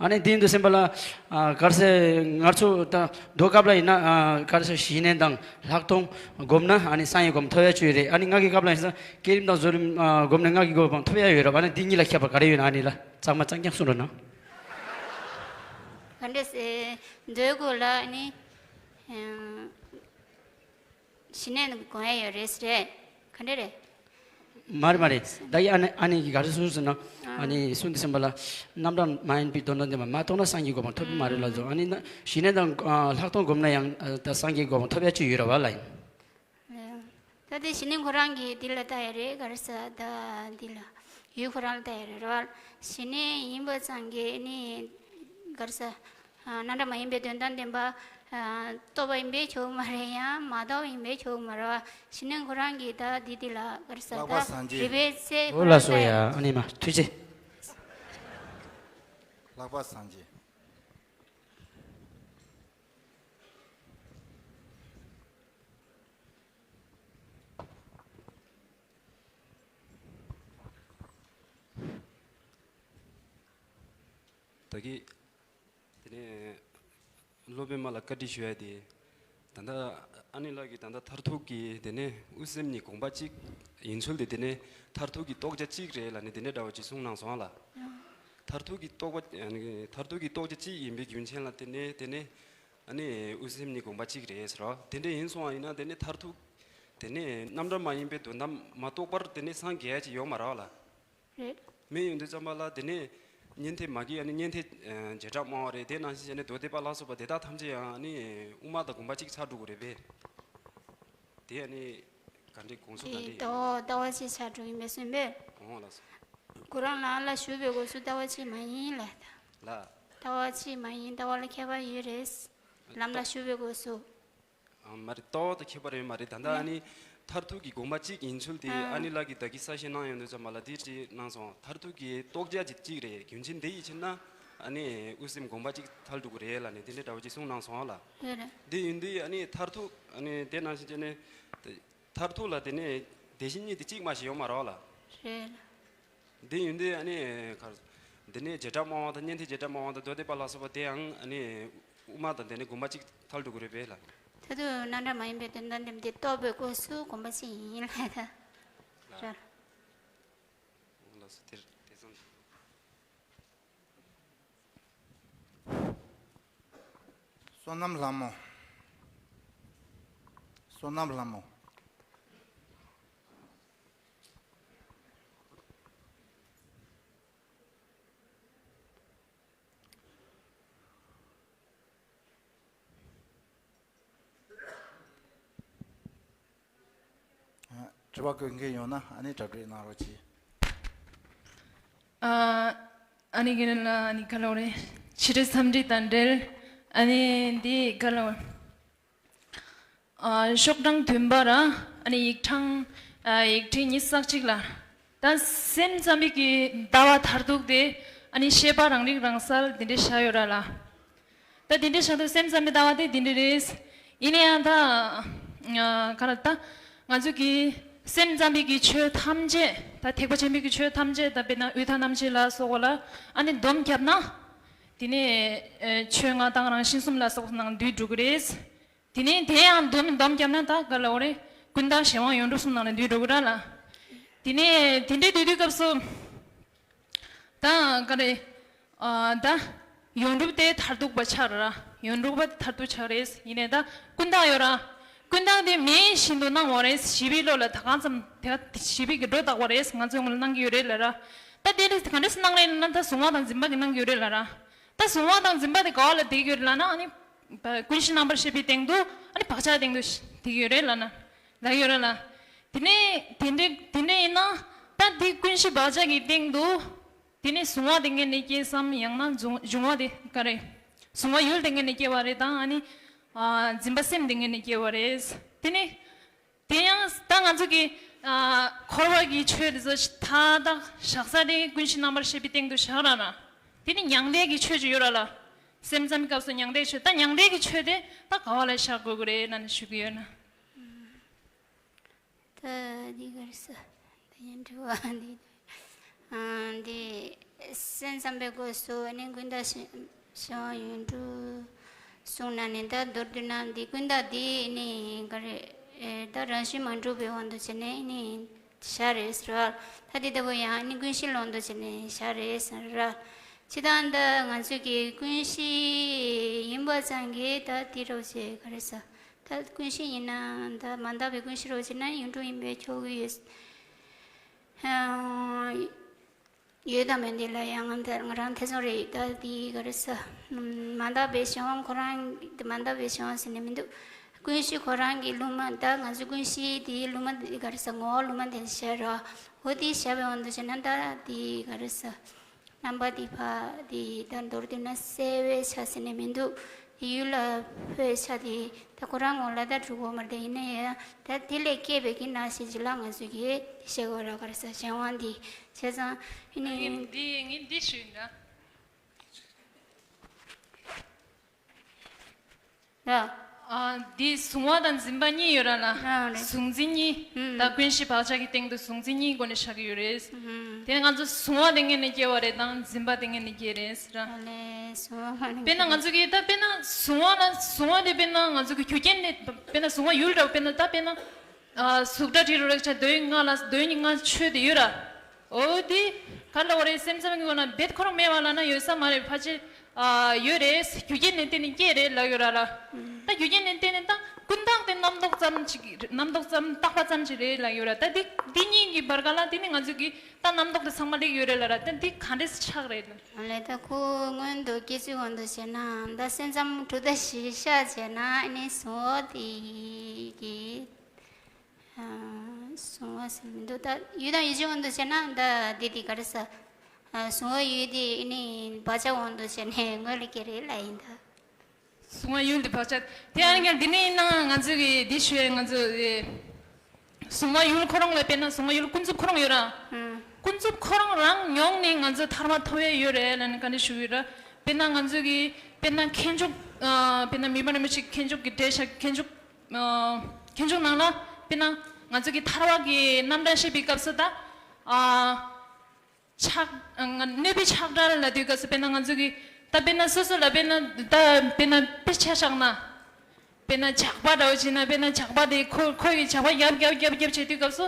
ཨ་ནི་དེ་ཡིན་དུས་ཙམ་པ་ལ། ཨ། ག་རེ་ཟ་ང་ཚོ་ད་མདོ་སྐབས་ལ་ཡིན་ན། ཨ། ག་རེ་ཟ་ཞི་གནས་དང་ལྷག་མཐོང་སྒོམ་ན་ཨ་ནི་སངས་རྒྱས་གོ་མ་ཐོབ་ཡ་ཅིག་ཡོད་རེད། ཨ་ནི་སྔགས་ཀྱི་སྐབས་ལ་ཡིན་ན་བསྐྱེད་རིམ་དང་བཟོད་རིམ། ཨ། སྒོམ་ན་སྔགས་ཀྱི་གོ་མ་ཐོབ་ཡ་ཡོད་རེད། ཨ་ནི་འདི་གཉིས་ལ་ཁྱད་པར་ག་རེ་ཡོད་ན་ཨ་ནི་ལ་གཙང་མ་གཙང་རྐྱང་གསུངས་རོགས་གནང་། ག་འདྲས་སེ། མདོའི་སྐོར་ལ་ནི། ཨ། ཞི་གནས་ནི་དགོངས་ཡ་ཡོད་རེད་ཟེར་རེད། ག་འདྲ་རེད། མ་རེད་མ་རེད། ད་ཡི་ཨ་ནེ་ཨ་ནེ་གིས་ག་རེ་གསུངས་ཟེར་ན། ཨ་ནི་གསུངས་དུས་ཙམ་པ་ལ། རྣམ་གྲངས་མ་ཡིན་པའི་དོན་དམ་བདེན་པ་མ་རྟོགས་ན་སངས་རྒྱས་གོ་འཕང་ཐོབ་ཀྱི་མ་རེད་ལབ་སོང་། ཨ་ནི་ན་ཞི་གནས་དང་ལྷག་མཐོང་སྒོམ་ན་ཡང་ད་སངས་རྒྱས་གོ་འཕང་ཐོབ་ཡ་ཅིག་ཡོད་རེད་བ་ལ་ཡིན། ད་དེ་ཞི་གནས་ཁོ་རང་གིས་འདི་ལ་ལྟ་ཡ་རེད། ག་རེ་ཟ་ད་འདི་ལ་ཡུལ་ཁོ་རང་ལ་ལྟ་ཡ་རེད་ར། ཞི་གནས་ཡིན་པ་ཙང་གི་ནི་ག་རེ་ཟ། ཨ། རྣམ་གྲངས་མ་ཡིན་པའི་དོན་དམ་བདེན་པ། ཨ། རྟོགས་པ་ཡིན་པས་ཆོག་མ་རེད། ཡང་མ་རྟོགས་པ་ཡིན་པས་ཆོག་མ་རེད་བ། ཞི་གནས་ཁོ་རང་གིས་ད་འདི་འདི་ལ་ག་རེ་ཟ་ལྷག་པ་ད་སངས་རྒྱས། རིག་པའི་རྩལ་ཁོ་འོ་རང་ལགས་སོ་ལྟ་ཡ། ཡ་ཨ་ནི་མ་ཐུགས་རྗེ། ལྷག་པ་སངས་རྒྱས། ད་གི། དེ་ནས་སློབ་དཔོན་མ་ལ་བཀའ་འདྲི་ཞུ་ཡ་དེ། ད་ལྟ་ཨ་ནེ་ལགས་ཀྱིས་ད་ལྟ་མཐར་ཐུག་གི་དེ་ནས་དབུ་སེམས་གཉིས་དགོངས་པ་གཅིག་ཡིན་ཚུལ་དེ། དེ་ནས་མཐར་ཐུག་གི་རྟོགས་བྱ་གཅིག་རེད་ལབ་ནས་དེ་འདྲ་འདྲ་བ་ཅིག་གསུངས་གནང་སོང་ཨ་ལ། མཐར་ཐུག་གི་རྟོགས་པ། ཨ་ནི་མཐར་ཐུག་གི་རྟོགས་བྱ་གཅིག་ཡིན་པའི་རྒྱུ་མཚན་ལ་བརྟེན་ནས་དེ་ནས་ཨ་ནི་དབུ་སེམས་གཉིས་དགོངས་པ་གཅིག་རེད་ཟེར་བ། དེ་འདྲ་ཡིན་སོང་བ་ཡིན་ན་དེ་ནས་མཐར་ཐུག་དེ་ནས་རྣམ་གྲངས་མ་ཡིན་པའི་དོན་དམ་མ་རྟོགས་པར་དེ་ནས་སངས་རྒྱས་ཡ་ཅིག་ཡོད་མ་རེད་བ་ལ། རེད། མེད་ཡོང་དུས་ཙམ་པ་ལ་དེ་ནས་ གཉན་ཐེབས་མ་གི་ཨ་ནི་གཉན་ཐེབས་ཨ་བྱེ་བྲག་སྨྲ་བ་རེད། དེ་ནང་བཞིན་བྱས་ནས་རྡོ་རྡེག་པ་ལ་སོགས་པ་དེ་དག་ཐམས་ཅད་ཡང་ཨ་ནི་དབུ་མ་དང་དགོངས་པ་གཅིག་ཆགས་འགྲོ་གི་རེད་པས། དེ་ཨ་ནི་ག་འདྲའི་དགོངས་ཚུལ་ག་འདྲ་ཡིན། དེ་ལྟ་བ་གཅིག་ཆགས་འགྲོ་གི་མེད་སོང་པས། འོང་ལགས་སོ། ཁོ་རང་ལམ་ལ་ཞུགས་པའི་སྐབས་སུ་ལྟ་བ་གཅིག་མ་ཡིན་ལབ་ད། ལ། ལྟ་བ་གཅིག་མ་ཡིན། ལྟ་བ་ལ་ཁྱད་པར་ཡོད་རེད། ལམ་ལ་ཞུགས་པའི་སྐབས་སུ། ཨ་མ་རེད། ལྟ་བ་དང་ཁྱད་པར་ཡོད་མ་རེད། ད་ལྟ་ཨ་ནི་མཐར་ཐུག་གི་དགོངས་པ་གཅིག་ཡིན་ཚུལ་དེ་ཨ་ཨ་ནི་ལགས་ཀྱིས་ད་གིན་གསལ་བཤད་གནང་ཡོང་དུས་ཙམ་པ་ལ་དེ་བྲིས་གནང་སོང་། མཐར་ཐུག་གི་རྟོགས་བྱ་དེ་གཅིག་རེད། རྒྱུ་མཚན་དེ་ཡིན་ཕྱིར་ན་ཨ་ནི་དབུ་སེམས་དགོངས་པ་གཅིག་ཐལ་འགྲོ་གི་རེད་ལབ་ནས་དེ་འདྲའི་འདྲ་བོ་ཅིག་གསུངས་གནང་སོང་ལ། རེད་རེད། དེ་ཡིན་དུས་ཨ་ནི་མཐར་ཐུག་ཨ་ནི་དེ་ནང་བཞིན་བྱས་ནས་མཐར་ཐུག་ལ་དེ་ནས་དེ་བཞིན་ཉིད་དེ་གཅིག་མ་ཞིག་ཡོད་མ་རེད་ལ། རེད། འདི་ཡིན་དུས་ཨ་ནི་ག་འདི་ནས་བྱེ་བྲག་སྨྲ་བ་དང་གཉན་ཐེབས་བྱེ་བྲག་སྨྲ་བ་དང་རྡོ་རྡེག་པ་ལ་སོགས་པ་དེའང་ཨ་ནི་དབུ་མ་དང་དེ་ནས་དགོངས་པ་གཅིག་ཐལ་འགྲོ་གི་རེད་པས་ལ། མཐར་ཐུག་རྣམ་གྲངས་མ་ཡིན་པའི་དོན་དམ་བདེན་པ་དེ་རྟོགས་པའི་སྐབས་སུ་དགོངས་པ་གཅིག་ཡིན་ལབ་ད། ལ། ར། ལགས་སོ། དེར་དེ་ཙམ་ཞིག་བསོད་ནམས་ལྷ་མོ། བསོད་ནམས་ལྷ་མོ། དྲི་བ་བཀོད་མཁན་ཡོང་ན་ཨ་ནི་གྲ་སྒྲིག་གནང་རོགས་གྱིས། ཨ་ཨ་ནི་གི་ལ་ཨ་ནི་ག་ལ་བ་རེད། ཕྱི་དྲིལ་མཚམས་སྒྲིག་དང་འབྲེལ་ཨ་ནི་འདི་ག་ལ་བ། ཨ་ཤོག་གྲངས་བདུན་པ་ར་ཨ་ནི་ཡིག་ཐང་ཨ་ཡིག་ཕྲེང་ཉི་ཤུ་རྩ་གཅིག་ལ། ད་སེམས་ཙམ་པའི་གི་ལྟ་བ་མཐར་ཐུག་དེ་ཨ་ནི་ཤེས་པ་རང་རིག་རང་གསལ་འདི་འདྲའི་བཞག་ཡོད་ར་ལ། ད་འདི་འདྲའི་བཞག་དུས་སེམས་ཙམ་པའི་ལྟ་བ་དེ་འདི་འདྲ་རེད། ཡིན་ན་ཡང་ད་ཨ་ག་རེ་ད་ང་ཚོ་གི་སེམས་ཙམ་པའི་གི་ཆོས་ཐམས་ཅད་ད་ཐེག་པ་ཆེན་པོའི་གི་ཆོས་ཐམས་ཅད་ད་དཔེར་ན་དབུས་མཐའ་རྣམ་འབྱེད་ལ་སོགས་པ་ལ་ཨ་ནི་སྡོམ་བརྒྱབ་ན་དེ་ནས་ཨ་ཆོས་མངའ་ཐང་རང་བཞིན་གསུམ་ལ་སོགས་ནང་འདུས་འགྲོ་གི་རེད། དེ་ནས་དེ་ཡང་སྡོམ་སྡོམ་བརྒྱབ་ན་ད་ག་ལ་བ་རེད། ཀུན་བརྟགས་གཞན་དབང་ཡོངས་གྲུབ་གསུམ་ནང་ལ་འདུས་འགྲོ་གི་ར་ལ། དེ་ནས་དེ་འདྲའི་འདུས་དུས་སྐབས་སུ་ད་ག་རེ་ཨ་ད་ཡོངས་གྲུབ་དེ་མཐར་ཐུག་པ་ཆགས་ར། ཡོངས་གྲུབ་པ་མཐར་ཐུག་ཆགས་རེད། ཡིན་ནའི་ད་ཀུན་བརྟགས་ཡོད་ར། ཀུན་བརྟགས་དེ་མེད་བཞིན་དུ་སྣང་བ་རེད། བྱིས་པའི་བློ་ལ་ད་གང་ཙམ་དེ་ག་བྱིས་པའི་གི་སྒྲོ་བཏགས་པ་རེད། ང་ཚོའི་ངོས་ལ་སྣང་གི་ཡོད་རེད་ལ་ར། ད་དེ་ལས་ག་འདྲས་སེ་སྣང་རེད་ལ་ན་ད་གཟུང་བ་དང་འཛིན་པ་གི་སྣང་གི་ཡོད་རེད་ལ་ར། ད་གཟུང་བ་དང་འཛིན་པ་དེ་ག་བ་ལ་བསྡད་ཀྱི་ཡོད་རེད་ལབ་ན་ཨ་ནི། ཀུན་གཞི་རྣམ་པར་ཤེས་པའི་སྟེང་དུ་ཨ་ནི་བག་ཆགས་སྟེང་དུ་བསྡད་ཀྱི་ཡོད་རེད་ལབ་ན། ལབ་ཀྱི་ཡོད་རེད་ལ། དེ་ནས་དེ་འདྲའི་དེ་འདྲའི་ཡིན་ན་ད་དེ་ཀུན་གཞི་བག་ཆགས་ཀྱི་སྟེང་དུ་དེ་ནས་གཟུང་བ་དེ་ངེས་ནས་སྐྱེས་སམ་ཡང་ན་འབྱུང་འབྱུང་བ་དེ་ག་རེ། གཟུང་བ་ཡུལ་དེ་ངེས་ནས་སྐྱེ་བ་རེད་དང་ཨ་ནི། ཨ་འཛིན་པ་སེམས་དེ་ངེས་ནས་སྐྱེ་བ་རེད། དེ་ནས། དེ་ཡང་ད་ང་ཚོ་གི་ཨ་འཁོར་བ་གི་ཆོས་དེ་ཚོ་མཐའ་དག་བཞག་ས་དེ་ཀུན་གཞི་རྣམ་པར་ཤེས་པའི་སྟེང་དུ་བཞག་ར་ན། དེ་ནི་མྱང་འདས་ཀྱི་ཆོས་ཅིག་ཡོད་ར་ལ། སེམས་ཙམ་སྐབས་སུ་མྱང་འདས་ཆོས་ད་མྱང་འདས་ཀྱི་ཆོས་དེ་ད་ག་བ་ལ་བཞག་དགོས་ཀྱི་རེད་ན་ནི་ཞུ་གི་ཡོད་ན། ད་འདི་ག་རེ་ཟེར། ད་ཡང་དྲི་བ་འདི། ཨ་འདི་སེམས་ཙམ་པའི་སྐབས་སུ་ནི་ཀུན་བརྟགས་གཞན་དབང་ཡོངས་གྲུབ་གསུངས་ན་ནི་ད་མདོར་བསྡུ་ན་འདི་ཀུན་བརྟགས་འདི་ནི་ག་རེ་ད་རང་བཞིན་མ་གྲུབ་པའི་དབང་དུ་བྱས་ནས་ནི་བཞག་རེད་ཟེར་བ། ད་འདི་ལྟ་བུ་ཡང་ནི་ཀུན་གཞི་ལ་དབང་དུ་བྱས་ནས་བཞག་རེད་ཟེར་ར། ཇི་ལྟར་ད་ང་ཚོས་ཀྱི་ཀུན་གཞི་ཡིན་པ་ཙམ་གྱིས་ད་འདི་རོགས་བྱས་ག་རེ་ཟེར། ད་ཀུན་གཞི་ཡིན་ན་ད་མ་དག་པའི་ཀུན་གཞི་རོགས་བྱས་ན་ཡོངས་གྲུབ་ཡིན་པས་ཆོག་གི་ཡོད། ཡོད་དམ་མེད་འདི་ལ་ཡང་ང་ད་ང་རང་ཐེ་ཚོམ་རེད། ད་འདི་ག་རེ་ཟེར། མ་དག་པའི་གཞན་དབང་ཁོ་རང་མ་དག་པའི་གཞན་དབང་ཟེར་ནས་མི་འདུག་ཀུན་གཞི་ཁོ་རང་གི་ལུང་མ་ད་ང་ཚོ་ཀུན་གཞི་འདིའི་ལུང་མ་འདི་ག་རེ་ཟེར་ངོ་བོ་ལུང་མ་འདི་བཤད་རོགས། འོ་འདི་བཤད་པའི་དབང་དུ་བྱས་ན་ད་འདི་ག་རེ་ཟེར། རྣམ་པ་འདི་ཕ་འདི་ད་མདོར་བསྡུ་ན་གསལ་བའི་ཆ་ཟེར་ནས་མི་འདུག་ཡུལ་ལ་འཕོས་ཆ་དེ་ད་ཁོ་རང་ངོ་ལ་ད་གྲུབ་པོ་མ་རེད། ཡིན་ན་ཡང་ད་དེ་ལས་སྐྱེས་པའི་གི་ན་ཞེས་ཅི་ལ་ང་ཚོས་ཀྱི་ཤེས་དགོས་ར་ག་རེ་ཟེར་གཞན་དབང་འདི་བྱས་ཙང་ཨ་ནི། ངས་འདི་ངས་འདི་ཞུས་ན། ཡ། ཨ་འདི་གཟུང་བ་དང་འཛིན་པ་གཉིས་ཡོད་ར་ལ། ཨ་རེད། གཟུང་འཛིན་གཉིས། ཨུམ། ད་ཀུན་གཞི་བག་ཆགས་ཀྱི་སྟེང་དུ་གཟུང་འཛིན་གཉིས་སྒོ་ནས་བཞག་གི་ཡོད་རེད། ཨུམ། དེ་ང་ཚོ་གཟུང་བ་དེ་ངེས་ནས་སྐྱེ་བ་རེད་དང་འཛིན་པ་དེ་ངེས་ནས་སྐྱེ་རེད་ཟེར་ར། ཨ་ལས་གཟུང་བ་ངེས་དཔེར་ན་ང་ཚོ་གི་ད་དཔེར་ན་གཟུང་བ་ལ་གཟུང་བ་དེ་དཔེར་ན་ང་ཚོ་གི་རྒྱུ་རྐྱེན་ནས་དཔེར་ན་གཟུང་བ་ཡུལ་འདྲ་བོ་དཔེར་ན་ད་དཔེར་ན། ཨ་གཟུགས་སྒྲ་དྲི་རོ་རེག་བྱ་དོན་ལྔ་ལ་དོན་ལྔ་ཆོས་དེ་ཡོད་ར། འོ་དེ་ག་ལ་བ་རེད། སེམས་ཙམ་གྱི་ངོས་ན་རྦད་ཁོ་རང་མེད་པ་ལ་ན་ཡོད་ས་མ་རེད། ཕལ་ཆེར་ཨ་ཡོད་རེད། རྒྱུ་རྐྱེན་ནས་བརྟེན་ནས་སྐྱེས་རེད་ལབ་ཡོད་ར་ལ། ད་རྒྱུ་རྐྱེན་ནས་བརྟེན་ནས་ད་ཀུན་བརྟགས་དེ་ རྣམ་རྟོག་ཙམ་ཅིག་རྣམ་རྟོག་ཙམ་བཏགས་པ་ཙམ་ཅིག་རེད་ལབ་ཡོད་ར། ད་འདི་འདི་གཉིས་ཀྱི་བར་ག་ལ་དེ་ནི་ང་ཚོས་ཀྱི་ད་རྣམ་རྟོག་དེ་ཚང་མ་སླེབས་ཡོད་རེད་ལབ་ར། ད་འདི་ག་འདྲས་ཆགས་རེད་ལ། ཨ་ལས་ད་ཁོ་སྔོན་དུ་སྐྱེ་ཚུལ་དབང་དུ་བྱས་ན་ད་སེམས་ཙམ་དྲུག་ད་གཞི་བཞག་བྱས་ན་ཨ་ནི་གཟུང་བ་དེ་གི་གཟུང་བ་ཟེར་མི་འདུག་ད་ཡུལ་དང་ཡུལ་ཅན་དབང་དུ་བྱས་ན་ད་འདི་དེ་ག་རེ་ཟ། གཟུང་བ་ཡུལ་དེ་ཨ་ནི་བག་ཆགས་དབང་དུ་བྱས་ནས་དངོས་ལ་སྐྱེ་རེད་ལབ་ཡིན་ད། གཟུང་བ་ཡུལ་དེ་བག་ཆགས་དེ་ཡང་ཀྱང་འདི་ནས་ཡིན་ན་ང་ཚོས་ཀྱི་འདི་ཞུ་ཡས་ང་ཚོ་གཟུང་བ་ཡུལ་ཁོ་རང་ལ་དཔེར་ན་གཟུང་བ་ཡུལ་ཀུན་རྫོབ་ཁོ་རང་ཡོད་ར། ཀུན་རྫོབ་ཁོ་རང་རང་མྱོང་ནས་ང་ཚོ་ཐར་པ་ཐོབ་ཡས་ཡོད་རེད་ལབ་ནས་ག་འདྲ་ཞུ་གི་ར། དཔེར་ན་ང་ཚོས་ཀྱི་དཔེར་ན་མཁས་མཆོག་ཨ་དཔེར་ན་མི་ཕམ་རིན་པོ་ཆེ་མཁས་མཆོག་གི་འགྲེལ་བཤད་མཁས་མཆོག་ཨ་མཁས་མཆོག་ནང་ལ་དཔེར་ན་ང་ཚོས་ཀྱི་ཐར་པ་གི་རྣམ་གྲངས་བཤད་པའི་སྐབས་སུ་ད་ཨ། ཆགས། གནོད་པའི་ཆགས་བྲལ་ལབ་དུས་སྐབས་སུ་དཔེར་ན་ང་ཚོ་གི་ད་དཔེར་ན་སོ་སོ་ལ་དཔེར་ན་ད་དཔེར་ན་དཔེ་ཆ་བཞག་ན། དཔེར་ན་ཇག་པ་འདྲ་བོ་བྱས་ན་དཔེར་ན་ཇག་པ་དེ་ཁོ་ཁོ་ཡི་ཇག་པ་རྒྱབ་རྒྱབ་རྒྱབ་རྒྱབ་བྱེད་དུས་སྐབས་སུ་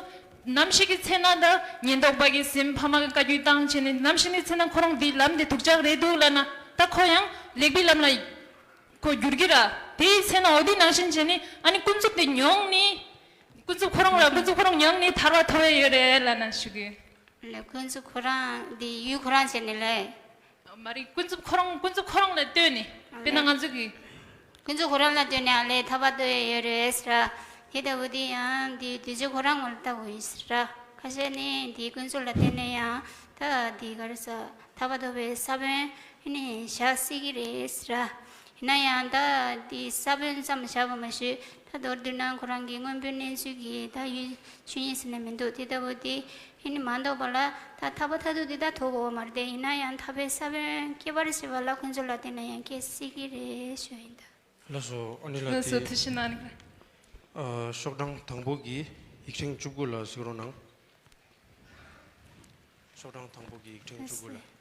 ནམ་ཞིག་གི་ཚེ་ན་ད་ཉེན་རྟོག་པ་གི་སེམས་ཕ་མ་གི་བཀའ་བཀྱོན་བཏང་བྱས་ནས་ནམ་ཞིག་ནི་ཚེ་ན་ཁོ་རང་འདི་ལམ་འདི་སྡུག་ཅག་རེད་འདུག་ལབ་ན་ད་ཁོ་ཡང་ལེགས་པའི་ལམ་ལ་ཁོ་འགྱུར་གི་ར། དེའི་ཚེ་ན་འོ་དེ་ནང་བཞིན་བྱས་ནས་ཨ་ནི་ཀུན་རྫོབ་དེ་མྱོང་ནས་ཀུན་རྫོབ་ཁོ་རང་ལ་ཀུན་རྫོབ་ཁོ་རང་མྱོང་ནས་ཐར་པ་ཐོབ་ཡས་ཡོད་རེད་ལབ་ན་ཞུ་གི། ལས་ཀུན་རྫོབ་ཁོ་རང་འདི་ཡུལ་ཁོ་རང་བྱས་ནས་ལས། མ་རེད། ཀུན་རྫོབ་ཁོ་རང་ཀུན་རྫོབ་ཁོ་རང་ལ་ལྟོས་ནས་དཔེར་ན་ང་ཚོ་གི། ཀུན་རྫོབ་ཁོ་རང་ལ་ལྟོས་ནས་ཨ་ལས་ཐར་པ་ཐོབ་ཡས་ཡོད་རེད་ཟེར་ར། དེ་ལྟ་བུ་དེ་ཡང་འདི་དུས་ཚོད་ཁོ་རང་ངོ་ལ་ལྟ་དགོས་ཡིན་ཟེར་ར། ཁ་ཤས་ནི་འདི་ཀུན་རྫོབ་ལ་བརྟེན་ནས་ཡང་ད་འདི་ག་རེ་ཟ་ཐར་པ་ཐོབ་པའི་ས་བོན་ཨ་ནི་བཞག་སྲིད་ཀྱི་རེད་ཟེར་ར། ཡིན་ན་ཡང་ད་འདི་ས་བོན་ཙམ་བཞག་པ་མ་ཞུས་ད་མདོར་བསྡུས་ན་ཁོ་རང་གི་སྔོན་པོའི་གནས་ཚུལ་གྱི་ད་ཡུལ་ཆོས་ཉིད་ཟེར་ན་མི་འདུག་དེ་ལྟ་བུ་དེ། ཨེ་ནི་མ་འདོགས་པ་ལ་ད་ཐར་པ་མཐར་ཐུག་འདི་ད་ཐོབ་དགོས་པ་མ་རེད་དེ། ཡིན་ན་ཡང་ཐར་པའི་ས་བོན་སྐྱེ་བར་བྱེད་པ་ལ་ཀུན་རྫོབ་ལ་བརྟེན་ན་ཡང་སྐྱེ་སྲིད་ཀྱི་རེད་ཞུ་ཡིན་ད། ལགས་སོ། ཨ་ནི་ལ་ལགས་སོ། དེ་ཐུགས་རྗེ་གནང་། ཨ་ཤོག་གྲངས་དང་པོ་གི་ཡིག་ཕྲེང་བཅུ་དགུ་ལ་གཟིགས་རོགས་གནང་། ཤོག་གྲངས་དང་པོ་གི་ཡིག་ཕྲེང་བཅུ་དགུ་ལ། ལགས་སོ།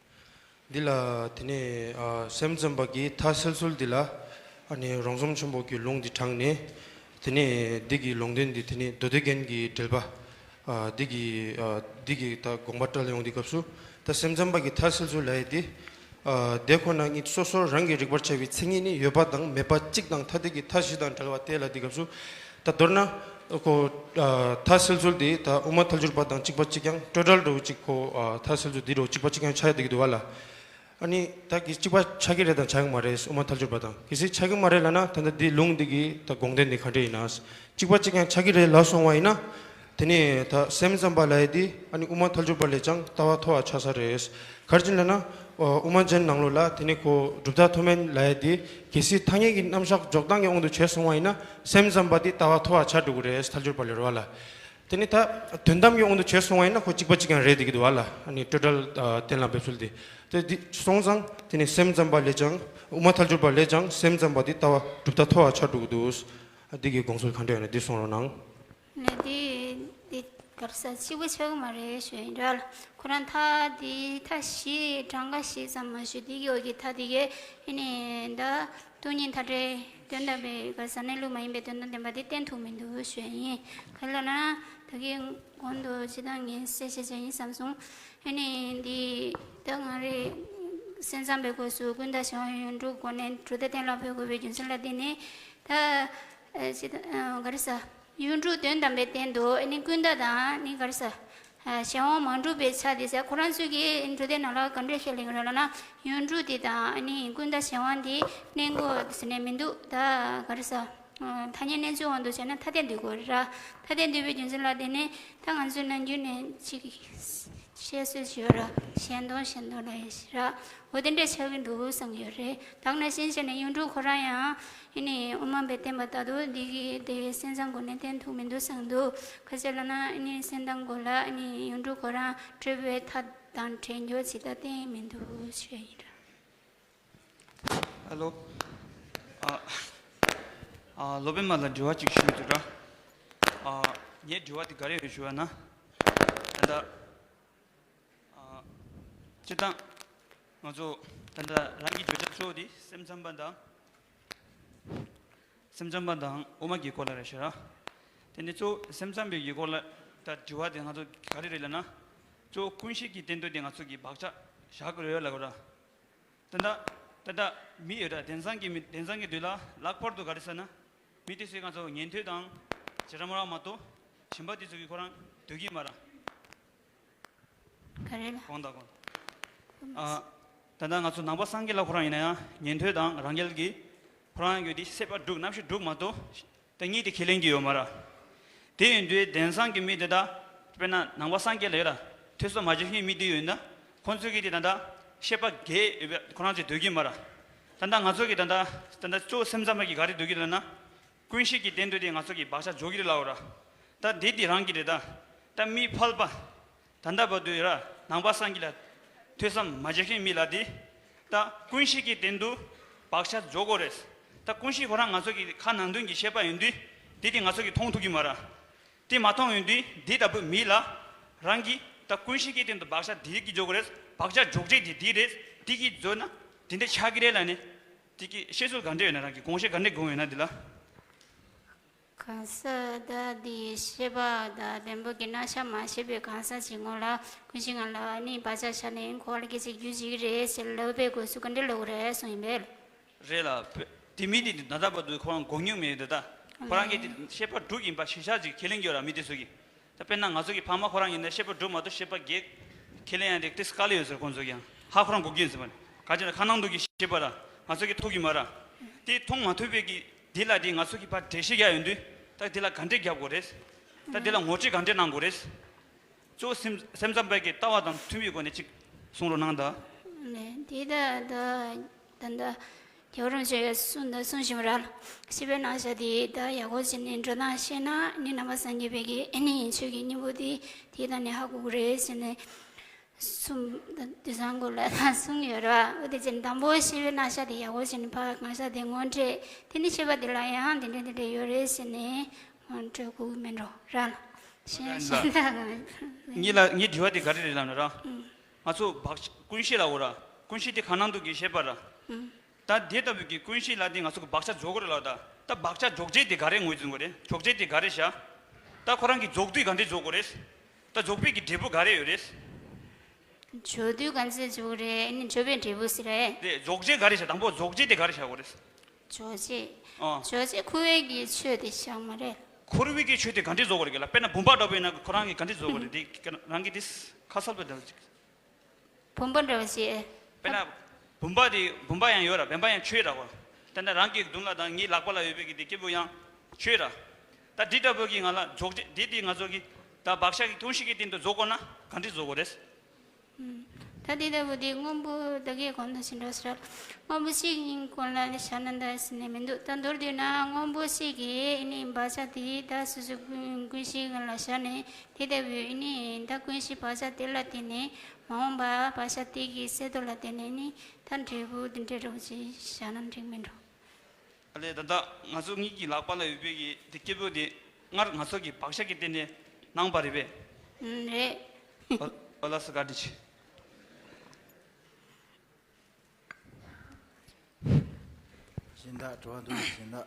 འདི་ལ་དེ་ནས་ཨ་སེམས་ཙམ་པ་གིས་མཐའ་བསལ་ཚུལ་འདི་ལ་ཨ་ནི་རོང་ཟོམ་ཆེན་པོ་གི་ལུང་འདི་དྲངས་ནས། དེ་ནས་འདི་གི་ལུང་བསྟན་འདི་དེ་ནས་མདོ་སྡེ་རྒྱན་གྱི་འགྲེལ་པ་ཨ་འདི་གི་ཨ་འདི་གི་ད་དགོངས་པ་བཀྲལ་ཡོང་དུས་སྐབས་སུ། ད་སེམས་ཙམ་པ་གིས་མཐའ་བསལ་ཚུལ་ལབ་ཡས་འདི་ཨ་དེ་ཁོ་ན་ཉིད་སོ་སོ་རང་གིས་རིག་པར་བྱ་བའི་མཚན་ཉིད་ནི་ཡོད་པ་དང་མེད་པ་གཅིག་དང་ཐ་དད་ཀྱི་མཐའ་བཞི་དང་བྲལ་བ་སྟེ་ལབ་དུས་སྐབས་སུ། ད་མདོར་ན་ཁོ་ཨ་མཐའ་བསལ་ཚུལ་འདི་ད་དབུ་མ་ཐལ་འགྱུར་བ་དང་གཅིག་པ་གཅིག་རྐྱང་སྤྲོས་བྲལ་འདྲ་བོ་གཅིག་ཁོ་ཨ་མཐའ་བསལ་ཚུལ་འདི་འདྲ་བོ་གཅིག་པ་གཅིག་རྐྱང་ཆགས་ཡ་འདུག་གི་འདུག་བ་ལ། ཨ་ནི་ད་གི་གཅིག་པ་ཆགས་ཀྱི་རེད་དང་ཆགས་ཀྱི་མ་རེད། དབུ་མ་ཐལ་འགྱུར་བ་དང་གལ་སྲིད་ཆགས་ཀྱི་མ་རེད་ལབ་ན། ད་ལྟ་འདི་ལུང་འདི་གི་ད་དགོངས་དོན་འདི་ག་འདྲ་ཡིན་ན། གཅིག་པ་གཅིག་རྐྱང་ཆགས་ཀྱི་རེད་ལབ་སོང་བ་ཡིན་ན། དེ་ནས་ད་སེམས་ཙམ་པ་ལབ་ཡས་འདི་ཨ་ནི་དབུ་མ་ཐལ་འགྱུར་བ་ལས་ཀྱང་ལྟ་བ་མཐོ་བ་ཆགས་ས་རེད། ག་རེ་བྱས་ནས་ལབ་ན། ཨ་དབུ་མ་རྒྱན་ནང་ལོགས་ལ་དེ་ནས་ཁོ་གྲུབ་མཐའ་མཐོ་དམན་ལབ་ཡས་འདི་གལ་སྲིད་ཐ་སྙད་ཀྱི་རྣམ་གཞག་འཇོག་སྟངས་ཀྱི་དབང་དུ་བྱས་སོང་བ་ཡིན་ན། སེམས་ཙམ་པ་འདི་ལྟ་བ་མཐོ་བ་ཆགས་འགྲོ་གི་རེད། ཐལ་འགྱུར་བ་ལས་རོ་བ་ལ། དེ་ནས་ད་དོན་དམ་གྱི་དབང་དུ་བྱས་སོང་བ་ཡིན་ན་ཁོ་གཅིག་པ་གཅིག་རྐྱང་རེད་འདུག་གི་འདུག་བ་ལ། ཨ་ནི་སྤྲོས་བྲལ་ཨ་གཏན་ལ་འབེབས་ཚུལ་འདི། དེ་འདི་སོང་ཙང་དེ་ནས་སེམས་ཙམ་པ་ལས་ཀྱང་དབུ་མ་ཐལ་འགྱུར་བ་ལས་ཀྱང་སེམས་ཙམ་པ་འདི་ལྟ་བ་གྲུབ་མཐའ་མཐོ་བ་ཆགས་འགྲོ་གི་འདུག་འདི་གི་དགོངས་ཚུལ་ག་འདྲ་ཡོད་ན་འདི་གསུང་རོགས་གནང་། ལས་འདི་འདི་ག་རེ་ཟ་གཅིག་པ་ཆགས་ཀྱི་མ་རེད་ཞུ་ཡིན་ར། ཁོ་རང་མཐའ་འདི་མཐའ་བཞི་གྲངས་ཀ་བཞི་ཙམ་མ་ཞུ་འདི་གི་འོག་གི་མཐའ་འདི་གས་ཨེ་ནི་ད་སྟོང་ཉིད་མཐའ་བྲལ་དོན་དམ་པའི་ག་རེ་ཟ་གནས་ལུགས་མ་ཡིན་པའི་དོན་དམ་བདེན་པ་འདི་བསྟན་ཐུབ་མི་འདུག་ཞུ་ཡིན། ག་རེ་ལབ་ན་ད་གིན་གོང་དུ་ཇི་ལྟར་ངས་གསལ་བཤད་བྱས་ཡིན་བསམ་སོང་། ཨེ་ནི་འདི་ད་ང་རེ་སེམས་ཙམ་པའི་སྐབས་སུ་ཀུན་བཏགས་གཞན་དབང་ཡོངས་གྲུབ་སྒོ་ནས་གྲུབ་མཐའ་གཏན་ལ་ཕབ་དགོས་པའི་རྒྱུ་མཚན་ལ་བརྟེན་ནས་ད་ཨ་ཅི་ད་ཨ་ག་རེ་ཟ། ཡོངས་གྲུབ་དོན་དམ་པའི་སྟེང་དུ་ཨེ་ནི་ཀུན་བཏགས་དང་ནི་ག་རེ་ཟ། ཨ་གཞན་དབང་མ་གྲུབ་པའི་ཆ་དེ་ཟེར་ཁོ་རང་ཚོས་ཀྱི་གྲུབ་མཐའི་ནང་ལ་ག་འདྲས་བཤད་ལེ་ཡོད་རེད་ལབ་ན། ཡོངས་གྲུབ་དེ་དང་ཨ་ནི་ཀུན་བཏགས་གཞན་དབང་དེ་གནས་འགོག་ཟེར་ནས་མི་འདུག་ད་ག་རེ་ཟ། ཨ་ཐ་སྙད་གནས་ཚུལ་དབང་དུ་བྱས་ན་ཐ་དད་འདུས་དགོས་རེད་ར། ཐ་དད་འདུས་པའི་རྒྱུ་མཚན་ལ་བརྟེན་ནས་ད་ང་ཚོས་ནམ་རྒྱུན་ནས་ཅིག་བཤད་སྲོལ་ཞིག་ཡོད་ར། གཞན་སྟོང་གཞན་སྟོང་ལབ་ཡ་ཞིག་ར། འོ་དེ་འདྲ་ཆགས་ཀྱི་འདུག་བསམ་གྱི་ཡོད་རེད། ད་ག་ནང་བཞིན་བྱས་ནས་ཡོངས་གྲུབ་ཁོ་རང་ཡང་ཨེ་ནི་དབུ་མ་པས་བསྟན་པ་ལྟར་དུ་འདི་གི་དེ་སེམས་ཙམ་སྒོ་ནས་བསྟན་ཐུབ་མི་འདུག་བསམ་འདུག་ག་ཅི་ལབ་ན་ཨེ་ནི་སེམས་ཙམ་སྒོ་ལ་ཨེ་ནི་ཡོངས་གྲུབ་ཁོ་རང་སྤྲོས་པའི་མཐའ་དང་བྲལ་འགྱུར་ཇི་ལྟར་བསྟན་མི་འདུག་ཞུ་ཡ་ཡིན་ར། ཧེ་ལོ། ཨ་ཨ་སློབ་དཔོན་མ་ལ་དྲི་བ་གཅིག་ཞུ་འདོད་ར། ཨ་ངའི་དྲི་བ་དེ་ག་རེ་ཡོད་ཞུ་བ་ན། ད་ལྟ་ཨ་སྤྱིར་བཏང་ང་ཚོ་ད་ལྟ་རང་གི་བརྗོད་བྱ་གཙོ་བོ་དེ་སེམས་ཙམ་པ་དང་། སེམས་ཙམ་པ་དང་དབུ་མ་གི་སྐོར་ལ་རེད་ཤག་ར། དེ་ནས་གཙོ་བོ་སེམས་ཙམ་པའི་གི་སྐོར་ལ་ད་དྲི་བ་དེ་ང་ཚོ་ག་རེ་རེད་ལབ་ན། གཙོ་བོ་ཀུན་ཤེས་ཀྱི་སྟེང་དུ་དེ་ང་ཚོ་གི་བག་ཆགས་བཞག་གི་རེད་ལབ་དགོས་ར། ད་ལྟ་ད་ལྟ་མི་ཡོད་ར། དེང་སང་གི་མི་དེང་སང་གི་དུས་ལ་ལྷག་པར་དུ་ག་རེ་ཟེར་ན། མི་དེ་ཚོས་ང་ཚོ་ཉན་ཐོས་དང་བྱེ་བྲག་སྨྲ་བ་མ་གཏོགས་གཞན་པ་དེ་ཚོ་གིས་ཁོ་རང་འདོད་ཀྱི་མ་རེད། ག་རེ་ལ། དགོངས་དག་དགོངས་དག་ཨ། ད་ལྟ་ང་ཚོ་ནང་པ་སངས་རྒྱས་ལ་ཁོ་རང་ཡིན་ན་ཡང་ཉན་ཐོས་དང་རང་རྒྱལ་གྱིས་ཁོ་རང་གི་དེ་སྲེད་པ་དྲུག་རྣམ་ཤེས་དྲུག་མ་གཏོགས་ད་གཉིས་དེ་ཁས་ལེན་གྱི་ཡོད་མ་རེད། དེ་ཡིན་དུས་དེང་སང་གི་མི་དེ་དག་དཔེར་ན་ནང་པ་སངས་རྒྱས་ལ་ཡོད་ར་ཐོས་བསམ་མ་བྱས་མཁན་མི་དེ་ཡོད་ན་ཁོང་ཚོ་གིས་དེ་ད་ལྟ་སྲེད་པ་བརྒྱད་ཡོད་པའི་ཁོ་རང་ཚོས་འདོད་ཀྱི་མ་རེད། ད་ལྟ་ང་ཚོ་གིས་ད་ལྟ་ད་ལྟ་གཙོ་བོ་སེམས་ཙམ་པ་གིས་ག་རེ་འདོད་ཀྱི་ལབ་ན། ཀུན་ཤེས་ཀྱི་སྟེང་དུ་དེ་ང་ཚོ་གིས་བག་ཆགས་འཇོག་གི་རེད་ལབ་ར། ད་འདི་དེ་རང་གི་རེད་ད། ད་མི་ཕལ་པ། ད་ལྟ་བར་དུ་ཡོད་ར་ནང་པ་སངས་རྒྱས་ལ་ཐོས་བསམ་མ་བྱས་མཁན་མི་ལ་དེ། ད་ཀུན་ཤེས་ཀྱི་སྟེང་དུ་བག་ཆགས་འཇོག་དགོས་རེད། ད་ཀུན་ཤེས་ཁོ་རང་ང་ཚོ་གི་ཁ་ནང་དོན་གྱི་ཤེས་པ་ཡིན་དུས་དེ་དེ་ང་ཚོ་གིས་མཐོང་ཐུབ་ཀྱི་མ་ར། དེ་མ་མཐོང་ཡོང་དུས་འདི་ལྟ་བུ་མི་ལ་རང་གིས་ད་ཀུན་ཤེས་ཀྱི་སྟེང་དུ་བག་ཆགས་དེ་གི་འཇོག་དགོས་རེད། བག་ཆགས་འཇོག་བྱེད་དེ་དེ་རེད། དེ་གི་འཇོག་ན་དེ་འདྲ་ཆགས་ཀྱི་རེད་ལབ་ནས། དེ་གི་བཤད་སྲོལ་ག་འདྲ་ཡོད་ན་རང་གི་དགོངས་བཞེད་ག་འདྲ་དགོངས་ཡོད་ན་འདི་ལ། གང་ཟག་ད་འདི་ཤེས་པ་ད་བེམ་པོ་གི་རྣམ་གཞག་མ་ཤེས་པའི་གང་ཟག་ཅིག་ངོ་ལ་ཀུན་གཞི་ང་ལ་ནི་བག་ཆགས་ཤར་ནས་འཁོར་བ་ལ་སྐྱེ་ཚེ་རྒྱུ་ཅིག་རེད་ཟེར་ལབ་པའི་དགོས་ཚུལ་ག་འདྲ་ལབ་དགོས་རེད་གསུངས་ཡིན་པས། རེད་ལ། དེ་མི་དེ་ད་ལྟ་བར་དུ་ཁོ་རང་མགོ་རྙོག་མེད་ཡོད་ད། ཁོ་རང་གིས་དེ་ཤེས་པ་དྲུག་ཡིན་པ་ཞིབ་ཆ་ཅིག་ཁས་ལེན་གྱི་ཡོད་ར་མི་དེ་ཚོ་གིས། ད་དཔེར་ན་ང་ཚོ་གི་ཕ་མ་ཁོ་རང་ཡིན་ན་ཤེས་པ་དྲུག་མ་གཏོགས་ཤེས་པ་བརྒྱད་ཁས་ལེན་ཡང་དེ་ཏིས་དཀའ་ལས་ཡོད་ཟེར་ཁོང་ཚོ་གིས་ཡང་ཧ་ཁོ་རང་གོ་གི་ཡིན་ཟེར་བ་ནི་ག་ཅི་ན་ཁ་ནང་དུ་གི་ཤེས་པ་ར་ང་ཚོ་གི་ཐུག་གི་མ་ར། དེ་མཐོང་མ་ཐུབ་པའི་གི་དེ་ལ་དེ་ང་ཚོ་གི་ཕར་འགྲེལ་བཤད་རྒྱག་ཡོང་དུས་ད་དེ་ལ་ག་འདྲས་རྒྱབ་དགོས་རེད། ད་དེ་ལ་ངོ་སྤྲོད་ག་འདྲས་གནང་དགོས་རེད། གཙོ་བོ་སེམས་སེམས་ཙམ་པའི་གི་ལྟ་བ་དང་མཐུན་པའི་སྒོ་ནས་ཅིག་གསུང་རོགས་གནང་ད། ནས་དེ་ད་ད་ད་ད། རྒྱལ་བ་རིན་པོ་ཆེས་གསུངས་དང་གསུང་བཞིན་པ་ར། ཤེས་པའི་རྣམ་གཞག་དེ་ད་ཡག་པོ་བྱས་ནས་འགྲོ་སྟངས་ཤེས་ན་ནི་ནང་པ་སངས་རྒྱས་པའི་གི་ཨེ་ནི་ཆོས་ཀྱི་སྙིང་པོ་དེ་དེ་ད་ནི་ཧ་གོ་གི་རེད་ཟེར་ནས་གསུངས། དེང་སང་གོ་ལ་ད་གསུངས་ཡོད་ར། འོ་དེ་བྱས་ནས་དང་པོ་ཤེས་པའི་རྣམ་གཞག་དེ་ཡག་པོ་བྱས་ནས་ཕར་རྣམ་གཞག་དེ་ངོ་སྤྲད་དེ་ནི་ཤེས་པ་དེ་ལ་ཡང་དེ་འདྲ་དེ་འདྲ་ཡོད་རེད་ཟེར་ནས་ངོ་སྤྲོད་དགོས་ཀྱི་མིན་འགྲོ་ར། ཤེས་ཤེས་ད་ག་ངེད་ལ་ངའི་དྲི་བ་དེ་ག་རེ་རེད་ལབ་ན་ར། ང་ཚོ་བག་ཀུན་ཤེས་ལ་འོ་ར། ཀུན་ཤེས་དེ་ཁ་ནང་དུ་གི་ཤེས་པ་ར། ད་དེ་ལྟ་བུའི་གི་ཀུན་ཤེས་ལ་དེ་ང་ཚོ་གི་བག་ཆགས་འཇོག་དགོས་རེད་ལབ་ད། ད་བག་ཆགས་འཇོག་བྱེད་དེ་ག་རེ་ངོས་འཛིན་དགོས་རེད། འཇོག་བྱེད་དེ་ག་རེ་བཞག་ད་ཁོ་རང་གི་འཇོག་དུས་ག་འདྲས་འཇོག་དགོས་རེད། ད་འཇོག་པའི་གི་འབྲས་བུ་ག་རེ་ཡོད་རེད། འཇོག་དུས་ག་འདྲས་འཇོག་རེད། ཨ་ནི་འཇོག་པའི་འབྲས་བུ་ཟེར་རེད། དེ་འཇོག་བྱེད་ག་རེ་བཞག་དང་པོ་འཇོག་བྱེད་དེ་ག་རེ་བཞག་དགོས་རེད། འཇོག་བྱེད། ཨ། འཇོག་བྱེད་འཁོར་བའི་གི་ཆོས་དེ་བཞག་མ་རེད། འཁོར་བའི་གི་ཆོས་དེ་ག་འདྲས་བཟོ་དགོས་རེད་གི་ལ། དཔེར་ན་བུམ་པ་འདྲ་པོ་ཡིན་ན་ཁོ་རང་གི་ག་འདྲས་བཟོ་དགོས་རེད། དེ་རང་གི་དེ་ཁ་གསལ་པོ་འདྲ་པོ་ཅིག་བུམ་པ་འདྲ་བ་ཞིག་དཔེར་ན། བུམ་པ་དེ་བུམ་པ་ཡང་ཡོད་ར། བེམ་པ་ཡང་ཆོས་ར་གོ། དེ་ནས་རང་གི་མདུན་ལ་དང་ངའི་ལག་པ་ལ་ཡོད་པའི་གི་དེ་སྐྱེས་བུ་ཡང་ཆོས་ར། ད་འདི་ལྟ་བུ་གི་ང་ལ་འཇོག་བྱེད་འདི་དེ་ང་ཚོ་གི་ད་བག་ཆགས་ཀྱི་ཐུན་བཞི་གི་སྟེང་དུ་རྫོགས་དགོས་ན་ག་འདྲས་རྫོགས་དགོས་རེད། ད་འདི་ལྟ་བུ་དེ་སྔོན་པོ་ད་གའི་གོང་དུ་ཕྱིན་འགྲོ་ཟེར། སྔོན་པོ་གཅིག་ཡིན་གོང་ལ་ནི་བཞག་ན་འདྲ་ཟེར་ནས་མི་འདུག་ད་མདོར་བསྡུས་ན་སྔོན་པོ་གཅིག་གི་ནི་བག་ཆགས་དེ་ད་སོ་སོའི་ཀུན་ཀུན་གཞི་ལ་བཞག་ནས། དེ་ལྟ་བུའི་ནི་ད་ཀུན་གཞི་བག་ཆགས་དེ་ལ་བརྟེན་ནས་མ་འོངས་པ་བག་ཆགས་དེ་གི་གསལ་ཐོ་ལ་བརྟེན་ནས་ནི་ད་འབྲས་བུ་དེ་འདྲ་རོ་ཅིག་བཞག་ན་འགྲིག་མིན་འགྲོ། ཨ་ལས་ད་ལྟ་ང་ཚོ་གཉིས་ཀྱི་ལག་པ་ལ་ཡོད་པའི་གི་དེ་སྐྱེས་བུ་དེ་སྔར་ང་ཚོ་གི་བག་ཆགས་ཀྱི་སྟེང་ནས་གནང་པ་རེད་པས། ཨུམ་རེད། ཨོ་ཨོ་ལགས་སོ་བཀའ་དྲིན་ཆེ། གཞན་དག་དྲི་བ་འདུག་གཞན་དག་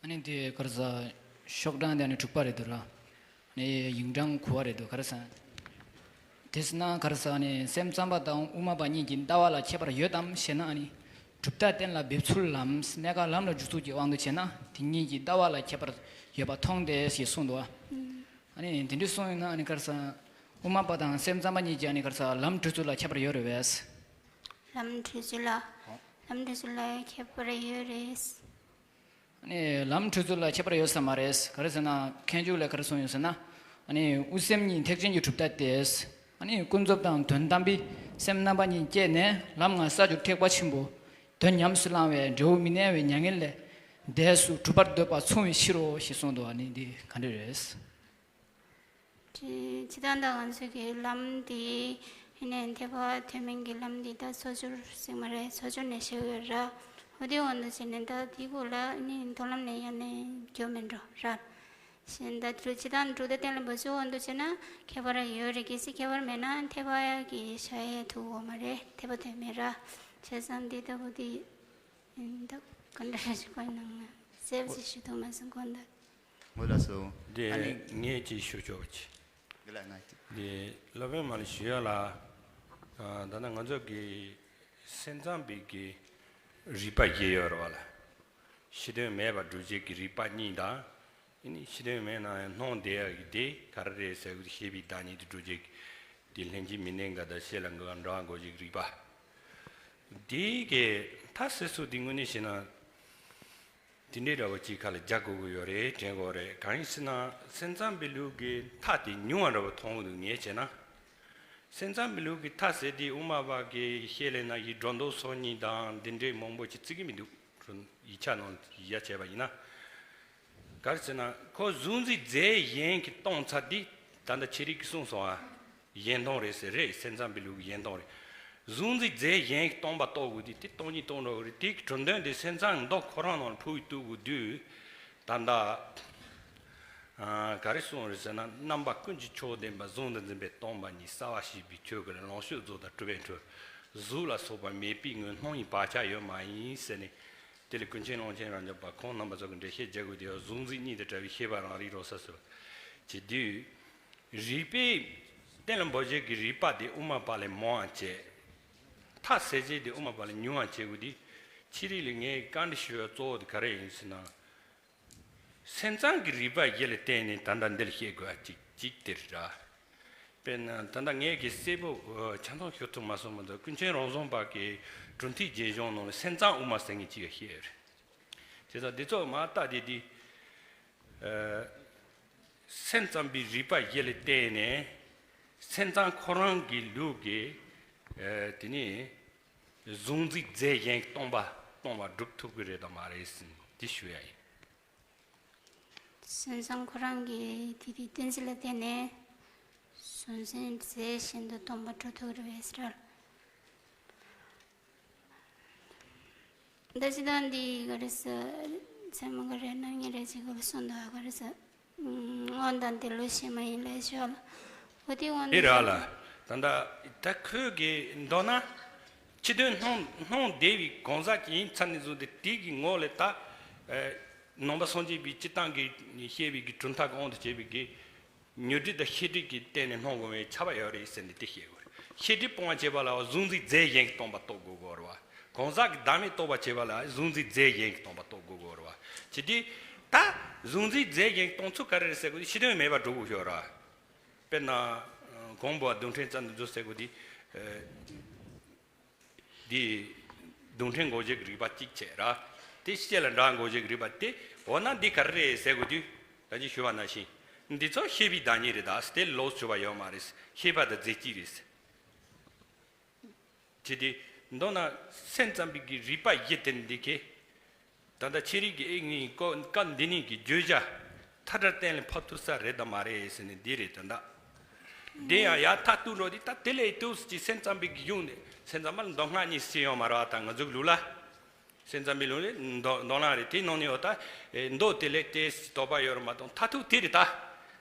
ཨ་ནི་དེ་ག་རེ་ཟ། ཤོག་གྲངས་དེ་ཨ་ནི་དྲུག་པ་རེད་འདུག་ལ། ཨ་ནི་ཡིག་གྲངས་དགུ་པ་རེད་འདུག་ག་རེ་ཟ། དེས་ན་ག་རེ་ཟ་ཨ་ནི་སེམས་ཙམ་པ་དང་དབུ་མ་པ་གཉིས་ཀྱི་ལྟ་བ་ལ་ཁྱད་པར་ཡོད་དམ་ཞེ་ན། ཨ་ནི་གྲུབ་མཐའ་གཏན་ལ་འབེབས་ཚུལ་ལམ་གནས་སྐབས་ལམ་ལ་འཇུག་ཚུལ་གྱི་དབང་དུ་བྱས་ན་དེ་གཉིས་ཀྱི་ལྟ་བ་ལ་ཁྱད་པར་ཡོད་པ་མཐོང་སྟེ་ཞེས་གསུངས་འདུག་ཨ་ནི་དེ་འདྲ་གསུངས་ཡོད་ན་ཨ་ནི་ག་རེ་ཟ། དབུ་མ་པ་དང་སེམས་ཙམ་པ་གཉིས་ཀྱི་ཨ་ནི་ག་རེ་ཟ་ལམ་འགྲོ་ཚུལ་ལ་ཁྱད་པར་ཡོད་རེད་པས། ལམ་འགྲོ་ཚུལ་ལ། ལམ་འགྲོ་ཚུལ་ལ་ཁྱད་པར་ཡོད་རེད། ཨ་ནི་ལམ་འགྲོ་ཚུལ་ལ་ཁྱད་པར་ཡོད་ས་མ་རེད། ག་རེ་ཟེར་ན་མཁས་འཇུག་ལས་ག་རེ་གསུངས་ཡོད་ཟེར་ན། ཨ་ནི་དབུ་སེམས་གཉིས་ཐེག་ཆེན་གྱི་གྲུབ་མཐའ་སྟེ། ཨ་ནི་ཀུན་རྫོབ་དང་དོན་དམ་པའི་སེམས་རྣམ་པ་གཉིས་སྐྱེས་ནས་ལམ་ལྔ་ས་བཅུ་ཐེག་པ་ཆེན་པོ། དོན་ཉམས་སུ་བླང་བའི་འབྲས་བུ་མི་གནས་པའི་མྱ་ངན་ལས་འདས་སུ་གྲུབ་པར་འདོད་པ་མཚུངས་པའི་ཕྱིར་རོ་ཞེས་གསུངས་འདུག་ཨ་ནི་འདི་ག་འདྲ་རེད། སྤྱིར་བཏང་ད་ང་ཚོ་གི་ལམ་འདི་ནས་ཐེག་པ་ཐོན་མིན་གྱི་ལམ་འདི་ད་ཚོགས་སྦྱོར་ཟེར་མ་རེད། ཚོགས་སྦྱོར་ནས་བཤད་ཡོད་ར། འོ་དེ་འོང་དུ་བྱས་ནས་ད་དེའི་སྐོར་ལ་ནི་མདོ་ལམ་ནས་ཡང་ནས་འགྱོ་མིན་འགྲོ་ར། གཞན་ད་དེ་ལོ་སྤྱིར་བཏང་གྲུབ་མཐའ་གཏན་ལ་འབེབས་ཚུལ་འོང་དུ་བྱས་ན་ཁྱད་པར་ཡོད་རེད། གལ་སྲིད་ཁྱད་པར་མེད་ན་ཐེག་པ་གི་བྱ་ཡས་ཐུག་འོང་མ་རེད། ཐེག་པ་ཐོན་མེད་ར། བྱས་ཙང་འདི་ལྟ་བུ་འདི་ད་ག་འདྲ་ཞིག་གོ་ནང་ན་གསལ་པོ་ཞིག་ཞུ་ཐུབ་མ་སོང་གོ་ད། ངོ་ལ་སོ། འདི་ཨ་ནི་ངས་ཅིག་ཞུ་ཆོག་ཅིག་འདི་ལ་ང་ཅིག་འདི་སློབ་དཔོན་མ་ལ་ཞུ་ཡ་ལ། ཨ་ད་ནི་ང་ཚོ་གི་སེམས་ཙམ་པའི་གི་རིགས་པ་བརྒྱད་ཡོད་རེད་བ་ལ། ཕྱི་དོན་མེད་པར་སྒྲུབ་བྱེད་ཀྱི་རིགས་པ་གཉིས་དང་། ཨེ་ནི་ཕྱི་དོན་མེད་ན་ཡང་སྣང་བསྡད་ཡག་གི་དེ་ག་རེ་རེད་ཟེར་བའི་ཤེས་པའི་བདག་ཉིད་དུ་སྒྲུབ་བྱེད་ཀྱི་དེ་ལྷན་ཅིག་མི་གནས་འགལ་དང་ཤེས་ལ་འགལ་བ་འདྲ་འགོག་བྱེད་ཀྱི་རིགས་པ། དེ་གའི་མཐའ་ཟེར་ཚུལ་དེ་དངོས་གནས་བྱས་ན། དེ་འདྲའི་འདྲ་བ་ཅིག་ཁ་ལ་རྒྱག་དགོས་ཀྱི་ཡོད་རེད། དྲན་དགོས་རེད། གང་ཡིན་ཟེར་ན་སེམས་ཙམ་པའི་ལུགས་ཀྱི་མཐའ་དེ་ཉུང་བ་འདྲ་བ་མཐོང་གི་འདུག་ངས་བྱས་ན། སེམས་ཙམ་པའི་ལུགས་ཀྱི་མཐའ་ཟེར་དེ་དབུ་མ་པ་གི་བཤད་ལས་ན་ཡི་སྒྲོ་འདོགས་སོ་གཉིས་དང་འདི་འདྲའི་མང་པོ་ཅིག་བརྩི་གི་མི་འདུག་ཡིག་ཆ་ནང་ཡ་བྱས་པ་ཡིན་ན། ག་རེ་ཟེར་ན་ཁོ་གཟུགས་འཛིན་རྫས་གཞན་གྱིས་སྟོང་ཚར་དེ་ད་ལྟ་ཁྱེད་རིག་གིས་གསུངས་སོང་ཨ། གཞན་སྟོང་རེད་ཟེར་རེད། སེམས་ཙམ་པའི་ལུགས་ཀྱི་གཞན་སྟོང་རེད། གཟུགས་འཛིན་རྫས་གཞན་གྱིས་སྟོང་པ་རྟོགས་དགོས་དུས་དེ་སྟོང་ཉིད་རྟོགས་འགྲོ་གི་རེད། དེ་གི་གྲུབ་དོན་དེ་སེམས་ཙམ་མདོ་ཁོ་རང་ནང་ལ་ཕུགས་གཏུག་དགོས་དུས། ད་ལྟ་ཨ་ག་རེ་གསུངས་རེད་ཟེར་ན། རྣམ་པ་ཀུན་གྱི་མཆོག་བདེན་པ། གཟུགས་འདི་འཛིན་པས་སྟོང་པ་ཉིད། གསལ་བ་ཤེས་པའི་ཆོས་ཀུན་ལ། ལོངས་སྤྱོད་རྫོགས་དང་སྤྲུལ་པས་འཁྲུལ། གཟུགས་ལ་སོགས་པ་མེད་པའི་ངོས། སྣང་ཡི་བག་ཆགས་ཡོད་མ་ཡིན་ཟེར་ནས། དེ་ལས་ཀུན་མཁྱེན་ཀློང་ཆེན་རབ་འབྱམས་པ་ཁོང་རྣམ་པ་ཚོ་གི་འགྲེལ་བཤད་རྒྱག་དགོས་དེ་ཡང་གཟུགས་འཛིན་གཉིས་དང་བྲལ་བའི་ཤེས་པ་རང་རིག་རང་གསལ་ཟེར་བ་བྱེད་དུས། རིགས་པས་གཏན་ལ་འབེབས་བྱེད་ཀྱི་རིགས་པ་དེ་དབུ་མ་པ་ལས་མང་བ་བྱས། མཐའ་ཟེར་བྱེད་དེ་དབུ་མ་པ་ལས་ཉུང་བ་བྱེད་དགོས་དེ། ཕྱི་རིགས་ལ་ངས་བཀའ་འདྲི་ཞུ་བའི་གཙོ་བོ་དེ་ག་རེ་ཡིན་ཟེར་ན། སེམས་ཙམ་གྱི་རིགས་པ་བཞི་ལ་བརྟེན་ནས་ད་ལྟ་འདི་ལ་བཤད་དགོས་པ་གཅིག་གཅིག་དེ་རེད། དཔེར་ན་ད་ལྟ་ངས་ཀྱི་གསལ་པོ་ཆ་ཚང་ཞུ་ཐུབ་མ་སོང་མ་གཏོགས། ཀུན་མཁྱེན་རང་བྱུང་པ་གི་གྲུབ་མཐའི་རྒྱས་གཞུང་ནང་ལ་སེམས་ཙམ་དབུ་མ་ཟེར་མཁན་གཅིག་བཤད་ཡོད་རེད། དེ་ཙང་འདི་ཚོ་མ་ལྟ་དེ་འདི། ཨ། སེམས་ཙམ་པའི་རིགས་པ་བཞི་ལ་བརྟེན་ནས་སེམས་ཙམ་ཁོ་རང་གི་ལུགས་ཀྱི། ཨ། དེ་ནི་གཟུགས་འཛིན་རྫས་གཞན་སྟོང་པ་སྟོང་པ་སྒྲུབ་ཐུབ་ཀྱི་རེད་དམ་མ་རེད་ཟེར་འདི་ཞུ་ཡ་ཡིན། སེམས་ཙམ་ཁོ་རང་གི་དེ་དེ་གཏན་ཚིགས་ལ་བརྟེན་ནས་གཟུགས་འཛིན་རྫས་གཞན་དུ་སྟོང་པ་སྒྲུབ་ཐུབ་ཀྱི་རེད་ཟེར། ད་ཅི་ལྟར་འདི་ག་རེ་ཟེར། ཚད་མ་ག་རེ་གནང་ངེས་རེད་ཅེས་ག་རེ་གསུངས་འདུག་ག་རེ་ཟེར། དབང་དང་དེ་ལུགས་ཤེས་མ་ཡིན་ལས་ཤོག་ལ། འོ་དེ་དབང་དེ་དུ་རག་ལ། ད་ལྟ་ད་ཁོས་གི་མདོར་ན། ཕྱི་དོན་སྣང་སྣང་བསྡད་པའི་གང་ཟག་ཅིག་ཡིན་ཚར་ནས་བཟུང་སྟེ་དེ་གི་ངོ་ལ་ད། ཨ། ནང་པ་སངས་རྒྱས་པའི་སྤྱིར་བཏང་གི་བཤད་པའི་གི་གྲུབ་མཐའ་གི་དབང་དུ་བྱས་པའི་གི། ཉོན་སྒྲིབ་དང་ཤེས་སྒྲིབ་ཀྱི་སྟེང་ནས་སྣང་དགོས་པའི་ཁྱབ་པ་ཡོད་རེད་ཟེར་ནས་དེ་བཤད་དགོས་རེད། ཤེས་སྒྲིབ་སྤོང་བ་བྱེད་པ་ལ་གཟུགས་འཛིན་རྫས་གཞན་གྱིས་སྟོང་པ་རྟོགས་དགོས་དགོས་རེད་བ། གང་ཟག་གི་བདག་མེད་རྟོགས་པ་བྱེད་པ་ལ་གཟུགས་འཛིན་རྫས་གཞན་གྱིས་སྟོང་པ་རྟོགས་དགོས་དགོས་རེད་བ། བྱས་དུས་ད་གཟུགས་འཛིན་རྫས་གཞན་གྱིས་སྟོང་ཚུལ་ག་རེ་རེད་ཟེར་དགོས་དུས་ཕྱི་དོན་མེད་པར་སྒྲུབ་དགོས་ཤོག་ར། དཔེར་ན། གོང་བུ་རྡུལ་ཕྲན་ཙམ་དུ་འཛུལ་ཟེར་དགོས་དུས། འདི་རྡུལ་ཕྲན་འགོག་བྱེད་ཀྱི་རིགས་པ་གཅིག་བྱས་ར། དེ་ཤེས་ལ་འདྲ་འགོག་བྱེད་ཀྱི་རིགས་པ་དེ་འོ་ན་འདི་ག་རེ་རེད་ཟེར་དགོས་དུས། ད་ཅི་ཞུ་བ་ནང་བཞིན། འདི་ཚོ་ཤེས་པའི་བདག་ཉིད་རེད་ད། དེ་ལོགས་སུ་གྱུར་པ་ཡོད་མ་རེད། ཤེས་པ་དང་རྫས་གཅིག་རེད། ཅི་སྟེ། མདོར་ན་སེམས་ཙམ་པའི་གི་རིགས་པ་བཞི་དེ་འདི་གས། ད་ལྟ་ཁྱེད་རིག་གི་ཨེ་ངའི་སྐོར་སྐབས་འདི་ནས་ཀྱི་བརྗོད་བྱ་མཐའ་བྲལ་གཏན་ལ་ཕབ་ཐུབ་ས་རེད་དམ་མ་རེད་ཟེར་ནས་འདི་རེད་ད་ལྟ། འདི་ཡང་ཡར་མཐའ་གཏུགས་འགྲོ་དུས་ད་དེ་ལས་གཏུགས་ཀྱི་སེམས་ཙམ་པའི་གི་གཞུང་ནས་སེམས་ཙམ་པ་ལ་མདོ་སྔགས་གཉིས་ཟེར་ཡོད་མ་རེད་བ། ད་ང་ཚོའི་ལུགས་ལ། སེམས་ཙམ་པའི་ལུགས་ནས་མདོ་མདོ་སྔགས་རེད། དེའི་ནང་ནས་ཡོད་ད། མདོ་དེ་ལས་དེ་དོགས་པ་ཡོད་རེད་མ་གཏོགས་མཐར་ཐུག་དེ་རེད་ད།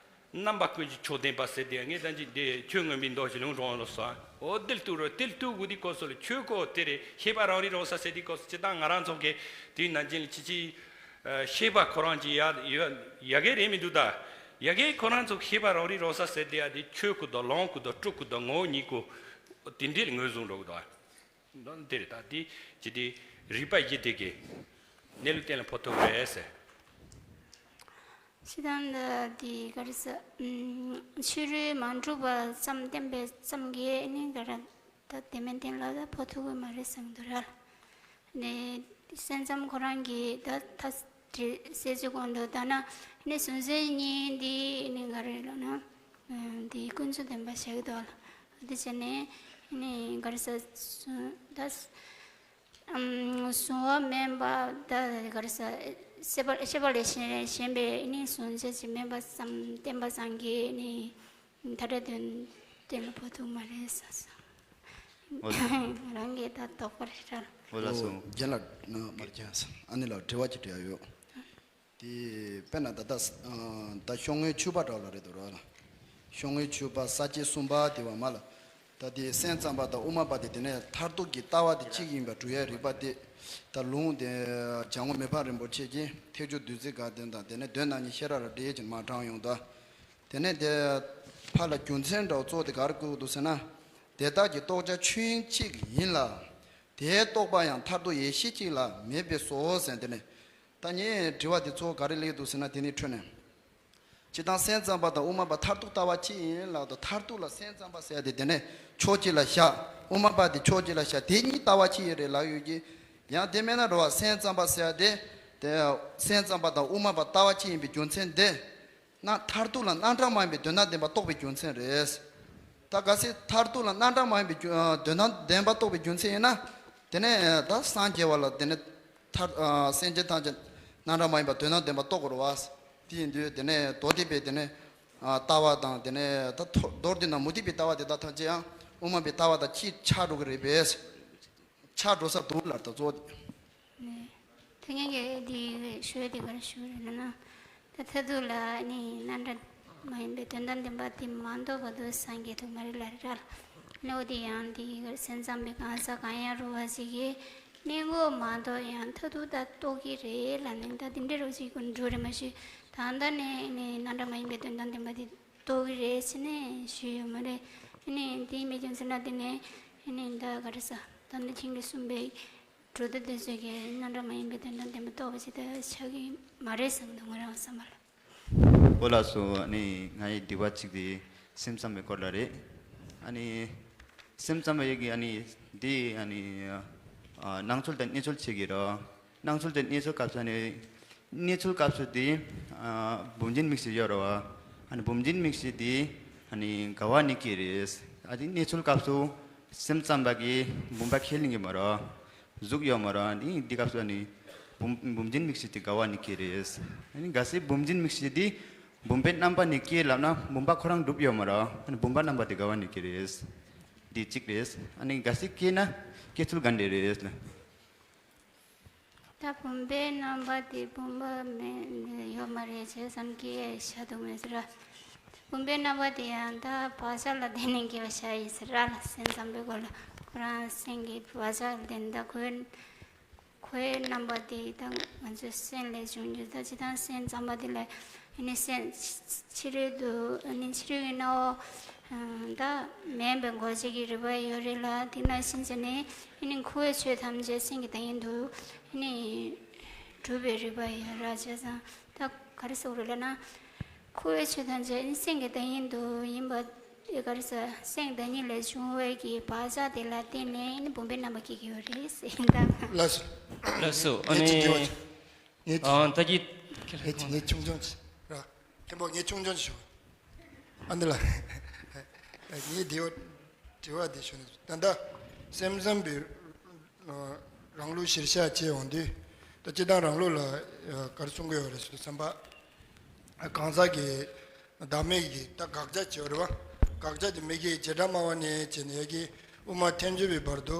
རྣམ་པ་ཀུན་གྱི་མཆོག་བདེན་པ་ཟེར་དེ་ངས་ད་ཅི་འདི་ཆོས་མངོན་པའི་མདོ་ཞིག་ལུང་དྲངས་ལོ་སོང་། འོ་དེ་ལ་གཏུགས་རོགས། དེ་ལ་གཏུགས་དགོས་དུས་སྐབས་སུ་ལ་ཆོས་སྐོར་དེ་རེད། ཤེས་པ་རང་རིག་རང་གསལ་ཟེར་དུས་སྐབས་སུ་སྤྱིར་བཏང་ང་རང་ཚོ་གི་དུས་ནམ་རྒྱུན་ལ་ཅི་ཅི། ཤེས་པ་ཁོ་རང་ཅི་ཡ་ཡ་ཡ་གི་རེད་མི་འདུག་ད། ཡ་གི་ཁོ་རང་ཚོ་ཤེས་པ་རང་རིག་རང་གསལ་ཟེར་དེ་ཡ་དེ་ཆོས་སྐུ་དང་ལོངས་སྐུ་དང་སྤྲུལ་སྐུ་དང་ངོ་བོ་ཉིད་སྐུ། དེ་འདྲས་ལ་ངོས་བཟུང་འགྲོ་གི་འདུག་ཨ། འདི་རེད་ད། འདི་ཇི་སྟེ་རིགས་པ་བཞི་དེ་གའི་གནས་ལུགས་གཏན་ལ་ཕབ་ཐུབ་རེད་ཟེར། ཕྱི་དང་འདི་ག་རེ་ཟེར། ཕྱི་རོལ་མ་གྲུབ་པ་ཙམ་བསྟན་པའི་ཙམ་གྱིས་ནི་ག་རེ་ད་དེ་མིན་གཏན་ལ་ད་ཕབ་ཐུབ་ཀྱི་མ་རེད་བསམ་གྱི་འདུག་ར། ནས་སེམས་ཙམ་ཁོ་རང་གིས་ད་ད་དེ་སེ་ཚོའི་གོང་དུ་ད་ན་ནི་གཟུང་འཛིན་གཉིས་འདི་ནི་ག་རེ་ལབ་ན། འདི་ཀུན་རྫོབ་བདེན་པ་བཞག་གི་འདུག་ལ། འདི་བྱས་ནས་ནི་ག་རེ་ཟེར་ད། གཟུང་བ་མིན་པ་ད་ག་རེ་ཟེར། ཤེས་པ་ཤེས་པ་ལས་གཞན་གཞན་པའི་ནི་གཟུང་བྱ་ཅིག་མིན་པ་ཙམ་བསྟན་པ་ཙམ་གྱིས་ནི། མཐའ་བྲལ་དོན་གཏན་ལ་ཕབ་ཐུབ་མ་རེད་ཟེར་སོང་། འོ་ལགས། རང་གིས་ད་དོགས་པ་རེད་ར། འོ་ལགས་སོ། རྒན་ལགས་ན་མར་རྒྱང་སོང་། ཨ་ནི་ལགས་དྲི་བ་ཅིག་དྲི་ཡ་ཡོད། དེ་དཔེར་ན་ད་ལྟ་ད་ཤོག་ངོས་བཅུ་པ་འདྲ་ལ་རེད་འདུག་ར་ལ། ཤོག་ངོས་བཅུ་པ་ས་བཅད་གསུམ་པ་དེ་བ་མ་ལ། ད་དེ་སེམས་ཙམ་པ་དང་དབུ་མ་པ་དེ་དེ་ནས་མཐར་ཐུག་གི་ལྟ་བ་དེ་གཅིག་ཡིན་པར་གྲུབ་ཡ་རིགས་པ་དེ། ད་ལུང་དེ་བྱང་ངོ་མི་ཕམ་རིན་པོ་ཆེ་གིས་ཐེག་མཆོག་བདུད་རྩི་དགའ་སྟོན་དང་དེ་ནས་དོན་རྣམ་གཉིས་ཤེས་རབ་ར་འདྲེས་ཀྱི་མ་དྲངས་ཡོང་ད། དེ་ནས་དེ་ཕར་ལ་རྒྱུ་མཚན་འདྲ་བོ་གཙོ་བོ་དེ་ག་རེ་བཀོད་འདུག་ཟེར་ན། དེ་དག་གི་རྟོགས་བྱ་ཆོས་དབྱིངས་གཅིག་ཡིན་ལ། དེའི་རྟོགས་པ་ཡང་མཐར་ཐུག་ཡེ་ཤེས་གཅིག་ལ་མེད་པས་སོ་ཟེར། དེ་ནས་ད་ ད་ངའི་དྲི་བ་དེ་གཙོ་བོ་ག་རེ་སླེབས་འདུག་ཟེར་ན། དེ་ནི་འཕྲོས་ནས། སྤྱིར་བཏང་སེམས་ཙམ་པ་དང་དབུ་མ་པ་མཐར་ཐུག་ལྟ་བ་གཅིག་ཡིན་ལབ་དུས། མཐར་ཐུག་ལ་སེམས་ཙམ་པ་ཟེར་ཡ་དེ་དེ་ནས་ཕྱོགས་གཅིག་ལ་བཞག་དབུ་མ་པ་དེ་ཕྱོགས་གཅིག་ལ་བཞག་དེ་གཉིས་ལྟ་བ་གཅིག་ཡིན་རེད་ལབ་ཡོད་ཀྱི། ཡང་དེ་མེད་ན་རེད་བ། སེམས་ཙམ་པ་ཟེར་ཡ་དེ། དེ་སེམས་ཙམ་པ་དང་དབུ་མ་པ་ལྟ་བ་གཅིག་ཡིན་པའི་རྒྱུ་མཚན་དེ། ན་མཐར་ཐུག་ལ་རྣམ་གྲངས་མ་ཡིན་པའི་དོན་དམ་བདེན་པ་རྟོགས་པའི་རྒྱུ་མཚན་རེད། ད་གལ་སྲིད་མཐར་ཐུག་ལ་རྣམ་གྲངས་མ་ཡིན་པའི་རྒྱུ་ཨ་དོན་དམ་བདེན་པ་རྟོགས་པའི་རྒྱུ་མཚན་ཡིན་ན། དེ་ནས་ད་སངས་རྒྱས་པ་ལ་དེ་ནས་མཐར་ཨ་སེམས་ཅན་ཐམས་ཅད་རྣམ་གྲངས་མ་ཡིན་པ་དོན་དམ་བདེན་པ་རྟོགས་དགོས་རེད་བ། དེ་ཡིན་དུས་དེ་ནས་མདོ་སྡེ་པའི་དེ་ནས་ཨ་ལྟ་བ་དང་། དེ་ནས་ད་མཐོ་མདོར་བསྡུས་ན་མུ་སྟེགས་པའི་ལྟ་བ་དེ་དག་ཐམས་ཅད་ཡང་དབུ་མ་པའི་ལྟ་བ་དང་གཅིག་ཆགས་འགྲོ་གི་རེད་པས། ཆགས་འགྲོ་ས་འདུག་ལབ། ད་གཙོ་བོ་དེ། ནས་དེ་ངས་ཀྱི་འདི་ཞུ་ཡ་དེ་ག་རེ་ཞུ་རེད་ལབ་ན། ད་མཐར་ཐུག་ལ་ནི་རྣམ་གྲངས་མ་ཡིན་པའི་དོན་དམ་བདེན་པ་དེ་མ་རྟོགས་བར་དུ་སངས་རྒྱས་ཐུབ་མ་རེད་ལབ་རེད་ལ། ནི་འོ་དེ་ཡང་དེ་སེམས་ཙམ་པའི་གང་ཟག་གང་ཡང་རུང་བ་ཞིག་གིས་གནས་འགོག་མ་གཏོགས་ཡང་མཐར་ཐུག་ད་རྟོགས་ཀྱི་རེད་ལབ་ནས། ད་དེ་འདྲའི་རོ་ཞིག་ཀུན་འགྲོ་རེད་མ་ཞུ། ད་ལྟ་ནས་ནི་རྣམ་གྲངས་མ་ཡིན་པའི་དོན་དམ་བདེན་པ་དེ་རྟོགས་ཀྱི་རེད་ཟེར་ནས་ཞུས་ཡོད་མ་རེད། ཨ་ནི་དེ་མི་རྒྱུ་མཚན་ལ་བརྟེན་ནས་ཨ་ནི་ད་ག་རེ་ཟ། ད་ནི་ཁྱེད་ཀྱིས་གསུངས་པའི་གྲོལ་སྡེ་དེ་ཚོ་གི་རྣམ་གྲངས་མ་ཡིན་པའི་དོན་དམ་བདེན་པ་རྟོགས་པ་ཞིག་ད་ཆགས་ཀྱི་མ་རེད་བསམ་འདུག་ང་རང་བསམ་པ་ལ། ཨོ་ལགས་སོ། ཨ་ནི་ང་ཡི་དྲི་བ་གཅིག་དེ་སེམས་ཙམ་པའི་སྐོར་ལ་རེད། ཨ་ནི་སེམས་ཙམ་པ་ཡི་གི་ཨ་ནི་འདི་ཨ་ནི་ཨ་སྣང་ཚུལ་དང་གནས་ཚུལ་བྱེད་ཀྱི་རོ། སྣང་ཚུལ་དང་གནས་ཚུལ་སྐབས་སུ་ནི། གནས་ཚུལ་སྐབས་སུ་དེ་ཨ་བུམ་འཛིན་དམིགས་བྱེད་ཡོད་རེད་བ། ཨ་ནི་བུམ་འཛིན་དམིགས་བྱེད་དེ་ཨ་ནི་འགལ་བ་གཉིས་ཀྱི་རེད། ཨ་དེ་གནས་ཚུལ་སྐབས་སུ་སེམས་ཙམ་པ་གིས་བུམ་པ་ཁས་ལེན་གྱི་མ་རེད། གཟུགས་ཡོད་མ་རེད། ཨ་ནི་འདི་སྐབས་སུ་ཨ་ནི་བུམ་བུམ་འཛིན་དམིགས་བྱེད་དེ་འགལ་བ་གཉིས་ཀྱི་རེད། ཨ་ནི་གལ་སྲིད་བུམ་འཛིན་དམིགས་བྱེད་དེ་བུམ་པའི་རྣམ་པ་ནི་སྐྱེས་ལབ་ན་བུམ་པ་ཁོ་རང་གྲུབ་ཡོད་མ་རེད། ཨ་ནི་བུམ་པ་རྣམ་པ་དེ་འགལ་བ་གཉིས་ཀྱི་རེད། འདི་གཅིག་རེད། ཨ་ནི་གལ་སྲིད་སྐྱེས་ན་སྐྱེ་ཚུལ་ག་འདྲ་རེད། ད་བུམ་པའི་རྣམ་པ་དེ་བུམ་པ་མེད་ཡོད་མ་རེད་ཅེས་བསམ་གྱི་བྱ་འདུག་མེད་ཟེར་ར། བུམ་པའི་རྣམ་པ་དེ་ཡང་ད་བག་ཆགས་ལ་བརྟེན་ནས་སྐྱེ་བ་བྱ་ཡིན་ཟེར་ར་ལ། སེམས་ཙམ་པའི་སྐོར་ལ་ཁོ་རང་སེམས་ཀྱི་བག་ཆགས་ལ་བརྟེན་ད་ཁོའི་ཁོའི་རྣམ་པ་དེ་ད་ང་ཚོའི་སེམས་ལས་བྱུང་རྒྱུ་ད་ཇི་ལྟར་སེམས་ཙམ་པ་དེ་ལ་ཨ་ནི་སེམས་ཕྱི་རོལ་དུ་ཨ་ནི་ཕྱི་རོལ་གྱི་སྣང་བ་ད་མེད་པའི་འགོག་བྱེད་ཀྱི་རིག་པ་ཡོད་རེད་ལ། དེ་ནང་བཞིན་བྱས་ནས་ཨ་ནི་འཁོར་བའི་ཆོས་ཐམས་ཅད་སེམས་ཀྱི་བདག་ཉིད་དུ་ཨ་ནི་གྲུབ་པའི་རིག་པ་ཡོད་ར། བྱས་ཙང་ད་ག་རེ་ཟེར་དགོས་རེད་ལབ་ན། འཁོར་བའི་ཆོས་ཐམས་ཅད་ཨ་ནི་སེམས་ཀྱི་བདག་ཉིད་དུ་ཡིན་པ། དེ་ག་རེ་ཟེར། སེམས་བདག་ཉིད་ལས་བྱུང་བའི་གི་བག་ཆགས་དེ་ལ་བརྟེན་ནས་ཨ་ནི་བུམ་པའི་རྣམ་པ་སྐྱེ་གི་ཡོད་རེད་ཟེར་ཡིན་ད། ལགས་སོ། ལགས་སོ། ཨ་ངས་ཅིག་དྲི་བ་ནི་ཅིག་ངས་ཅིག་ཨང་ད་ཀྱི་ཁྱེད་ངས་ཅིག་ངས་ཆུང་ཆུང་ཅིག་ར། མཁན་པོ་ངས་ཆུང་ཆུང་ཅིག་ཞུ། ཨ་འདི་ལ་ངས་དྲི་བ་དྲི་བ་འདི་ཞུ་ནས། ད་ལྟ་སེམས་ཙམ་པའི་རང་ལུགས་གཞིར་བཞག་བྱས་འོང་དུས། ད་སྤྱིར་བཏང་རང་ལུགས་ལ་ག་རེ་གསུང་གི་ཡོད་རེད་ཟེར་དུས་ཙམ་པ། གང་ཟག་གི་བདག་མེད་ཀྱི་ད་དགག་བྱ་བྱེད་པ་རེད་བ། དགག་བྱ་དེ་མི་དགེ་བྱེ་བྲག་སྨྲ་བ་ནས་བྱས་ནས་ཡ་གི་དབུ་མ་ཐལ་འགྱུར་བའི་བར་དུ།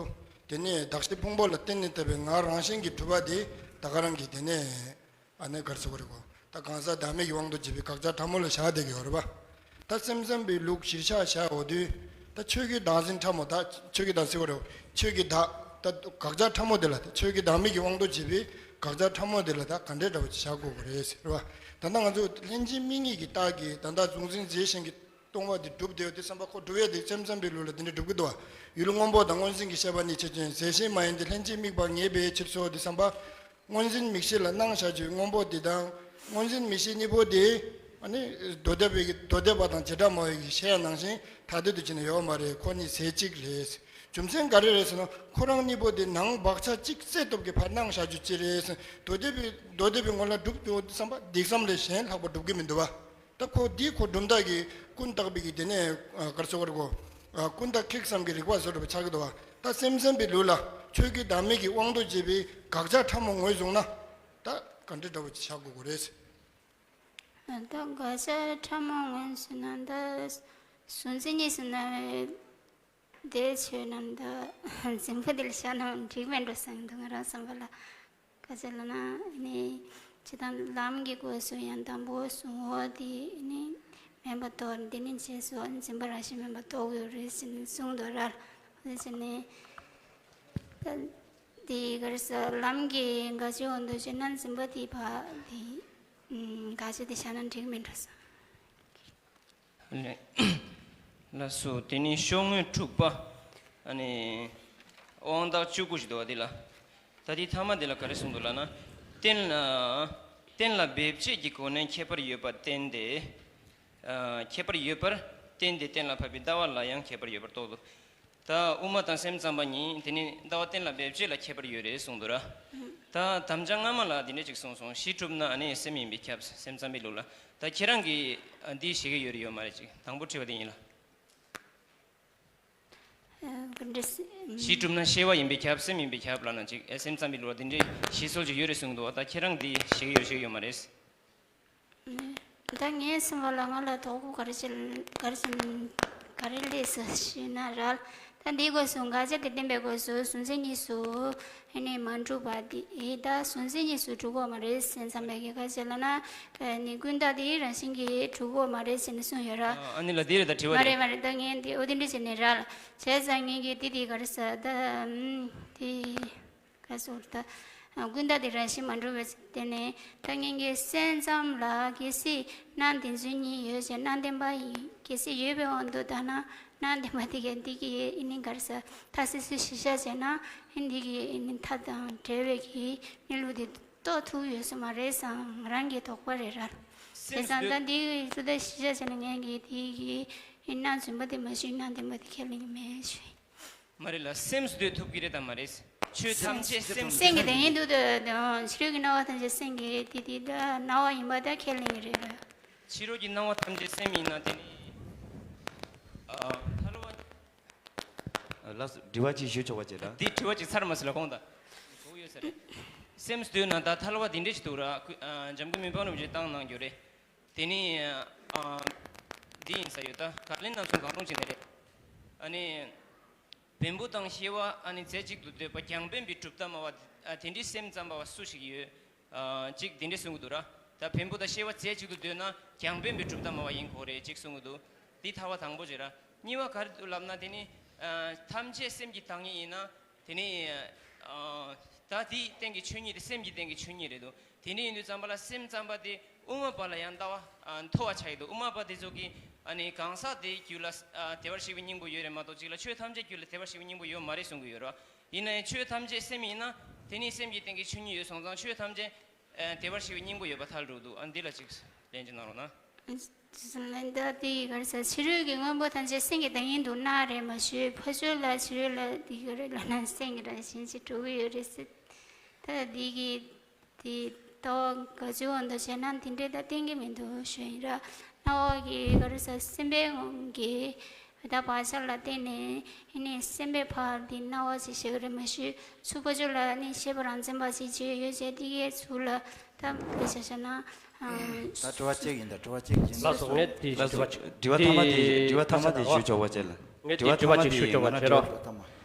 དེ་ནས་གདགས་གཞི་ཕུང་པོ་ལ་བརྟེན་ནས་བཏགས་པའི་ང་རང་བཞིན་གྱིས་གྲུབ་པ་དེ་ད་ག་རང་གི་དེ་ནས་ཨ་ནི་ག་རེ་ཟེར་དགོས་རེད་གོ། ད་གང་ཟག་བདག་མེད་ཀྱི་དབང་དུ་བྱས་པའི་དགག་བྱ་ཕྲ་མོ་ལ་བཞག་བསྡད་ཀྱི་ཡོད་རེད་བ། ད་སེམས་ཙམ་པའི་ལུགས་གཞིར་བཞག་བཞག་འོ་དུས། ད་ཆོས་ཀྱི་བདག་འཛིན་ཕྲ་མོ། ད་ཆོས་ཀྱི་བདག་ཟེར་བ་རེད། ཆོས་ཀྱི་བདག་ད་དགག་བྱ་ཕྲ་མོ་དེ་ལ། ད་ཆོས་ཀྱི་བདག་མེད་ཀྱི་དབང་དུ་བྱས་པའི་དགག་བྱ་ཕྲ་མོ་དེ་ལ་ད་ག་འདྲའི་འདྲ་བོ་ཅིག་བཞག་དགོས་ཀྱི་རེད་ཟེར་བ། ད་ལྟ་ང་ཚོ་ལྷན་ཅིག་དམིགས་ངེས་ཀྱི་རྟགས་ཀྱིས་ད་ལྟ་གཟུང་འཛིན་རྫས་གཞན་གྱིས་སྟོང་བ་དེ་གྲུབ་བསྡད་ཡོད་དུས་ཙམ་པ། ཁོ་གྲུབ་ཡས་དེ་སེམས་ཙམ་པའི་ལུགས་ལ་དེ་འདྲ་གྲུབ་ཀྱི་འདུག་བ། ཡུལ་སྔོན་པོ་དང་སྔོ་འཛིན་གྱི་ཤེས་པ་གཉིས་ཆ་ཅན་རྫས་གཞན་མ་ཡིན་ཏེ་ལྷན་ཅིག་དམིགས་པ་ངེས་པའི་ཕྱིར་སོ་དུས་ཙམ་པ། སྔོ་འཛིན་མིག་ཤེས་ལ་སྣང་བཞག་རྒྱུའི་སྔོན་པོ་འདི་དང་། སྔོ་འཛིན་མིག་ཤེས་གཉིས་པོ་དེ་ཨ་ནི་མདོ་སྡེ་པའི་མདོ་སྡེ་པ་དང་བྱེ་བྲག་སྨྲ་བའི་ཤེས་ཡ་ནང་བཞིན་ཐ་དད་དུ་བྱས་ནས་ཡོད་མ་རེད། ཁོ་གཉིས་རྫས་གཅིག་རེད། རྒྱུ་མཚན་ག་རེ་རེད་ཟེར་ན། ཁོ་རང་གཉིས་པོ་དེ་ནང་བག་ཆགས་གཅིག་རྩེ་སྟོབས་ཀྱིས་ཕར་སྣང་བཞག་རྒྱུ་ཅི་རེད་ཟེར། མདོ་སྡེ་པའི་མདོ་སྡེ་པའི་ངོས་ལ་གྲུབ་འདུག་བསམ་པ། འདི་ཙམ་ལས་གཞན་ལྷག་པ་གྲུབ་ཀྱི་མི་འདུག་བ། ད་ཁོ་འདི་ཁོ་གྲུབ་མཐའ་གི་ཀུན་བརྟགས་པའི་གི་དེ་ནས་ཨ་ག་རེ་ཟེར་དགོས་རེད་གོ། ཨ་ཀུན་བརྟགས་ཁེགས་བསམ་གྱི་རིགས་པ་བཟོ་འདྲ་བ་ཆགས་ཀྱི་འདུག་བ། ད་སེམས་ཙམ་པའི་ལུགས་ལ་ཆོས་ཀྱི་བདག་མེད་ཀྱི་དབང་དུ་བྱས་པའི་དགག་བྱ་ཕྲ་མོ་ངོས་བཟུང་ན། ད་ག་འདྲ་འདྲ་བོ་ཅིག་བཞག་དགོས་ཀྱི་རེད། ད་དགག་བྱ་ཕྲ་མོ་ངོས་བཟུང་ན། ད་གཟུང་འཛིན་གཉིས་སུ་སྣང་བའི་དེ་ཆོས་རྣམས་ད་འཛིན་པ་དེ་ལ་བཞག་ན་འགྲིག་མེད་འགྲོ་བསམ་འདུག་ང་རང་བསམ་པ་ལ། ག་ཅི་ལབ་ན་ནི། ཇི་ལྟར་ལམ་གྱི་སྒོ་སུ་ཡང་དང་པོ་གཟུང་འོག་དེ་ནི་མེད་པར་རྟོགས། དེ་ནི་རྗེས་སུ་འཛིན་པ་རང་བཞིན་མེད་པར་རྟོགས་ཡོད་རེད་ཅེས་ནི་གསུངས་འདུག་ར། དེ་ཅི་ནི་ད་དེ་ག་རེ་ཟེར། ལམ་གྱི་དགག་བྱའི་དབང་དུ་བྱས་ན་འཛིན་པ་དེ་བ་དེ་དགག་བྱ་དེ་བཞག་ན་འགྲིག་མིན་འགྲོ་ས། ལགས་སོ། དེ་ནི་ཤོག་ངོས་དྲུག་པ། ཨ་ནི་དབང་རྟགས་བཅུ་དགུ་ཞིག་འདུག་བ། དེ་ལ། ད་དེའི་ཐ་མ་དེ་ལ་ག་རེ་གསུངས་འདུག་ལབ་ན། རྟེན་ལ་རྟེན་ལ་འབེབས་བྱེད་ཀྱི་སྒོ་ནས་ཁྱད་པར་ཡོད་པར་བསྟན་ཏེ། ཨ། ཁྱད་པར་ཡོད་པར་བསྟན་ཏེ་གཏན་ལ་ཕབ་པའི་ལྟ་བ་ལ་ཡང་ཁྱད་པར་ཡོད་པར་རྟོགས་སོ། ད་དབུ་མ་དང་སེམས་ཙམ་པ་གཉིས་དེ་ནི་ལྟ་བ་གཏན་ལ་འབེབས་བྱེད་ལ་ཁྱད་པར་ཡོད་རེད་གསུངས་འདུག་ར། ད་དམ་བཅའ་སྔ་མ་ལ་འདི་འདྲ་ཅིག་གསུངས་སོང་། གཞི་གྲུབ་ན་ཨ་ནི་སེམས་ཡིན་པས་ཁྱབ། སེམས་ཙམ་པའི་ལུགས་ལ། ད་ཁྱེད་རང་གིས་འདི་བཞེས་ཀྱི་ཡོད་རེད་ཡོད་མ་རེད། ཅིག་དང་པོ་དྲི་བ་འདི་ཡིན་ལ། ཨ། ག་འདྲ་སེ། གཞི་གྲུབ་ན་ཤེས་པ་ཡིན་པས་ཁྱབ། སེམས་ཡིན་པས་ཁྱབ་ལབ་ན་ཅིག་ཨེ། སེམས་ཙམ་པའི་ལུགས་ལ་འདི་འདྲའི་བཞེད་སྲོལ་ཅིག་ཡོད་རེད་གསུངས་འདུག་ད་ཁྱེད་རང་འདི་བཞེས་ཀྱི་ཡོད་བཞེས་ཀྱི་ཡོད་མ་རེད། ད་ངས་གསུངས་པ་ལ་ང་ལ་དོགས་པ་ག་རེ་བྱེད་ག་རེ་བྱེད་ག་རེ་སླེབས་སོང་ཞུས་ན་ར། ད་འདིའི་སྐབས་སུ་དགག་བྱ་དེ་བསྟན་པའི་སྐབས་སུ་གཟུང་འཛིན་གཉིས་སུ་ཨ་ནི་མ་གྲུབ་པ་དེ། ད་གཟུང་འཛིན་གཉིས་སུ་གྲུབ་ཀྱི་ཡོད་མ་རེད། སེམས་ཙམ་པའི་གི་ག་རེ་བྱེད་ལབ་ན། ཨ་ནི་ཀུན་བཏགས་དེ་རང་བཞིན་གྱིས་གྲུབ་ཀྱི་ཡོད་མ་རེད་ཟེར་ནས་གསུངས་ཡོད་ར། ཨ་ནི་ལ་དེ་རེད། ད་དྲི་བ་མ་རེད། རེད་མ་རེད། ད་ངས་འདི་འོ་དེ་འདྲ་བྱས་ནས་ར་ལ་བྱས་ཙང་ངས་གི་དེ་དེ་ག་རེ་ཟེར་ད། ཨམ། དེ། ག་སོགས་ད། ཀུན་བཏགས་དེ་རང་བཞིན་མ་གྲུབ་པའི་བརྟེན་ནས། ད་ངེད་ཀྱི་སེམས་ཙམ་ལ་གལ་སྲིད་རྣམ་བདེན་རྫུན་གཉིས་ཡོད་ཅེ་ན། རྣམ་བདེན་པ་ཡིན། གལ་སྲིད་ཡོད་པའི་དབང་དུ་བཏང་ན། རྣམ་བདེན་པ་དེ་གས་འདི་གི་ཨེ་ནི་ག་རེ་ཟེར། མཐའ་སོ་སོའི་གཞི་བཞག་བྱས་ན་ཨེ་འདི་གི་ཨེ་ནི་མཐའ་དང་བྲལ་བའི་གི་གནས་ལུགས་དེ་རྟོགས་ཐུབ་ཡོད་ས་མ་རེད་བསམ། ང་རང་གི་དོགས་པ་རེད་ར། བྱས་ཙང་ད་འདི་གི་ཚུལ་དེ་གཞི་བཞག་བྱས་ན་ངེད་ཀྱི་འདི་གི་ཨེ་རྣམ་རྫུན་པ་དེ་མ་ཞུས། རྣམ་བདེན་པ་དེ་ཁས་ལེན་གྱི་མེད་ཞུ། མ་རེད་ལ། སེམས་སུ་དེ་ཐུབ་ཀྱི་རེད་དམ་མ་རེད། ཆོས་ཐམས་ཅད་སེམས་སུ། སེམས་ཀྱི་བདག་ཉིད་དུ་དེ་དང་ཕྱི་རོལ་གྱི་སྣང་བ་ཐམས་ཅད་སེམས་ཀྱི་དེ་དེ་དག་སྣང་བ་ཡིན་པ་དེ་ཁས་ལེན་གྱི་རེད་པས། ཕྱི་རོལ་གྱི་སྣང་བ་ཐམས་ཅད་སེམས་ཡིན་ན་དེ་ནི། ཨ། ཐལ་བ། ལགས་སོ། དྲི་བ་ཅིག་ཞུ་ཆོག་པ་བྱེད་ལ། འདི་དྲི་བ་ཅིག་ཚར་མ་ཟིན་ལ་ཁོང་ད། གོ་ཡོད་ས་རེད། སེམས་སུ་དེ་ན་ད་ཐལ་བ་འདི་འདྲ་ཞིག་འདུག་ར། ཨ། འཇམ་མགོན་མི་ཕམ་རིན་པོ་ཆེས་བཏང་གནང་རྒྱུ་རེད། དེ་ནི། ཨ། འདི་ཡིན་ས་ཡོད་ད། གར་ལེན་རྣམ་གསུམ་གང་རུང་ཅིག་ནས་རེད། ཨ་ནི། བེམ་པོ་དང་ཤེས་པ་ཨ་ནི་རྫས་གཅིག་ཏུ་འདོད་པ་རྐྱང་བེམ་པོའི་གྲུབ་མཐའ་སྨྲ་བ། ཨ། དེ་འདྲའི་སེམས་ཙམ་པ་བ་སུ་ཞིག་ཡོད། ཨ། གཅིག་དེ་འདྲས་གསུང་གི་འདུག་ར། ད་བེམ་པོ་དང་ཤེས་པ་རྫས་གཅིག་ཏུ་འདོད་ན་རྐྱང་བེམ་པོའི་གྲུབ་མཐའ་སྨྲ་བ་ཡིན་དགོས་རེད་ཅེས་གསུང་གི་འདུག་འདི་ཐལ་བ་དང་པོ་རེད་ར། གཉིས་པ་ག་རེ་འདུག་ལབ་ན་དེ་ནི། ཨ། ཐམས་ཅད་སེམས་ཀྱི་བདག་ཉིད་ཡིན་ན། དེ་ནི། ཨ། ད་དེའི་སྟེང་གི་ཆོས་ཉིད་དེ་སེམས་ཀྱི་སྟེང་གི་ཆོས་ཉིད་རེད་འདུག་དེ་འདྲ་ཡིན་དུས་ཙམ་པ་ལ་སེམས་ཙམ་པ་དེ་དབུ་མ་པ་ལ་ཡང་ལྟ་བ། ཨ། མཐོ་བ་ཆགས་ཀྱི་འདུག་དབུ་མ་པ་དེ་ཚོ་གིས་ཨ་ནི་གང་ཟག་དེའི་རྒྱུད་ལ། ཨ། བདེ་བར་གཤེགས་པའི་སྙིང་པོ་ཡོད་རེད་མ་གཏོགས་གཅིག་ལ་ཆོས་ཐམས་ཅད་རྒྱུད་ལ་བདེ་བར་གཤེགས་པའི་སྙིང་པོ་ཡོད་མ་རེད་གསུང་གི་ཡོད་རེད་བ། ཡིན་ན་ཡང་ཆོས་ཐམས་ཅད་སེམས་ཡིན་ན་དེ་ནི་སེམས་ཀྱི་སྟེང་གི་ཆོས་ཉིད་ཡོད་སོང་ཙང་ཆོས་ཐམས་ཅད། ཨ། བདེ་བར་གཤེགས་པའི་སྙིང་པོ་ཡོད་པ་ཐལ་འགྲོ་འདུག་ཨ། འདི་ལ་ཅིག་ལན་ཅིག་གནང་རོགས་གནང་། ད་དེ་ག་རེ་ཟེར། ཕྱི་རོལ་གྱི་དངོས་པོ་ཐམས་ཅད་སེམས་ཀྱི་བདག་ཉིད་འདུག་ན་རེད་མ་ཞུས། ཕ་ཆོས་ལ་ཕྱི་རོལ་ལ་དེ་ག་རེ་ལབ་ན་སེམས་ཀྱི་རང་བཞིན་ཅིག་འགྲོ་གི་ཡོད་རེད་ཟེར། ད་འདི་གི་དེ་ལྟ་བ་ག་ཚོད་འོང་དུ་བྱས་ན་དེ་འདྲའི་ད་བསྟན་གྱི་མི་འདུག་ཞུ་ཡིན་ར། སྣང་བ་གི་ག་རེ་ཟེར། སེམས་པའི་ངང་གི་ད་བག་ཆགས་ལ་བརྟེན་ནས་ཨ་ནི་སེམས་པའི་ཕར་དེ་སྣང་བ་ཅིག་ཞིག་རེད་མ་ཞུས། ཚུར་ཕ་ཆོས་ལ་ནི་ཤེས་པ་རང་མཚན་པ་ཞིག་བྱས་ཡོད་ཅེས་དེ་གའི་ཚུལ་ལ་ད་དཔེ་ཆ་བཞག་ན། ཨ། ད་དྲི་བ་གཅིག་ཡིན་ད། དྲི་བ་གཅིག་ཡིན། ལགས་སོ། ངས་དེ་ལགས་སོ། དྲི་བ་དྲི་བ་ཐ་མ་དེ། དྲི་བ་ཐ་མ་དེ་ཞུ་ཆོག་པ་བྱེད་ལ། ངས་དེ་དྲི་བ་ཐ་མ་དེ་ཞུ་ཆོག་པ་བྱེད་རོགས། དྲི་བ་ཐ་མ།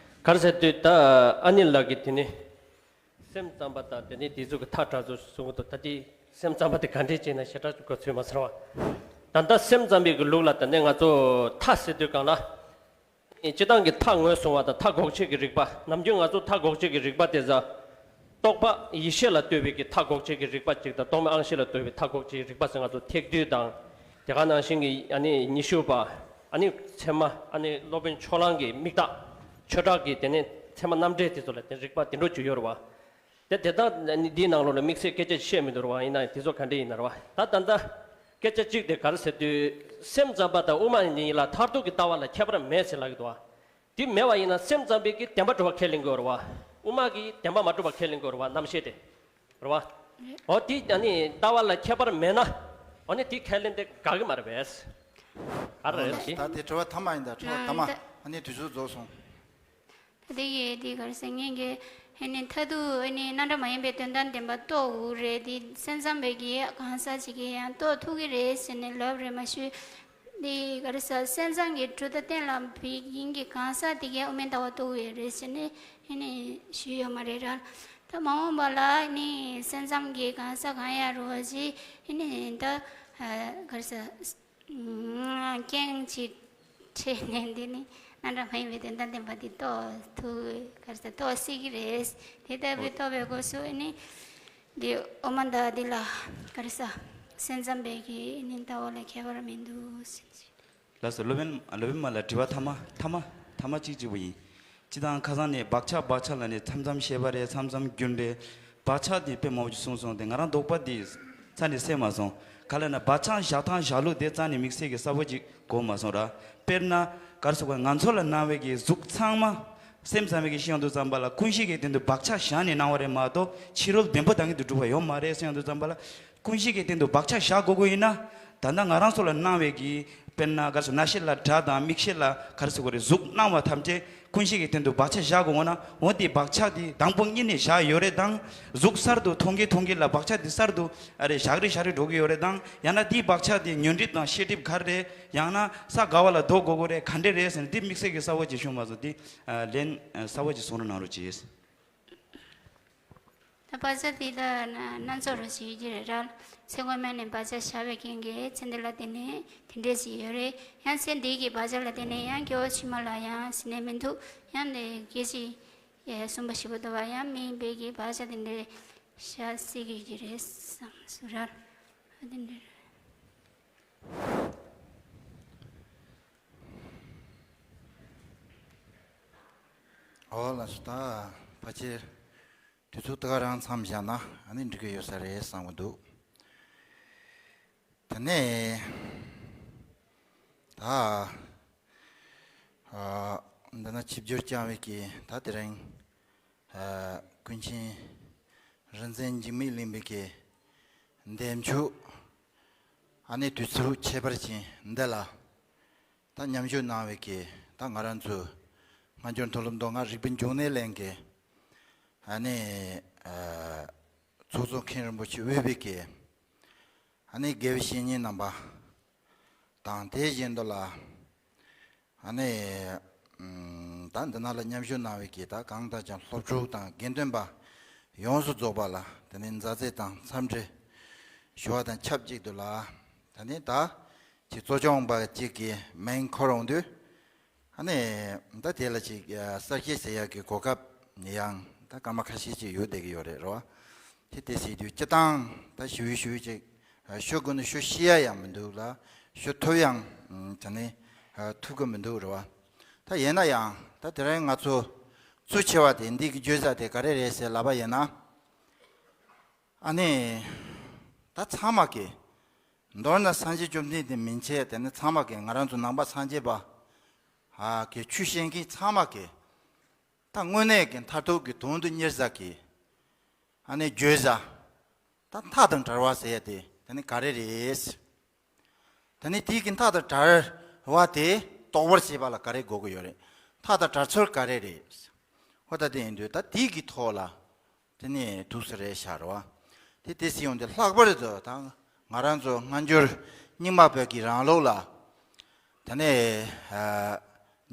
ག་རེ་ཟེར་དུས་ད་ཨ་ནི་ལགས་ཀྱིས་དེ་ནི། སེམས་ཙམ་པ་དང་དེ་ནས་དེ་ཚོ་གི་མཐའ་དྲག་ཚོ་གསུང་གི་འདུག་ད་དེ་སེམས་ཙམ་པ་དེ་ག་འདྲས་བྱས་ན་ཞེ་དྲག་གོ་ཚོད་མ་ཚར་བ། ད་ལྟ་སེམས་ཙམ་པའི་གི་ལུགས་ལ་ད་ནས་ང་ཚོ་མཐའ་ཟེར་དུས་གང་ལ། སྤྱིར་བཏང་གི་མཐའ་ངོས་བཟུང་བ་དང་མཐའ་འགོག་བྱེད་ཀྱི་རིགས་པ། ནམ་རྒྱུན་ང་ཚོ་མཐའ་འགོག་བྱེད་ཀྱི་རིགས་པ་དེ་ཚོ། རྟོག་པ་ཡེ་ཤེས་ལ་ལྟོས་པའི་གི་མཐའ་འགོག་བྱེད་ཀྱི་རིགས་པ་གཅིག་དང་། རྟོག་མེད་དབང་ཤེས་ལ་ལྟོས་པའི་མཐའ་འགོག་བྱེད་ཀྱི་རིགས་པ་ཟེར་ང་ཚོ་ཐེག་བསྡུས་དང་། དེ་ག་ནང་བཞིན་གྱི་ཨ་ནི་ཉི་ཤུ་པ། ཨ་ནི་ཚད་མ། ཨ་ནི་སློབ་དཔོན་ཕྱོགས་གླང་གི་མིག་ལྟ། ཆོས་གྲགས་ཀྱི་དེ་ནས་ཚད་མ་རྣམ་འགྲེལ་དེ་ཚོ་ལ་དེ་རིགས་པ་དེ་འདྲ་ཅིག་ཡོད་རེད་བ། དེ་དེ་དག་འདིའི་ནང་ལོགས་ལ་དམིགས་བསལ་སྐད་ཆ་བཤད་མི་འདུག་རེད་བ། ཡིན་ན་དེ་ཚོ་ག་འདྲ་ཡིན་ན་རེད་བ། ད་ད་ལྟ་སྐད་ཆ་གཅིག་དེ་ག་རེ་ཟེར་དུས། སེམས་ཙམ་པ་དང་དབུ་མ་གཉིས་ལ་མཐར་ཐུག་གི་ལྟ་བ་ལ་ཁྱད་པར་མེད་ཟེར་ལབ་ཀྱི་འདུག་བ། དེ་མེད་པ་ཡིན་ན་སེམས་ཙམ་པའི་གིས་བདེན་པ་གྲུབ་པ་ཁས་ལེན་དགོས་རེད་བ། དབུ་མ་གིས་བདེན་པ་མ་གྲུབ་པ་ཁས་ལེན་དགོས་རེད་བ། རྣམ་ཤེས་དེ། རེད་བ། འོ་དེ་ཨ་ནི་ལྟ་བ་ལ་ཁྱད་པར་མེད་ན། འོ་ནི་དེ་ཁས་ལེན་དེ་དགའ་གི་མ་རེད་པས། ག་རེ་རེད་དེ། ད་དེ་དྲི་བ་ཐ་མ་ཡིན་ད། དྲི་བ་ཐ་མ། ཨ་ནི་དུས་ཚོད་རྫོགས་སོང་། ད་དེ་གི་དེ་ག་རེ་ཟེར། ངས་ཀྱི་ཨ་ནི་མཐར་ཐུག་ཨ་ནི་རྣམ་གྲངས་མ་ཡིན་པའི་དོན་དམ་བདེན་པ་རྟོགས་དགོས་རེད། དེ་སེམས་ཙམ་པའི་གི་གང་ཟག་ཅིག་གིས་ཡང་རྟོགས་ཐུབ་ཀྱི་རེད་ཟེར་ནས་ལབ་རེད་མ་ཞུས། དེ་ག་རེ་ཟེར། སེམས་ཙམ་གྱི་གྲུབ་མཐའ་གཏན་ལ་ཕབ་མཁན་གྱི་གང་ཟག་དེ་གས་དབུ་མའི་ལྟ་བ་རྟོགས་ཀྱི་རེད་ཟེར་ནས་ཨ་ནི་ཞུས་ཡོད་མ་རེད་ར། ད་མ་འོངས་པ་ལ་ཨ་ནི་སེམས་ཙམ་གྱི་གང་ཟག་གང་ཡང་རུང་བ་ཞིག་ཨ་ནི་ད་ག་རེ་ཟེར། རྐྱེན་གཅིག་འཕྲད་ནས་འདི་ནི་རྣམ་གྲངས་མ་ཡིན་པའི་དོན་དམ་བདེན་པ་འདི་རྟོགས་ཐུབ། ག་རེ་ཟེར། རྟོགས་སྲིད་ཀྱི་རེད། དེ་ལྟ་བུའི་རྟོགས་པའི་སྐབས་སུ་ནི་འདི་དབུ་མ་དང་འདི་ལ་ག་རེ་ཟེར། སེམས་ཙམ་པའི་གི་ནི་ལྟ་བ་ལ་ཁྱད་པར་མི་འདུག་ཟེར་གྱི། ལགས་སོ། སློབ་དཔོན། སློབ་དཔོན་མ་ལ་དྲི་བ་ཐ་མ། ཐ་མ། ཐ་མ་གཅིག་གཅིག་པོ་ཡིན། སྤྱིར་བཏང་ཁ་སང་ནས་བག་ཆགས་བག་ཆགས་ལ་ནི་མཚམས་མཚམས་ཤེས་པ་རེད། མཚམས་མཚམས་རྒྱུན་རེད། བག་ཆགས་དེ་དཔེ་མང་པོ་ཅིག་གསུངས་སོང་། དེ་ང་རང་དོགས་པ་དེ་རྩ་ནས་སེལ་མ་སོང་། ག་ལབ་ན་བག་ཆགས་བཞག་སྟངས་བཞག་ལུགས་དེ་རྩ་ནས་དམིགས་བསལ་གྱི་གསལ་པོ་ཅིག་གོ་མ་སོང་ར། དཔེར་ན་ག་རེ་ཟེར་དགོས། ང་ཚོ་ལ་སྣང་བའི་གི་གཟུགས་ཚང་མ་སེམས་ཙམ་པའི་གི་ཤེས་ཡོང་དུས་ཙམ་པ་ལ་ཀུན་གཞི་གི་སྟེང་དུ་བག་ཆགས་བཞག་ནས་སྣང་བ་རེད་མ་གཏོགས་ཕྱི་རོལ་བདེན་པ་དང་གི་དུ་གྲུབ་པ་ཡོད་མ་རེད་ཟེར་ཡོང་དུས་ཙམ་པ་ལ། ཀུན་གཞི་གི་སྟེང་དུ་བག་ཆགས་བཞག་དགོས་ཀྱི་ཡིན་ན། ད་ལྟ་ང་རང་ཚོ་ལ་སྣང་བའི་གི་དཔེར་ན་ག་རེ་ཟེར། རྣ་ཤེས་ལ་སྒྲ་དང་མིག་ཤེས་ལ་ག་རེ་ཟེར་དགོས་རེད། གཟུགས་སྣང་བ་ཐམས་ཅད་ཀུན་གཞི་གི་སྟེང་དུ་བག་ཆགས་བཞག་དགོས་ན། འོ་དེ་བག་ཆགས་དེ་དང་པོ་ཉིད་ནས་བཞག་ཡོད་རེད་དང་། གཟུགས་གསར་དུ་མཐོང་གི་མཐོང་གི་ལ་བག་ཆགས་དེ་གསར་དུ་ཨ་རེ་བཞག་རེ་བཞག་རེ་འགྲོ་གི་ཡོད་རེད་དང་། ཡང་ན་དེའི་བག་ཆགས་དེ་ཉོན་སྒྲིབ་དང་ཤེས་སྒྲིབ་ག་རེ་རེད། ཡང་ན་ས་ག་བ་ལ་ལྡོག་དགོས་དགོས་རེད། ག་འདྲ་རེད་ཟེར་ན་དེ་དམིགས་བསལ་གྱི་གསལ་པོ་ཅིག་བྱུང་མ་སོང་། དེ་ལན་གསལ་པོ་ཅིག་གསུང་རོགས་གནང་རོགས་གྱིས། ད་བག་ཆགས་དེ་ད་སྣ་ཚོགས་རོ་ཞིག་ཡོད་ཀྱི་རེད་ར། ཚེ་སྔོན་མ་ནས་བག་ཆགས་བཞག་པའི་རྐྱེན་གྱིས་ཚེ་འདི་ལ་བརྟེན་ནས་དེ་འདྲས་ཞིག་ཡོད་རེད། ཡང་ཚེ་འདི་གི་བག་ཆགས་ལ་བརྟེན་ནས་ཡང་སྐྱེ་བ་ཕྱི་མ་ལ་ཡང་ཟིན་ནས་མི་འདུག། ཡང་ནས་སྐད་ཅིག་གསུངས་པ་ཞིག་པོ་འདུག་བ། ཡང་མིན་པའི་གི་བག་ཆགས་དེ་འདྲས་བཞག་སྲིད་ཀྱི་ཡོད་ཀྱི་རེད་བསམ་སོང་ར། དེ་འདྲས། ཨོ་ལགས་སོ། ད་ཕལ་ཆེར་དུས་ཚོད་ད་ག་རང་མཚམས་བཞག་ན་ཨ་ནི་འགྲིག་གི་ཡོད་ས་རེད་བསམ་གི་འདུག། དེ་ནས་ད་ཨ་འདི་ན་ཆིབས་བསྒྱུར་བསྐྱངས་པའི་གི་ད་དེ་རིང་ཨ་ཀུན་མཁྱེན་རིག་འཛིན་འཇིགས་མེད་གླིང་པའི་གི་འདེམས་ཆོས་ཨ་ནི་དུས་ཚོད་ཁྱད་པར་ཅན་འདི་ལ། ད་མཉམ་ཞུགས་གནང་བའི་གི་ད་ང་རང་ཚོའི་སྔ་འགྱུར་མཐོ་སློབ་མདོ་སྔགས་རིག་པའི་འབྱུང་གནས་གླིང་གི་ཨ་ནི་ཨ་ཚོགས་གཙོ་མཁན་རིན་པོ་ཆེ་དབུས་པའི་གི་ཨ་ནི་དགེ་བའི་བཤེས་གཉེན་རྣམ་པ་དང་། དེ་བཞིན་དུ་ལ་ཨ་ནི་ཨམ་ད་འདི་ནང་ལ་མཉམ་ཞུགས་གནང་བའི་གི་ད་གང་ལྟར་ཀྱང་སློབ་ཕྲུག་དང་དགེ་འདུན་པ་ཡོངས་སུ་རྫོགས་པ་ལ་དེ་ནི་མཛའ་བརྩེ་དང་འཚམས་འདྲི་ཞུ་བ་དང་ཆབས་ཅིག་ཏུ་ལ། དེ་ནི་ད་ཅིག་གཙོ་སྐྱོང་པ་གཅིག་གི་མིང་འཁོར་འོང་དུས། ཨ་ནི་ད་དེ་ལ་ཅིག་གསལ་བཤད་ཟེར་ཡག་གི་གོ་སྐབས་ཡང་ད་སྐར་མ་ཁ་ཤས་ཅིག་ཡོད་བསྡད་ཀྱི་ཡོད་རེད་རོ། དེ་དེ་ཟེར་དུས་སྤྱི་བཏང་ད་ཞུ་ཞུ་ཅིག་ཞུ་དགོས་ན་ཞུ་ཤེས་ཡ་ཡང་མི་འདུག་ལ། ཞུ་ཐུབ་ཡང་ད་ནི་ཐུབ་ཀྱི་མི་འདུག་རོ། ད་ཡིན་ན་ཡང་ད་དེ་རིང་ང་ཚོ་གཙོ་ཆེ་བ་དེ་འདི་གི་བརྗོད་བྱ་དེ་ག་རེ་རེད་ཟེར་ལབ་པ་ཡིན་ན། ཨ་ནི་ད་ཚང་མ་གི་མདོར་ན་སངས་རྒྱས་བཅོམ་ལྡན་འདས་མན་ཆད་དེ་ནི་ཚང་མ་གི་ང་རང་ཚོ་ནང་པ་སངས་རྒྱས་པ་ཨ་གི་ཆོས་བཤད་མཁན་ཚང་མ་གི་ད་དངོས་གནས་ཀྱི་མཐར་ཐུག་གི་དོན་དུ་གཉེར་ས་གི་ཨ་ནི་བརྗོད་བྱ་ད་མཐའ་དང་བྲལ་བ་ཟེར་ཡ་དེ་དེ་ནི་ག་རེ་རེད། ད་ནི་དེའི་གི་མཐའ་དང་བྲལ་བ་དེ་རྟོགས་པར་བྱེད་པ་ལ་ག་རེ་དགོས་ཀྱི་ཡོད་རེད། མཐའ་དང་བྲལ་ཚུལ་ག་རེ་རེད། ཧོ་ད་དེ་ཡིན་དུས་ད་དེའི་གི་ཐོག་ལ་དེ་ནས་ཐུགས་སུ་རེ་ཤར་བ། དེ་དེ་སྲིད་ཡོང་དེ་ལྷག་པར་དུ་ད་ང་རང་ཚོ་སྔ་འགྱུར་རྙིང་མ་བོད་ཀྱི་རང་ལུགས་ལ་ད་ནས་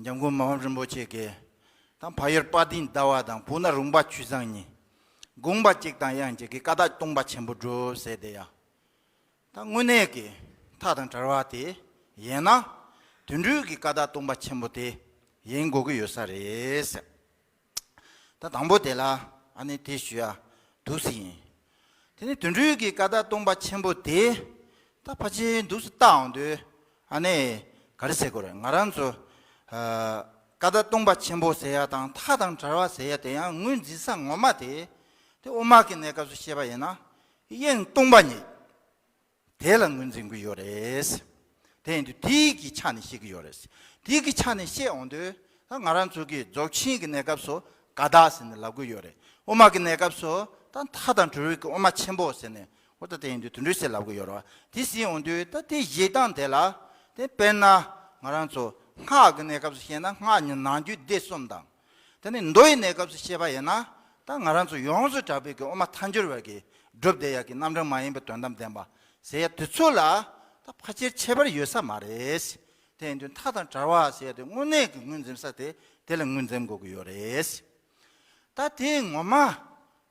འཇམ་མགོན་མི་ཕམ་རིན་པོ་ཆེ་གིས་ད་ཕ་ཡུལ་དཔལ་ལྡན་ཟླ་བ་དང་བོད་ན་རོང་པ་ཆུ་བཟང་གཉིས། དགོངས་པ་གཅིག་དང་དབྱངས་གཅིག་གིས་བཀའ་བཏགས་སྟོང་པ་ཆེན་པོ་སྒྲུབ་ཟེར་དེ་ཡང་། ད་དངོས་གནས་ཀྱི་མཐའ་དང་བྲལ་བ་དེ་ཡིན་ན། དོན་གྲུབ་ཀྱི་བཀའ་བཏགས་སྟོང་པ་ཆེན་པོ་དེ་ཡིན་དགོས་ཀྱི་ཡོད་ས་རེད། ད་དང་པོ་དེ་ལ་ཨ་ནི་དེ་ཞུ་ཡ་འདུག་སེ་ཡིན། དེ་ནི་དོན་གྲུབ་ཀྱི་བཀའ་བཏགས་སྟོང་པ་ཆེན་པོ་དེ་ད་ཕལ་ཆེར་འདུག་སེ་བལྟ་འོང་དུས་ཨ་ནི་ག་རེ་ཟེར་དགོས་རེད། ང་རང་ཚོ་ཨ་བཀའ་བཏགས་སྟོང་པ་ཆེན་པོ་ཟེར་ཡ་དང་མཐའ་དང་བྲལ་བ་ཟེར་ཡ་དེ་ཡང་ངོས་འཛིན་ས་ངོ་མ་དེ་དེ་དབུ་མ་གི་གནས་སྐབས་སུ་བཤད་པ་ཡིན་ན་དབྱིངས་སྟོང་པ་ཉིད། དེ་ལ་ངོས་འཛིན་གྱི་ཡོད་རེད། དེ་ཡིན་དུས་དེའི་གི་ཆ་ནས་བཤད་ཀྱི་ཡོད་རེད། དེའི་གི་ཆ་ནས་བཤད་འོང་དུས་ད་ང་རང་ཚོ་གི་རྫོགས་ཆེན་གྱི་གནས་སྐབས་སུ་ཀ་དག་ཟེར་ནས་ལབ་ཀྱི་ཡོད་རེད། དབུ་མ་གི་གནས་སྐབས་སུ་ད་མཐའ་དང་བྲལ་བའི་གི་དབུ་མ་ཆེན་པོ་ཟེར་ནས་འོ་ད་དེ་ཡིན་དུས་དོན་གྲུབ་ཟེར་ལབ་ཀྱི་ཡོད་རེད་བ། དེ་ཟེར་འོང་དུས་ད་དེ་བཞེད་སྟངས་དེ་ལ་དེ་དཔེར་ན་ང་རང་ཚོ་སྔགས་ཀྱི་གནས་སྐབས་སུ་བཤད་ན་སྔགས་ཉིད་ནང་རྒྱུད་སྡེ་གསུམ་དང་། དེ་ནས་མདོ་ཡི་གནས་སྐབས་སུ་བཤད་པ་ཡིན་ན་ད་ང་རང་ཚོ་ཡོངས་སུ་གྲགས་པའི་གི་དབུ་མ་ཐལ་འགྱུར་བ་གི་སྒྲུབ་བསྡད་ཡག་གི་རྣམ་གྲངས་མ་ཡིན་པའི་དོན་དམ་བདེན་པ་ཟེར་ཡ་དེ་ཚོ་ལ་ད་ཕལ་ཆེར་ཁྱད་པར་ཡོད་ས་མ་རེད། དེ་ཡིན་དུས་མཐའ་དང་བྲལ་བ་ཟེར་ཡ་དེ་དངོས་གནས་ཀྱི་ངོས་འཛིན་ས་དེ་དེ་ལ་ངོས་འཛིན་དགོས་ཀྱི་ཡོད་རེད། ད་དེ་ངོ་མ་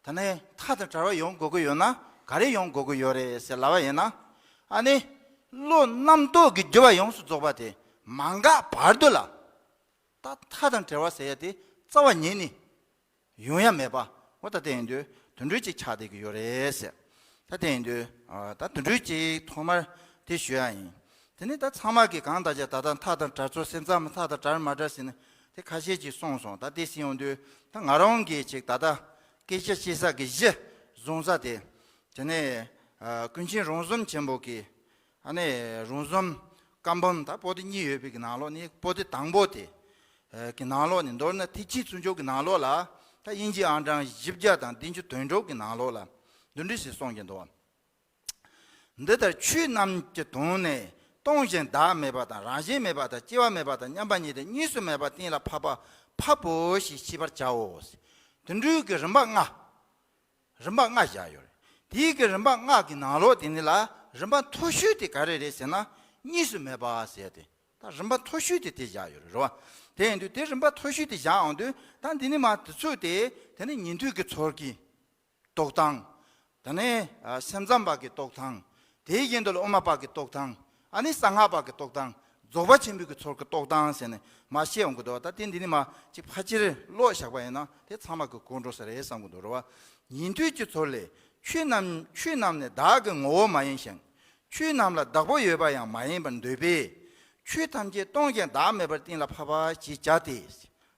ད་ནས་མཐའ་དང་བྲལ་བ་ཡོང་དགོས་ཀྱི་ཡོད་ན་ག་རེ་ཡོང་དགོས་ཀྱི་ཡོད་རེད་ཟེར་ལབ་པ་ཡིན་ན། ཨ་ནི་བློ་རྣམ་རྟོག་གི་རྒྱུ་བ་ཡོངས་སུ་རྫོགས་པ་དེ་མ་འགགས་བར་དུ་ལ། ད་མཐའ་དང་བྲལ་བ་ཟེར་ཡ་དེ་རྩ་བ་ཉིད་ནས་ཡོང་ཡ་མེད་པ། འོ་ད་དེ་ཡིན་དུས་དོན་གྲུབ་ཅིག་ཆགས་བསྡད་ཀྱི་ཡོད་རེད་ཟེར། ད་དེ་ཡིན་དུས་ཨ་ད་དོན་གྲུབ་ཅིག་ཐོག་མར་དེ་ཞུ་ཡ་ཡིན། དེ་ནས་ད་ཚང་མ་གིས་གང་ལྟར་ཀྱང་ད་ལྟ་མཐའ་དང་བྲལ་ཚུལ་སེམས་ཙམ་མཐའ་དང་བྲལ་མ་བྲལ་ཟེར་ནས་དེ་ཁ་ཤས་ཅིག་གསུངས་སོང་། ད་དེ་ཟིན་ཡོང་དུས་ད་ང་རང་གིས་ཅིག་ད་ལྟ་སྐད་ཆ་བཤད་ས་གི་གཞི་ བཟུང་ས་དེ། དེ་ནས་ཀུན་མཁྱེན་རོང་ཟོམ་ཆེན་པོ་གི། ཨ་ནི་རོང་ཟོམ་བཀའ་འབུམ་ད་པོ་ཏི་གཉིས་ཡོད་པའི་གི་ནང་ལོགས་ནས་པོ་ཏི་དང་པོ་དེ་གི་ནང་ལོགས་ནས། མདོར་ན་ཐེག་ཆེན་ཚུལ་འཆོས་ཀྱི་ནང་ལོགས་ལ། ད་དབྱིན་ཇིའི་ཨང་གྲངས་བཞི་བརྒྱ་དང་བདུན་ཅུ་དོན་དྲུག་གི་ནང་ལོགས་ལ་འདི་འདྲ་ཞིག་གསུངས་ཀྱི་འདུག་འདི་ལྟར་ཆོས་རྣམས་ཀྱི་དོན་ནི། སྟོང་ཞིང་བདག་མེད་པ་དང་། རང་བཞིན་མེད་པ་དང་། སྐྱེ་བ་མེད་པ་དང་། མཉམ་པ་ཉིད་དང་། གཉིས་སུ་མེད་པ་གཏན་ལ་ཕབ་པ་ཕབ་བོ་ཞེས་ཤེས་པར་བྱའོ། དེ་འདྲའི་གི་རིམ་པ་ལྔ། རིམ་པ་ལྔ་བཞག་ཡོད་རེད། དེའི་གི་རིམ་པ་ལྔ་གི་ནང་ལོགས་དེ་ནི་ལ། རིམ་པ་མཐོ་ཤོས་དེ་ག་རེ་རེད་ཟེར་ན། གཉིས་སུ་མེད་པ་ཟེར་ཏེ། ད་རིམ་པ་མཐོ་ཤོས་དེ་དེ་བཞག་ཡོད་རེད། རེད་བ། དེ་ཡིན་དུས་དེ་རིམ་པ་མཐོ་ཤོས་དེ་བཞག་འོང་དུས། ད་འདི་ནི་མ་དེ་ཚོ་དེ། དེ་ནི་ཉན་ཐོས་ཀྱི་ཚོགས་ཀྱི་རྟོགས་སྟངས། དེ་ནས་ཨ་སེམས་ཙམ་པ་གི་རྟོགས་སྟངས། དེའི་རྒྱན་དུ་ལ་དབུ་མ་པ་གི་རྟོགས་སྟངས། ཨ་ནི་གསང་སྔགས་པ་གི་རྟོགས་སྟངས། རྫོགས་པ་ཆེན་པོའི་གི་ཚོགས་ཀྱི་རྟོགས་སྟངས་ཟེར་ནས་མ་བཤད་འོང་གི་འདུག་ད་དེ་འདི་ནི་མ་ཅིག་ཕལ་ཆེར་ཀློག་བཞག་པ་ཡིན་ན་དེ་ཚང་མ་གི་གོ་འགྲོ་ས་རེད་བསམ་གི་འདུག་རེད་བ། ཉན་ཐོས་ཀྱི་ཚོགས་ལས། ཆོས་རྣམས་ཆོས་རྣམས་ནི་བདག་གི་ངོ་བོ་མ་ཡིན་ཞིང་། ཆོས་རྣམས་ལ་བདག་པོ་ཡོད་པ་ཡང་མ་ཡིན་པར་འདོད་པས། ཆོས་ཐམས་ཅད་སྟོང་ཞིང་བདག་མེད་པར་གཏན་ལ་ཕབ་པ་ཞེས་བྱ་སྟེ།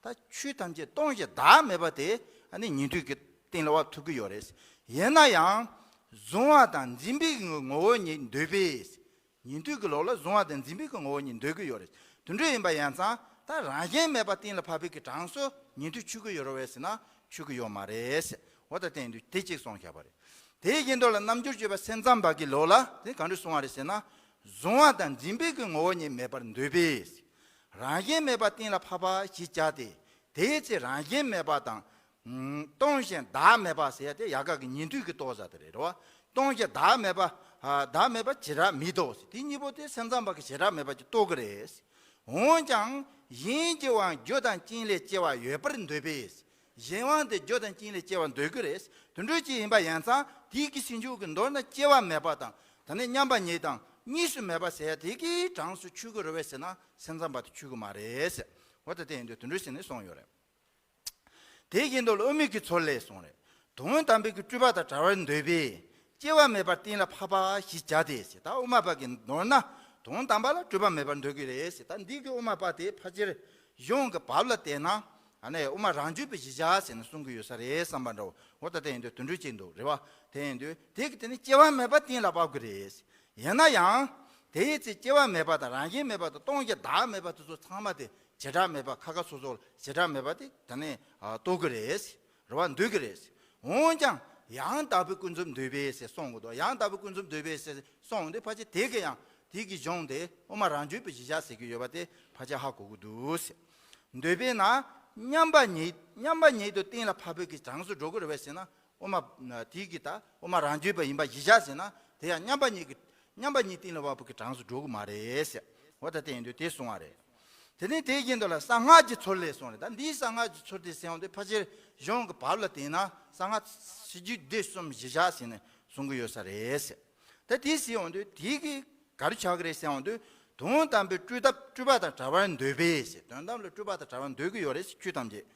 ད་ཆོས་ཐམས་ཅད་སྟོང་ཞིང་བདག་མེད་པ་དེ་ཨ་ནི་ཉན་ཐོས་ཀྱི་སྟེང་ལ་བབ་ཐུབ་ཀྱི་ཡོད་རེད། ཡིན་ན་ཡང་། གཟུང་བ་དང་འཛིན་པའི་ངོ་བོ་ཉིད་འདོད་པས། ཉན་ཐོས་ཀྱི་ལུགས་ལ་གཟུང་བ་དང་འཛིན་པའི་ངོ་བོ་ཉིད་འདོད་ཀྱི་ཡོད་རེད། དེ་འདྲ་ཡིན་པ་ཡིན་ཙང་ད་རང་བཞིན་མེད་པ་གཏན་ལ་ཕབ་པའི་གི་གྲངས་སུ་ཉན་ཐོས་ཆུད་ཀྱི་ཡོད་རེད་བས་ཟེར་ན་ཆུད་ཀྱི་ཡོད་མ་རེད། འོ་ད་དེ་ཡིན་དུས་དེ་གཅིག་གསུངས་བཞག་པ་རེད། དེའི་རྒྱན་དུ་ལ་རྣལ་འབྱོར་སྤྱོད་པ་སེམས་ཙམ་པ་གི་ལུགས་ལ་དེ་ག་འདྲ་གསུང་བ་རེད་ཟེར་ན། གཟུང་བ་དང་འཛིན་པའི་གི་ངོ་བོ་ཉིད་མེད་པར་འདོད་པས། རང་བཞིན་མེད་པ་གཏན་ལ་ཕབ་པ་ཞེས་བྱ་སྟེ། དེའི་ཚེ་རང་བཞིན་མེད་པ་དང་། ཨུམ། སྟོང་ཞིང་བདག་མེད་པ་ཟེར་ཡ་དེ་ཡལ་ག་གི་ཉན་ཐོས་ཀྱི་རྟོགས་ས་དེ་རེད་རོ། སྟོང་ཞིང་བདག་མེད་པ། ཨ། བདག་མེད་པ་བྱེ་བྲག་མེད་དོ་ཟེར། དེ་གཉིས་པོ་དེ་སེམས་ཙམ་པ་གི་བྱེ་བྲག་མེད་པ་གྱིས་རྟོགས་ཀྱི་རེད། འོན་ཀྱང་གཞན་གྱི་དབང་རྒྱུ་དང་རྐྱེན་ལས་སྐྱེ་བ་ཡོད་པར་འདོད་པས། གཞན་དབང་དེ་རྒྱུ་དང་རྐྱེན་ལས་སྐྱེ་བར་འདོད་ཀྱི་རེད། དེ་འདྲ་ཅིག་ཡིན་པ་ཡིན་ཙང་དེའི་གི་ཕྱིན་ཆོས་ཀྱི་མདོར་ན་སྐྱེ་བ་མེད་པ་དང་། ད་ནི་མཉམ་པ་ཉིད་དང་གཉིས་སུ་མེད་པ་ཟེར་ཡ་དེ་གི་གྲངས་སུ་ཆུད་ཀྱི་རེད་བས་ཟེར་ན་སེམས་ཙམ་པ་དེ་ཆུད་ཀྱི་མ་རེད་ཟེར། འོ་ད་དེ་ཡིན་དུས་དེ་འདྲ་ཟེར་ནས་གསུངས་ཡོད་རེད། དེ་བཞིན་དུ་དབུ་མའི་གི་ཚུལ་ལས་གསུངས་རེད། དོན་དམ་པའི་གི་སྤྲོས་པ་དང་བྲལ་བར་འདོད་པས། སྐྱེ་བ་མེད་པར་གཏན་ལ་ཕབ་པ་ཞེས་བྱ་སྟེ་ཟེར། ད་དབུ་མ་པ་གི་མདོར་ན་དོན་དམ་པ་ལ་སྤྲོས་པ་མེད་པར་འདོད་ཀྱི་རེད་ཟེར། ད་འདི་གི་དབུ་མ་པ་དེ་ཕལ་ཆེར་གཞུང་གི་བབ་ལ་བལྟས་ན། ཨ་ནི་དབུ་མ་རང་རྒྱུད་པའི་གཞི་བཞག་ཟེར་ནས་གསུང་གི་ཡོད་ས་རེད་བསམ་པ་འདྲ་བོ། འོ་ད་དེ་ཡིན་དུས་དེ་འདྲ་ཅིག་འདུག་རེད་བ། དེ་ཡིན་དུས་དེ་གི་དེ་ནི་སྐྱེ་བ་མེད་པ་གཏན་ལ་ཕབ་ཀྱི་རེད། ཡིན་ན་ཡང་། དེའི་ཚེ་སྐྱེ་བ་མེད་པ་དང་རང་བཞིན་མེད་པ་དང་སྟོང་ཞིང་བདག་མེད་པ་དེ་ཚོ་ཚང་མ་དེ་བྱེ་བྲག་མེད་པ། ཁ་ཁ་སོ་སོ་ལ་བྱེ་བྲག་མེད་པ་དེ་ད་ནི་རྟོགས་ཀྱི་རེད། རེད་བ། འདོད་ཀྱི་རེད། འོན་ཀྱང་ཡང་དག་པའི་ཀུན་རྫོབ་འདོད་པས་ཟེར་གསུངས་གི་འདུག་ཡང་དག་པའི་ཀུན་རྫོབ་འདོད་པས་ཟེར་གསུངས་དེ་ཕལ་ཆེར་དེ་གི་ཡང་དེ་གི་གཞུང་དེ་དབུ་མ་རང་རྒྱུད་པའི་གཞི་བཞག་ཟེར་གྱི་ཡོད་པ་དེ་ཕལ་ཆེར་ཧ་གོ་གི་འདུག་ཟེར། འདོད་པས་ན་མཉམ་པ་ཉིད་མཉམ་པ་ཉིད་དུ་གཏན་ལ་ཕབ་པའི་གི་གྲངས་སུ་འགྲོ་གི་རེད་བས་ཟེར་ན། དབུ་མ་དེའི་གི་ད་དབུ་མ་རང་རྒྱུད་པ་ཡིན་པ་གཞི་བཞག་ཟེར་ན་དེ་ཡང་མཉམ་པ་ཉིད་ཀྱི་མཉམ་པ་ཉིད་གཏན་ལ་ཕབ་པའི་གི་གྲངས་སུ་འགྲོ་གི་མ་རེད་ཟེར། འོ་ད་དེ་ཡིན་དུས་དེ་གསུང་བ་རེད། དེ་ནས་དེ་བཞིན་དུ་ལ་གསང་སྔགས་ཀྱི་ཚུལ་ལས་གསུངས་རེད། ད་འདིའི་གསང་སྔགས་ཀྱི་ཚུལ་དེ་ཟེར་འོང་དུས་ཕལ་ཆེར་གཞུང་གི་བབ་ལ་བལྟས་ན་གསང་སྔགས་སྤྱོད་འཇུག་སྡེ་གསུམ་གཞི་བཞག་ཟེར་ནས་གསུང་གི་ཡོད་ས་རེད་ཟེར། ད་དེ་ཟེར་འོང་དུས་དེ་གི་ག་རེ་ཆགས་ཀྱི་རེད་ཟེར་འོང་དུས། དོན་དམ་པའི་སྤྲོས་དང་སྤྲོས་པ་དང་བྲལ་བར་འདོད་པས་ཟེར། དོན་དམ་ལ་སྤྲོས་པ་དང་བྲལ་བར་འདོད་ཀྱི་ཡོད་རེད་ཟེར། ཆོས་ཐམས་ཅད།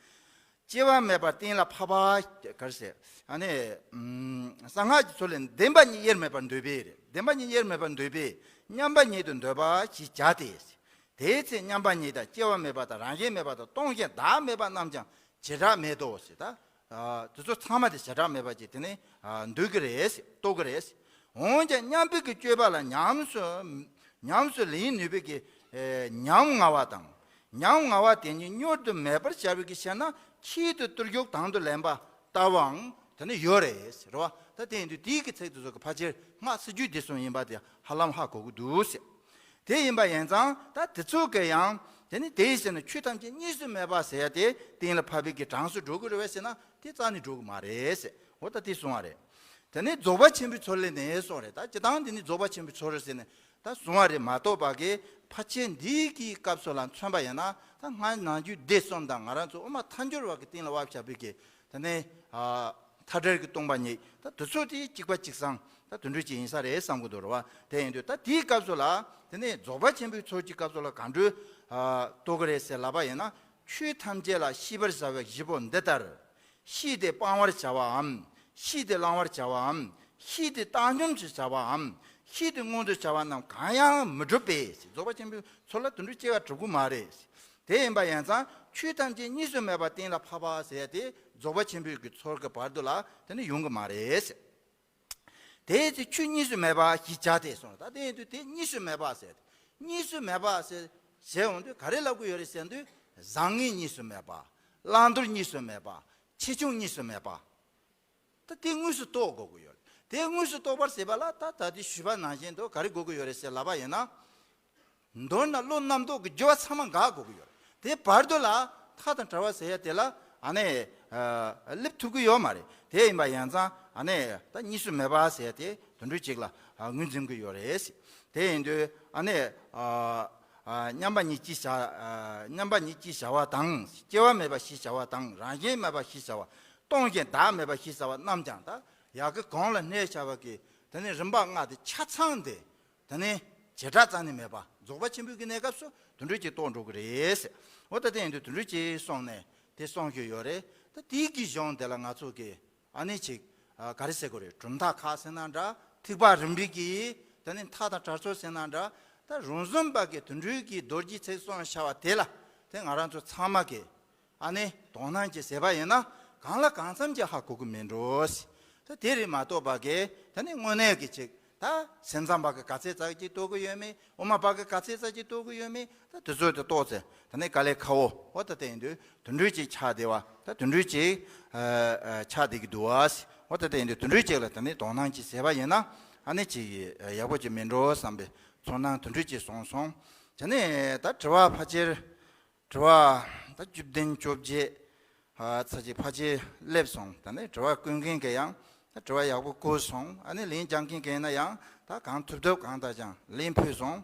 སྐྱེ་བ་མེད་པར་གཏན་ལ་ཕབ་པ་ག་རེ་ཟེར། ཨ་ནི། ཨུམ། གསང་སྔགས་ཀྱི་ཚུལ་ལས་བདེན་པ་གཉིས་དབྱེར་མེད་པར་འདོད་པས་རེད། བདེན་པ་གཉིས་དབྱེར་མེད་པར་འདོད་པས་མཉམ་པ་ཉིད་དུ་འདོད་པ་ཞེས་བྱ་སྟེ། དེའི་ཚེ་མཉམ་པ་ཉིད་དང་སྐྱེ་བ་མེད་པ་དང་རང་བཞིན་མེད་པ་དང་སྟོང་ཞིང་བདག་མེད་པ་རྣམས་ཀྱང་བྱེ་བྲག་མེད་དོ་ཟེར། ད་དེ་ཚོ་ཚང་མ་དེ་བྱེ་བྲག་མེད་པ་ཅིག་དེ་ནི་འདོད་ཀྱི་རེད་ཟེར། རྟོགས་ཀྱི་རེད་ཟེར། འོན་ཀྱང་མཉམ་པའི་གི་སྤྱོད་པ་ལ་ཉམས་སུ་ཉམས་སུ་ལེན་ནུས་པའི་གི་ཉམ་ང་བ་དང་། ཉམ་ང་བ་དེ་ཉིད་མྱུར་དུ་མེད་པར་བྱ་བའི་གི་ཕྱིར་ན་ཆེད་དུ་བརྟུལ་ཞུགས་དང་དུ་ལེན་པ་ལྟ་བུའང་དེ་ནི་ཡོད་རེད་ཟེར་བ། ད་དེ་ཡིན་དུས་དེའི་གི་ཚིག་དེ་ཚོ་གི་ཕལ་ཆེར་སྔགས་སྲིད་རྒྱུད་སྡེ་གསུམ་ཡིན་པ་དེ་ཧ་ལམ་ཧ་གོ་གི་འདུག་ཟེར། དེ་ཡིན་པ་ཡིན་ཙང་ད་དེ་ཚོ་གི་ཡང་དེ་ནི་དེའི་ཕྱིར་ན་ཆོས་ཐམས་ཅད་གཉིས་སུ་མེད་པ་ཟེར་ཡ་དེ་གཏན་ལ་ཕབ་པའི་གི་གྲངས་སུ་འགྲོ་གི་རེད་བས་ཟེར་ན་དེ་རྩ་ནས་འགྲོ་གི་མ་རེད་ཟེར། འོ་ད་དེ་གསུང་བ་རེད། དེ་ནས་རྫོགས་པ་ཆེན་པོའི་ཚུལ་ལས་ནི་གསུངས་རེད། ད་སྤྱིར་བཏང་འདི་ནི་རྫོགས་པ་ཆེན་པོའི་ཚུལ་རེད་ཟེར་ནས་ད་གསུང་བ་རེད་མ་གཏོགས་པ་གི་ཕལ་ཆེར་འདིའི་གི་སྐབས་སུ་ལ་མཚོན་པ་ཡིན་ན་ད་སྔགས་ནང་རྒྱུད་སྡེ་གསུམ་དང་ང་རང་ཚོ་དབུ་མ་ཐལ་འགྱུར་བ་གི་སྟེང་ལ་བབས་བཞག་པའི་གི་དེ་ནས་ཨ་མཐའ་བྲལ་གྱི་སྟོང་པ་ཉིད་ད་དེ་ཚོ་དེ་གཅིག་པ་གཅིག་སང་ད་དེ་འདྲ་ཅིག་ཡིན་ས་རེད་བསམ་གི་འདུག་རེད་བ། དེ་ཡིན་དུས་ད་དེའི་སྐབས་སུ་ལ་དེ་ནས་རྫོགས་པ་ཆེན་པོའི་ཚུལ་གྱི་སྐབས་སུ་ལ་གང་འདྲ་ཨ་རྟོགས་ཀྱི་རེད་ཟེར་ལབ་པ་ཡིན་ན། ཆོས་ཐམས་ཅད་ལ་ཤེས་པར་བྱ་བའི་གཞི་པོ་འདི་ལྟར། ཤེས་ཏེ་སྤང་བར་བྱ་བའམ། ཤེས་ཏེ་བླང་བར་བྱ་བའམ། ཤེས་ཏེ་བཏང་སྙོམས་སུ་བྱ་བའམ། ཤེས་ཏེ་མངོན་དུ་བྱ་བ་རྣམས་གང་ཡང་མི་འགྲུབ་པས། རྫོགས་པ་ཆེན་པོའི་ཚུལ་ལ་དེ་འདྲ་སྐྱེ་བ་གྲུབ་ཀྱི་མ་རེད། དེ་ཡིན་པ་ཡིན་ཙང་ཆོས་ཐམས་ཅད་གཉིས་སུ་མེད་པ་གཏན་ལ་ཕབ་པ་ཟེར་ཏེ་རྫོགས་པ་ཆེན་པོའི་གི་ཚོགས་ཀྱི་བར་དུ་ལ་དེ་ནི་ཡོང་གི་མ་རེད། དེའི་ཚེ་ཆོས་གཉིས་སུ་མེད་པ་ཞེས་བྱ་སྟེ་གསུངས། ད་དེ་ཡིན་དུས་དེ་གཉིས་སུ་མེད་པ་ཟེར་ཏེ། གཉིས་སུ་མེད་པ་ཟེར་ཟེར་འོང་དུས་ག་རེ་ལབ་དགོས་ཡོད་རེད་ཟེར་དུས། བཟང་ངན་གཉིས་སུ་མེད་པ། བླང་དོར་གཉིས་སུ་མེད་པ། ཆེ་ཆུང་གཉིས་སུ་མེད་པ། ད་དེ་དངོས་སུ་རྟོགས་དགོས་ཀྱི་ཡོད་རེད། དེ་དངོས་སུ་རྟོགས་པར་བྱེད་པ་ལ་ད་ད་དེ་ཞུས་པ་ནང་བཞིན་དུ་ག་རེ་དགོས་ཀྱི་ཡོད་རེད་ཟེར་ལབ་པ་ཡིན་ན། མདོར་ན་བློ་རྣམ་རྟོག་གི་རྒྱུ་བ་ཚང་མ་འགག་དགོས་ཀྱི་ཡོད་རེད། དེ་བར་དུ་ལ་ཐག་དང་བྲལ་བ་ཟེར་ཡ་དེ་ལ་ཨ་ནི་སླེབས་ཐུབ་ཀྱི་ཡོད་མ་རེད། དེ་ཡིན་པ་ཡིན་ཙང་ཨ་ནི་ད་གཉིས་སུ་མེད་པ་ཟེར་ཡ་དེ་དོན་འགྲུབ་ཅིག་ལ་ངོས་འཛིན་གྱི་ཡོད་རེད། དེ་ཡིན་དུས་ཨ་ནི་མཉམ་པ་ཉིད་ཅེས་བྱ་མཉམ་པ་ཉིད་ཅེས་བྱ་བ་དང་། སྐྱེ་བ་མེད་པ་ཞེས་བྱ་བ་དང་། རང་བཞིན་མེད་པ་ཞེས་བྱ་བ། སྟོང་ཞིང་བདག་མེད་པ་ཞེས་བྱ་བ་རྣམས་ཀྱང་། ད་ཡ་གི་གོང་ལ་གནས་བྱ་བ་གི་དེ་ནི་རིམ་པ་ལྔ་དེ་ཆ་ཚང་དེ། དེ་ནས་བྱེ་བྲག་རྩ་ནས་མེད་པ་རྫོགས་པ་ཆེན་པོའི་གི་གནས་སྐབས་སུ་དོན་འགྲུབ་ཀྱིས་རྟོགས་འགྲོ་གི་རེད། འོ་ད་དེ་ཡིན་དུས་དོན་འགྲུབ་ཀྱིས་གསུངས་ནས་དེ་གསུངས་ཞུས་ཡོད་རེད། ད་དེའི་གི་གཞུང་དེ་ལ་ང་ཚོ་གི་ཨ་ནི་ཅིག་ག་རེ་ཟེར་དགོས་རེད། གྲུབ་མཐའ་ཁག་ཟེར་ན་འདྲ། ཐེག་པ་རིམ་པའི་གི་དེ་ནི་མཐའ་དང་བྲལ་ཚུལ་ཟེར་ན་འདྲ། ད་རོང་ཟོམ་པ་གི་དོན་འགྲུབ་ཀྱི་རྡོ་རྗེ་ཚེ་གསུངས་བྱ་བ་དེ་ལ་དེ་ང་རང་ཚོ་ཚང་མ་གི་ཨ་ནི་དོ་སྣང་ཅིག་བྱས་པ་ཡིན་ན་གང་ལ་གང་འཚམ་ཅིག་ཧ་གོ་གི་མིན་འགྲོ། ད་དེ་རེད་མ་གཏོགས་པ་གི་ད་ནི་དངོས་གནས་ཀྱི་ཅིག་ད་སེམས་ཙམ་པ་གི་ག་ཚད་ཙམ་ཅིག་རྟོགས་གི་ཡོད་མེད། དབུ་མ་པ་གི་ག་ཚད་ཙམ་ཅིག་རྟོགས་གི་ཡོད་མེད། ད་དེ་ཚོ་དེ་རྟོགས་ཚེ་ད་ནི་དཀའ་ལས་ཁག་པོ། འོ་ད་དེ་ཡིན་དུས་དོན་འགྲུབ་ཅིག་ཆགས་བསྡད་པ། ད་དོན་འགྲུབ་ཅིག་ཆགས་བསྡད་ཀྱི་འདུག་བ། འོ་ད་དེ་ཡིན་དུས་དོན་འགྲུབ་ཅིག་ལ་ད་ནི་དོ་སྣང་ཅིག་བྱས་པ་ཡིན་ན་ཨ་ནི་ཅིག་ཡག་པོ་ཅིག་མིན་འགྲོ་བསམ་པའི་ཚོར་སྣང་དོན་འགྲུབ་ཅིག་སོང་སོང་། དེ་ནས་ད་དྲི་བ་ཕལ་ཆེར། དྲི་བ་ད་བཅུ་བདུན་བཅོ་བརྒྱད་ཨ་ཚར་གཅིག་ཕལ་ཆེར་སླེབས་སོང་། ད་ནི་དྲི་བ་བཀོད་མཁན་གྱིས་ཡང་ད་དྲི་བ་ཡག་པོ་བཀོད་སོང་། ཨ་ནི་ལན་རྒྱག་མཁན་གྱིས་ན་ཡང་ད་གང་ཐུབ་ཐུབ་གང་ལྟར་ཀྱང་ལན་ཕུལ་སོང་།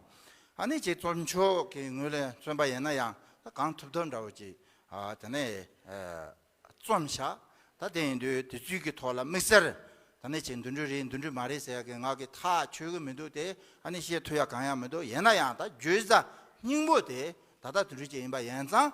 ཨ་ནི་ཅིག་རྩོམ་ཕྱོགས་ཀྱི་ངོས་ལ་མཚོན་པ་ཡིན་ན་ཡང་ད་གང་ཐུབ་ཐུབ་འདྲ་བོ་ཅིག་ཨ་དེ་ནས་ཨ་རྩོམ་བཞག་ད་དེ་ཡིན་དུས་དེ་ཚོའི་གི་ཐོག་ལ་དམིགས་བསལ་ད་ནི་ཅིག་འདི་འདྲ་རེད་འདི་འདྲ་མ་རེད་ཟེར་ཡག་གི་ང་གི་ཐག་ཆོད་གི་མི་འདུག་དེ་ཨ་ནི་བཤད་ཐུབ་ཡག་གང་ཡང་མི་འདུག་ཡིན་ན་ཡང་ད་བརྗོད་བྱ་སྙིང་པོ་དེ་ད་ལྟ་དེ་འདྲ་ཅིག་ཡིན་པ་ཡིན་ཙང་།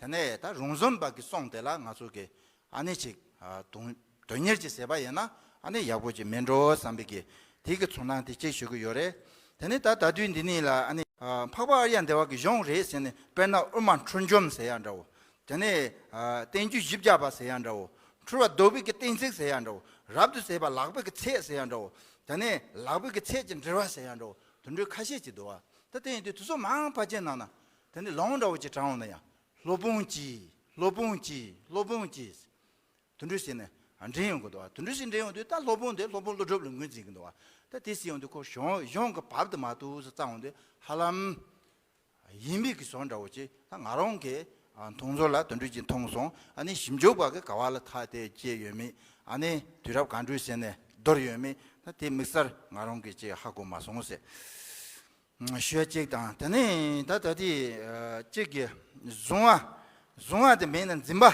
དེ་ནས་ད་རོང་ཟོམ་པ་གི་གསུང་དེ་ལ་ང་ཚོ་གི་ཨ་ནི་ཅིག་ཨ་དོན་དོན་གཉེར་ཅིག་བྱས་པ་ཡིན་ན་ཨ་ནི་ཡག་པོ་ཅིག་མིན་འགྲོ་བསམ་པའི་གི་དེ་གི་ཚོར་སྣང་དེ་ཅིག་ཞུ་གི་ཡོད་རེད། དེ་ནས་ད་ད་དུས་འདི་ནས་ལ་ཨ་ནི་ཨ་འཕགས་པ་ཨཱརྱ་དེ་བ་གི་གཞུང་རེད་ཟེར་ནས། དཔེར་ན་དབུ་མ་འཁྲུལ་འཇོམས་ཟེར་ཡག་འདྲ་བོ། དེ་ནས་ཨ་བསྟན་བཅོས་བཞི་བརྒྱ་པ་ཟེར་ཡག་འདྲ་བོ། འཁྲུལ་བ་བཟློག་པའི་གི་གཏན་ཚིགས་ཟེར་ཡག་འདྲ་བོ། རབ་ཏུ་ཟད་པ་ལེགས་པའི་གི་ཚད་ཟེར་ཡག་འདྲ་བོ། དེ་ནས་ལེགས་པའི་གི་ཚད་ཀྱི་འགྲེལ་བ་ཟེར་ཡག་འདྲ་བོ། དེ་འདྲའི་ཁ་ཤས་ཅིག་འདུག་བ། ད་དེ་ཡིན་དུས་དེ་ཚོ་མང་ཕལ་ཆེར་ནང་ན་དེ་ནས་ལུང་འདྲ་བོ་ཅིག་དྲངས་འོང་ན་ཡང་སློབ་དཔོན་གྱིས། སློབ་དཔོན་གྱིས། སློབ་དཔོན་གྱིས། དེ་འདྲ་ཟེར་ནས་འདྲེན་ཡོང་གི་འདུག་བ། དེ་འདྲ་ཟེར་འདྲེན་ཡོང་དུས་ད་སློབ་དཔོན་དེ་སློབ་དཔོན་ཀླུ་སྒྲུབ་ལ་ངོས་འཛིན་གྱི་འདུག་བ། ད་དེ་ཟེར་ཡོང་དུས་ཁོ་གཞུང་གཞུང་གི་བབ་དེ་མ་གཏོགས་སུ་བརྩམས་འོང་དུས་ཧ་ལམ་ཡིན་མིན་གྱི་བཟོ་འདྲ་བོ་ཅིག་ད་ང་རང་གི་ཨ་མཐོང་ཚོར་ལ་དེ་འདྲ་ཅིག་མཐོང་སོང་། ཨ་ནི་ཞིབ་འཇུག་པ་གི་ག་བ་ལ་ཐག་དེ་བཅད་ཡོད་མེད། ཨ་ནི་དུས་རབས་ག་འདྲ་ཟེར་ནས་བསྡུར་ཡོད་མེད། ད་དེ་དམིགས་བསལ་ང་རང་གིས་ཅིག་ཧ་གོ་མ་སོང་ཟེར། ཞུ་ཡ་གཅིག་དང་། དེ་ནས་ད་ད་ལྟའི་ཨ་གཅིག་གི་གཟུང་བ། གཟུང་བ་དེ་མེད་ན་འཛིན་པ་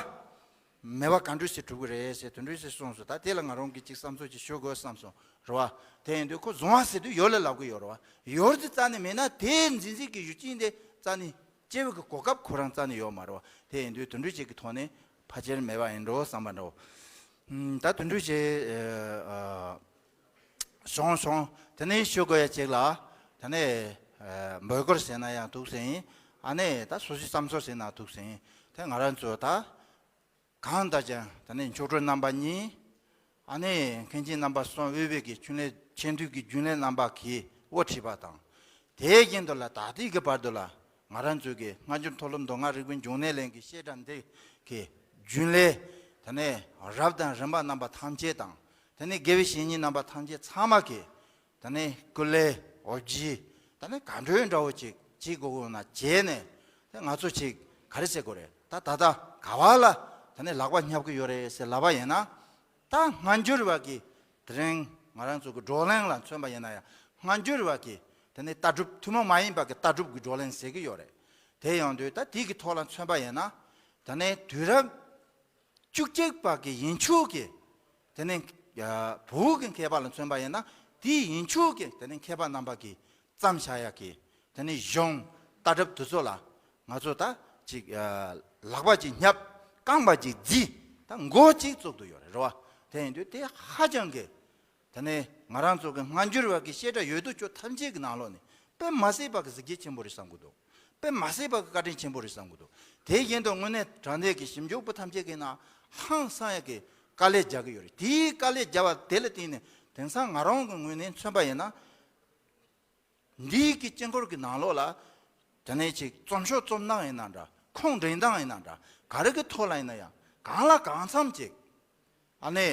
མེད་པ་ག་འདྲ་ཞིག་གྲུབ་ཀྱི་རེད་ཟེར་དེ་འདྲ་ཞིག་གསུངས་སོང་། ད་དེ་ལ་ང་རང་གིས་གཅིག་བསམ་ཚུལ་ཅིག་ཞུ་དགོས་བསམ་སོང་རེད་བ། དེ་ཡིན་དུས་ཁོ་གཟུང་བ་ཟེར་དུས་ཡོད་ལ་ལབ་ཀྱི་ཡོད་རེད་བ། ཡོད་དེ་རྩ་ནས་མེད་ན་དེའི་འཛིན་བྱེད་ཀྱི་གཞུང་ཅན་དེ་རྩ་ནས་སྐྱེ་བའི་གི་གོ་སྐབས་ཁོ་རང་རྩ་ནས་ཡོད་མ་རེད་བ། དེ་ཡིན་དུས་དེ་འདྲ་ཞིག་གི་ཐོག་ནས་ཕལ་ཆེར་མེད་པ་ཡིན་འགྲོ་བསམ་པ་འདྲ་བོ། ད་དེ་འདྲ་ཞིག་ཨ། བྱུང་སོང་། དེ་ནས་ཞུ་དགོས་ཡ་གཅིག་ལ། དེ་ནས་ཨ་འབོད་སྐུལ་ཟེར་ན་ཡང་འདུག་ཟེར་ཡིན། ཨ་ནི་ད་སོ་སོའི་བསམ་ཚུལ་ཟེར་ན་འདུག་ཟེར་ཡིན། དེ་ང་རང་ཚོ་ད་གང་ལྟར་ཀྱང་དེ་ནས་མཆོག་སྤྲུལ་རྣམ་པ་གཉིས། ཨ་ནི་མཁན་ཆེན་རྣམ་པ་གསུམ་དབུས་པའི་གི་ཕྱག་ལེན་ཆེས་མཐོའི་གི་རྒྱུན་ལས་རྣམ་པ་གིས་དབུ་ཁྲིད་པ་དང་། དེའི་རྒྱུན་དུ་ལ་ད་ལྟའི་གི་བར་དུ་ལ་ང་རང་ཚོའི་གི་སྔ་འགྱུར་མཐོ་སློབ་མདོ་སྔགས་རིག་པའི་འབྱུང་གནས་གླིང་གི་བཤད་གྲྭ་འདི་གི་རྒྱུན་ལས། དེ་ནས་རབ་དང་རིམ་པ་རྣམ་པ་ཐམས་ཅད་དང་། དེ་ནས་དགེ་བའི་བཤེས་གཉེན་རྣམ་པ་ཐམས་ཅད་ཚང་མ་གིས་དེ་ནས་སྐུ་ལས་འོ་བརྒྱལ། དེ་ནས་ག་འདྲའི་འདྲ་བོ་ཅིག་བྱེད་དགོས་དགོས་ན་བྱས་ནས། དེ་ང་ཚོ་ཅིག་ག་རེ་བྱེད་དགོས་རེད། ད་ད་ལྟ་ག་བ་ལ་དེ་ནས་ལག་པ་བསྙབ་ཀྱི་ཡོད་རེད་ཟེར་ལབ་པ་ཡིན་ན། ད་སྔ་འགྱུར་བ་གི་དེ་རིང་ང་རང་ཚོ་གི་བགྲོ་གླེང་ལ་མཚོན་པ་ཡིན་ན་ཡང་སྔ་འགྱུར་བ་གི་དེ་ནས་ལྟ་གྲུབ་ཐུན་མོང་མ་ཡིན་པ་གི་ལྟ་གྲུབ་ཀྱི་བགྲོ་གླེང་ཟེར་གྱི་ཡོད་རེད། དེ་ཡོང་དུས་ད་དེ་གི་ཐོག་ལ་མཚོན་པ་ཡིན་ན། དེ་ནས་དུས་རབས་བཅུ་གཅིག་པ་གི་ཡིན་ཆོག་གི་དེ་ནས་ཨ་བོད་ཀྱི་མཁས་པ་ལ་མཚོན་པ་ཡིན་ན། དེའི་ཡིན་ཆོག་གི་དེ་ནས་མཁས་པ་རྣམ་པ་གིས་བརྩམས་བཞག་ཡག་གི་དེ་ནས་གཞུང་ལྟ་གྲུབ་དེ་ཚོ་ལ་ང་ཚོ་ད་ཅིག་ཨ་ལག་པ་ཅིག་བསྙབ། རྐང་པ་ཅིག་བརྫིས། ད་མགོ་ཅིག་བཙུགས་འདུག་ཡོད་རེད། རེད་བ། དེ་ཡིན་དུས་དེ་ཧ་ཅང་གི་དེ་ནས་ང་རང་ཚོ་གི་སྔ་འགྱུར་བ་གི་བཤད་གྲྭ་ཡོད་དོ་ཅོག་ཐམས་ཅད་ཀྱི་ནང་ལོགས་ནས་དཔེ་མ་སྲིད་པ་གི་གཟི་བརྗིད་ཆེན་པོ་རེད་བསམ་གི་འདུག་དཔེ་མ་སྲིད་པ་གི་བཀའ་དྲིན་ཆེན་པོ་རེད་བསམ་གི་འདུག་དེ་བཞིན་དུ་དངོས་གནས་དྲང་གནས་ཀྱི་ཞིབ་འཇུག་པ་ཐམས་ཅད་ཀྱིས་ན་ཧང་སང་ཡག་གི་དཀའ་ལས་རྒྱག་གི་ཡོད་རེད། དེའི་དཀའ་ལས་བརྒྱབ་པ་དེ་ལ་བརྟེན་ནས་དེང་སང་ང་རང་གི་ངོས་ནས་མཚོན་པ་ཡིན་ན། འདིའི་གི་དཀྱིལ་འཁོར་གྱི་ནང་ལོགས་ལ་དེ་ནས་ཅིག་རྩོམ་ཤོག་རྩོམ་སྟངས་ཡིན་ན་འདྲ། ཁུངས་འདྲེན་སྟངས་ཡིན་ན་འདྲ། ག་རེ་གི་ཐོག་ལ་ཡིན་ན་ཡང་གང་ལ་གང་འཚམ་ཅིག་ཨ་ནི་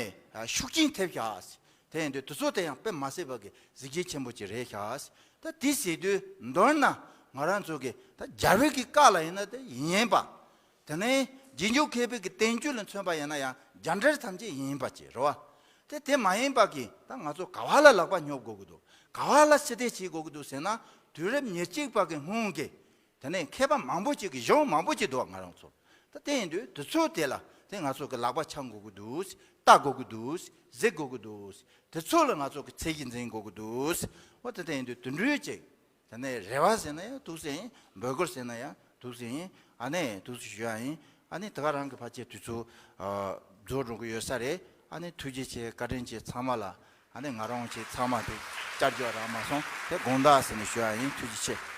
ཤུགས་རྐྱེན་ཐེབས་ཤག་དེ་ཡིན་དུས་དེ་ཚོ་དེ་ཡང་དཔེ་མ་སྲིད་པ་གི་གཟི་བརྗིད་ཆེན་པོ་ཅིག་རེད་ཤག་ད་དེ་ཟེར་དུས་མདོར་ན་ང་རང་ཚོ་གི་ད་རྒྱལ་བའི་གི་བཀའ་ལ་ཡིན་ན་དེ་ཡིན་པ། དེ་ནས་རྗེས་འཇུག་མཁས་པའི་གི་བསྟན་བཅོས་ལ་མཚོན་པ་ཡིན་ན་ཡང་རྒྱ་འགྲེལ་ཐམས་ཅད་ཡིན་པ་ཅིག་རེད་བ། དེ་དེ་མ་ཡིན་པ་གི་ད་ང་ཚོ་ག་བ་ལ་ལག་པ་སྙོབ་དགོས་ཀྱི་འདུག་ག་བ་ལ་ཕྱི་བལྟས་བྱེད་དགོས་ཀྱི་འདུག་ཟེར་ན། དུས་རབས་ཉེར་གཅིག་པ་གི་སྔོན་གྱི་དེ་ནས་མཁས་པ་མང་པོ་ཅིག་གི་གཞུང་མང་པོ་ཅིག་འདུག་ང་རང་ཚོ་ད་དེ་ཡིན་དུས་དེ་ཚོ་དེ་ལ་དེ་ང་ཚོ་གི་ལག་པ་འཆང་དགོས་ཀྱི་འདུག་ལྟ་དགོས་ཀྱི་འདུག་གཟིགས་དགོས་ཀྱི་འདུག་དེ་ཚོ་ལ་ང་ཚོ་གི་ཚད་གཞི་འཛིན་དགོས་ཀྱི་འདུག་འོ་དེ་དེ་ཡིན་དུས་དེ་འདྲའི་ཅིག་དེ་ནས་རེ་བ་ཟེར་ན་ཡང་ཐུགས་སེམས་ཡིན། འབོད་སྐུལ་ཟེར་ན་ཡང་ཐུགས་སེམས་ཡིན། ཨ་ནི་ཐུགས་སུ་ཞུ་ཡ་ཡིན། ཨ་ནི་དེ་ག་རང་གི་ཕལ་ཆེར་དུས་ཚོད་ཨ་རྫོགས་འགྲོ་གི་ཡོད་ས་རེད། ཨ་ནི་ཐུགས་རྗེ་ཆེ། བཀའ་དྲིན་ཆེ། ཚང་མ་ལ། ཨ་ནི་ང་རང་ཆེ་ཚང་མ་དེ་བསྐྱར་བརྗོད་རག་མ་སོང་། དེ་དགོངས་དག་ཟེར་ནས་ཞུ་ཡ་ཡིན། ཐུགས་རྗེ་ཆེ།